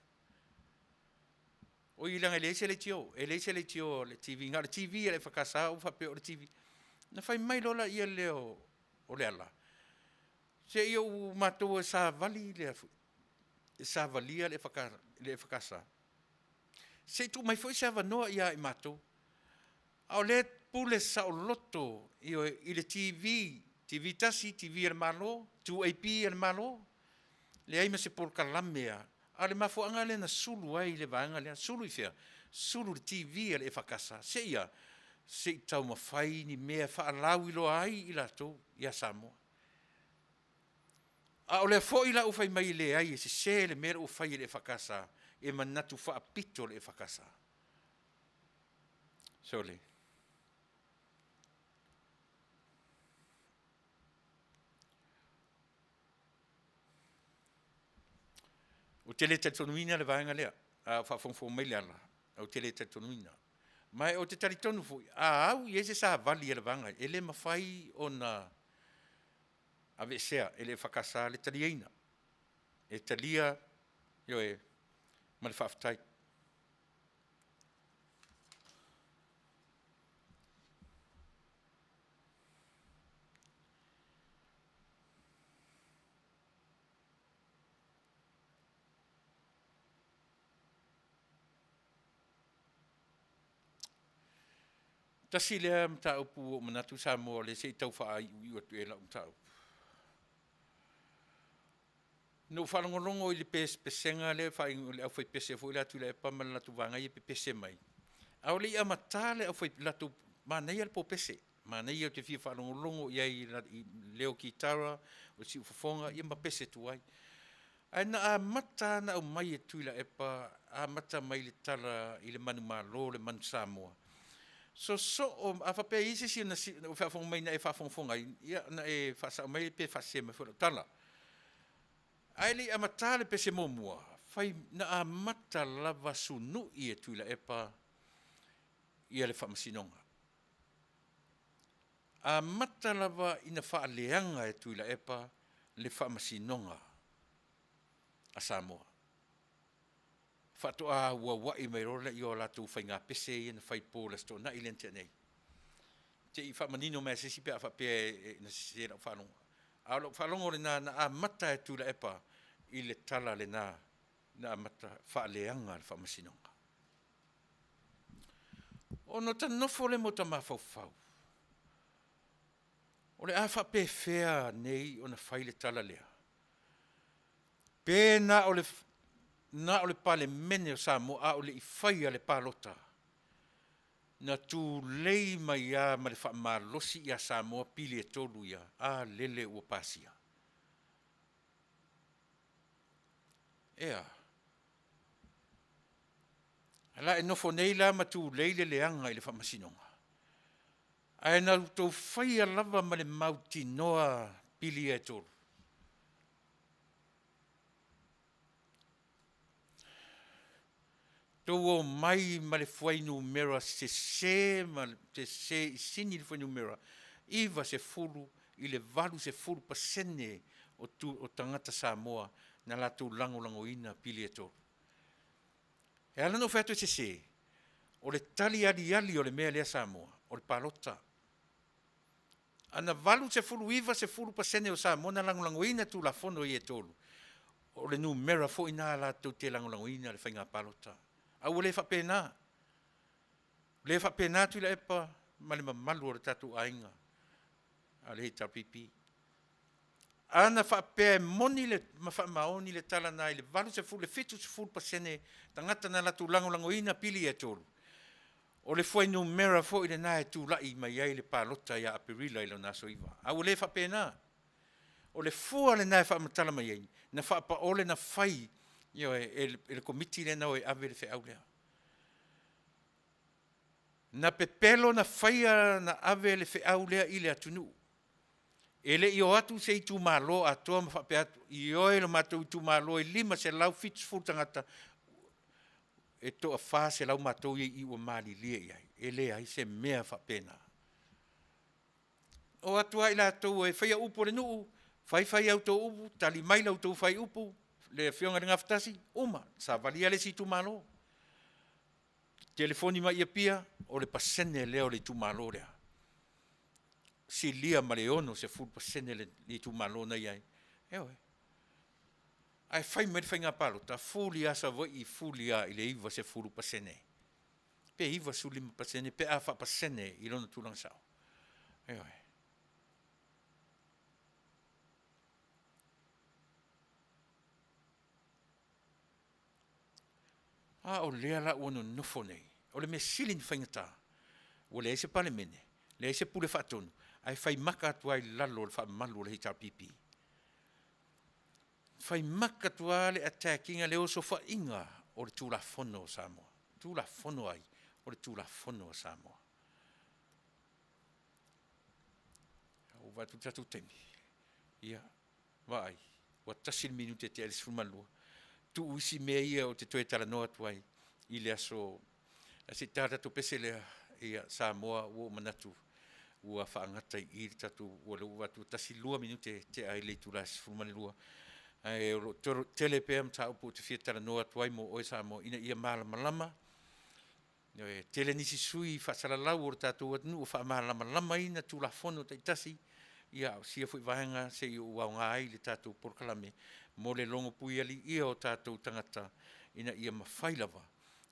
Speaker 1: Oi leaga e leai se leitio, e leai se leitio a le TV, na o le TV a le EFKS ua faapea o le TV. Ona fai mai loa lea o Leala, se i ou matou e savali le, e savalia le EFKS. Se i tuu mai foi se avanoa ia i matou. A o lea e pule saoloto, ioe, i le TV, TV tasi, TV a le Malo, 2AP a le Malo, leai ma se polokalame a. A o le mafuaaga lea na sulu ai le vaega lea, sulu i fea? Sulu i le TV a le EFKS, se i a? Se i taumafai ni mea e faalauiloa ai i latou ia Samoa. A o lea foi la ua fai mai e leai e sese le mea lea ua fai e le EFKS, e manatu faapito le EFKS. Sole. Ou te le talitonuina le vaega lea, a o faafogafoga mai Leala, ou te le talitonuina. Ma ou te talitonu foi, a au i ai se savali a le vaega, e le mafai ona aveesea e le EFKS le taliaina. E talia, ioe, ma le faafetai. Tasi lea mataupu ua ou manatu Samoa o lea se i tau faaiuiu atu i ai lau mataupu. Na ou faalogologo i le pesepesega lea e le aufaipese foi lea a Tuilaepa ma le latou vaega ia e pepese mai, a o le i amata le latou, manaia le popese, manaia ou te fia faalogologo i ai i leo o kitara, o siufofoga ia ma pese atu ai. Ae na amata lava ona aumai e Tuilaepa, amata mai i le tala i le manumalo, le Manusamoa, sosoo, a faapea e i ai se isi o faafofoga mai na e faafogafoga ai, ia ona e faasao mai lea pe faasese mai foi lau tala. Ae le i amata le pese muamua, na amata lava sunui e Tuilaepa ia le Faamasinoga. Amata lava ina faaleaga e Tuilaepa le Faamasinoga a Samoa. Faatoa auauai mai loa lea o latou faiga pese ia na fai i le po o le Aso Toonai lea na tea nei. Se i faamanino mai lava e se isi pe a faapea na sese lau faalogo. A o lau faalogo lena na amata e Tuilaepa i le tala lena na amata faaleaga le Faamasinoga. Ona ota nofo lea ma ota mafaufau, o le a faapefea nei ona fai le tala lea? Pe na o le Palemene o Samoa a o le i faia le palota, na tulei mai lava ma le faamalosi ia Samoa pili e 3 ia, a lele ua pasia. E a? O le a e nofo nei la ma tulei le leaga i le Faamasinoga? Ae na outou faia lava ma le mautinoa pili ia e 3. Outou omai ma le fuainumera sese ma le sese i sini le fuainumera 90 i le 80% o tagata Samoa na latou lagolagoina pili e 3. E ala ona ou fai atu e sese, o le tali aliali o le mea lea Samoa, o le palota. Ana 80, 90% o Samoa na lagolagoina Tulafono ia e 3, o le numera foi lena latou te lagolagoina le faiga palota. A ua le faapena, le faapena Tuilaepa ma le mamalu o le tatou aiga a le HRPP. A na faapea e moni ma faamaoni le tala lena i le 80 i le 70% tagata na latou lagolagoina pili ia e 3, o le fuainumera foi lena e tulai mai ai le palota ia Aperila i lona aso 9. A ua le faapena. O le fua lena e faamatala mai ai, na faapaole na fai, ioe, e le Komiti lea na o e ave le feau lea. Na pepelo na faia na ave le feau lea i le atunuu. E le i o atu se itumalo atoa ma faapea atu, ioe lo matou itumalo e 570 tagata, e toa-400 matou ia e i i ua malilie i ai. E leai se mea faapena. O atu lava i latou e faia upu a le nuu, fai fai a outou upu, tali mai la outou faaiupu le Afioga i le Gafatasi, uma, savalia le isi itumalo. Telefoni mai i Apia, o le pasene lea o le itumalo lea. Silia ma le 60% le itumalo na i ai. Ioe. Ae fai mai le faiga palota, fuli lava Savaii, fuli lava i le 90% pe 95% pe a faapasene i lona tulaga sao. Ioe. A o lea la ua nonofo nei, o le mea sili ona faigata, ua leai se Palemene, leai se Pule Faatonu, ae fai maka atu lava i lalo o le faamalu o le HRPP. Fai maka atu lava le attack ina, le osofaiga o le Tulafono a Samoa. Tulafono a ai? O le Tulafono a Samoa. Ua ou vaai atu i le tatou taimi, ia, vaai, ua 1 le minute e tea i le 12, tuu isi mea ia ou te toe talanoa atu ai i le aso, ae se i ta le tatou pese lea. Ia Samoa ua ou manatu ua faagata i i le tatou, o lea ua ou vaai atu ua 12 minute e tea ai le itula e 12, ae o lo o tele pea mataupu ou te fia talanoa atu ai mo oe Samoa ina ia malamalama. Ioe. E tele nisi sui usufono faasalalau o le tatou atunuu o faamalamalamaina Tulafono taitasi, ia a o sia foi vaega se i ou aoga ai i le tatou polokalame mo le logompuialiia o tatou tagata ina ia mafai lava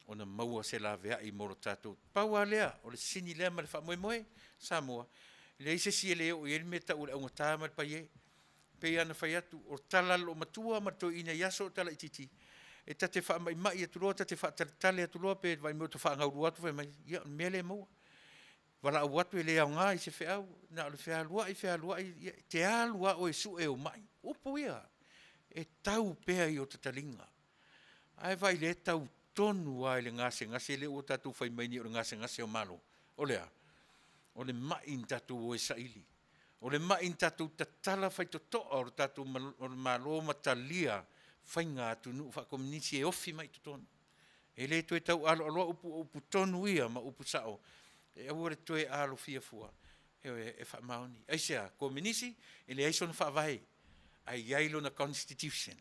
Speaker 1: ona maua se laveai mo lo tatou. Pau lava lea o le sini lea ma le faamoemoe, Samoa, e leai se isi e le oo i ai le mea e tau o le augata ma le paiē. E pei lava ona fai atu, o tala a le loomatua ma le toeaina i aso a o talaitiiti, e ta te faamaimai atu loa ta te faataletale atu loa pe vaai mai ua ta faagaulua atu fai mai, ia o le mea lea e maua. Valaau atu e le aoga i se feau, na o le fealuai fealuai, ia e te alu lava oe e sue ou mai. O upu ia, e tau pea i ota taliga. Ae vaai o lea e tau tonu lava i le gasegase lea ua tatou fai mai nei o le gasegase o Malo. O le a? O le mai na tatou o e saili. O le mai na tatou tatala faitotoa o le tatou Malo ma talia faiga a atunuu faakomunisi e ofi mai i totonu. E le toe taualoaloa upu, o upu tonu ia ma upu sao, e aua le toe alofia fua, ioe, e faamaoni. Aisea? Kominisi e leai sona faavae, ae i ai lona constitution.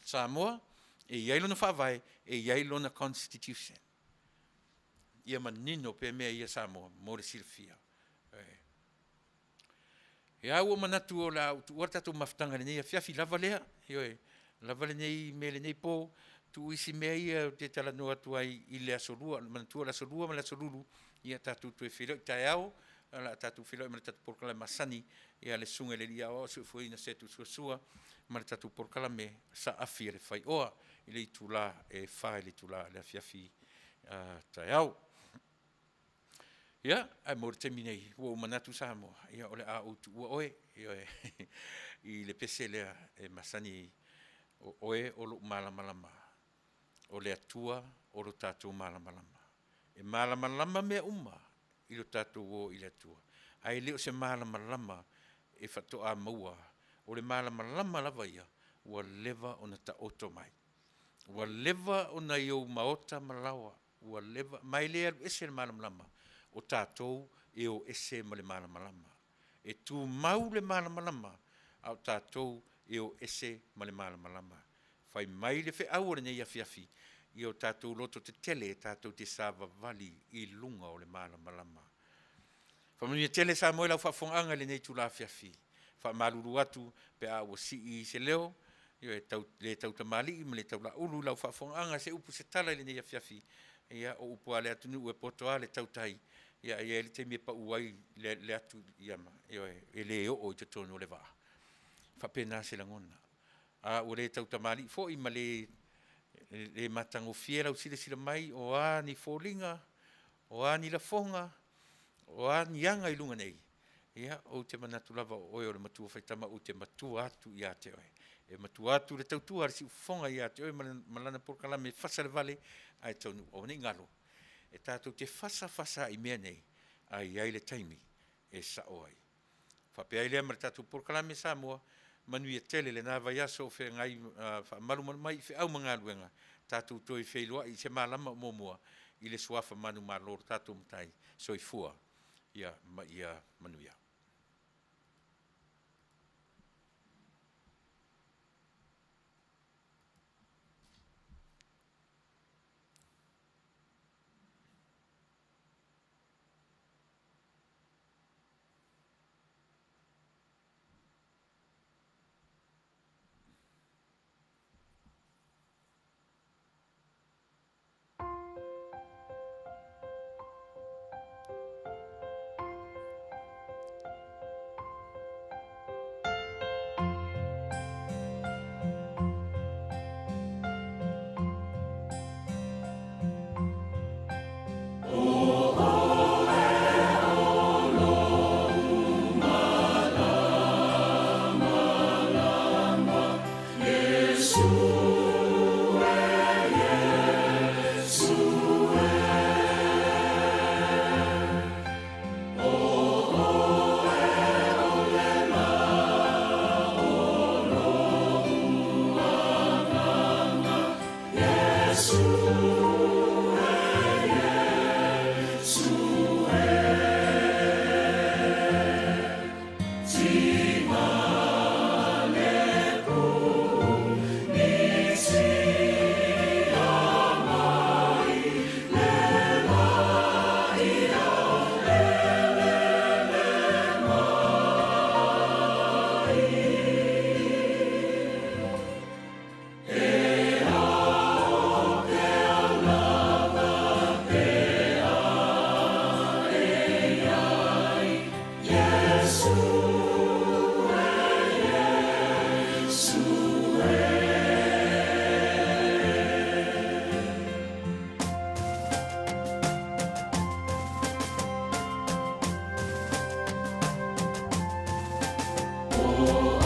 Speaker 1: Samoa, e i ai lona faavae, e i ai lona constitution. Ia manino pea mea ia Samoa mo le silafia. Ia ua ou manatu o le a ou tuua le tatou mafutaga i lenei afiafi, lava lea, ioe, lava lenei mea i lenei po, tuu isi mea ia ou te talanoa atu ai i le aso Lua. Manatua o le aso Lua ma le aso Lulu tatou toe feiloai taeao, o le a tatou feiloai ma le tatou polokalame masani a le Susuga i le Alii Aoao Soifuaina Sematu Suasua ma le tatou polokalame Saafi a le Faioa i le itula e 4 i le itula o le afiafi a taeao. Ia, ae mo le taimi nei, ua ou manatu Samoa, ia o le a ou tuua oe, ioe, i le pese lea e masani, o oe o lou malamalama, o le Atua o lo tatou malamalama. E malamalama mea uma i lo tatou o i le Atua, ae le o se malamalama e faatoa maua, o le malamalama lava ia ua leva ona taoto mai. Ua leva ona i ou maota ma laoa, ua leva, ma e le alu ese le malamalama, o tatou e o ese ma le malamalama. E tumau le malamalama, a o tatou e o ese ma le malamalama. Fai mai le feau o lenei afiafi, ia o tatou lototetele tatou te savavali i luga o le malamalama. Faamanuia tele Samoa i lau faafofogaaga i lenei itula afiafi. E faamalulu atu pe a ua sii se leo, e le tautamalii ma le taulaulu i lau faafofogaaga se upu se tala i lenei afiafi, ia o upu lava a le atunuu e poto lava le tautai, ae i ai le taimi e pau ai le atu, ioe, e le oo i totonu o le vaa. E faapena se lagona. A ua le tautamalii foi ma le matagofie lau silasila mai, o a ni foliga, o a ni lafoga, o a ni aga i luga nei, ia ou te manatu lava o oe o le matua faitama ou te matua atu ia te oe. E matua atu le tautua a le siufofoga ia te oe ma lana polokalame e fasa le vale ae taunuu. Aua ne i galo, e tatou te fasa fasa lava i mea nei, ae i ai le taimi e sao ai. Faapea ai lea ma le tatou polokalame Samoa, manuia tele lena vaiaso o feagai faamalumalu mai i feau ma galuega, tatou toe feiloai i se malama o muamua i le suafa manumalo o le tatou Matai. Soifua ma ia manuia.
Speaker 2: Samoa.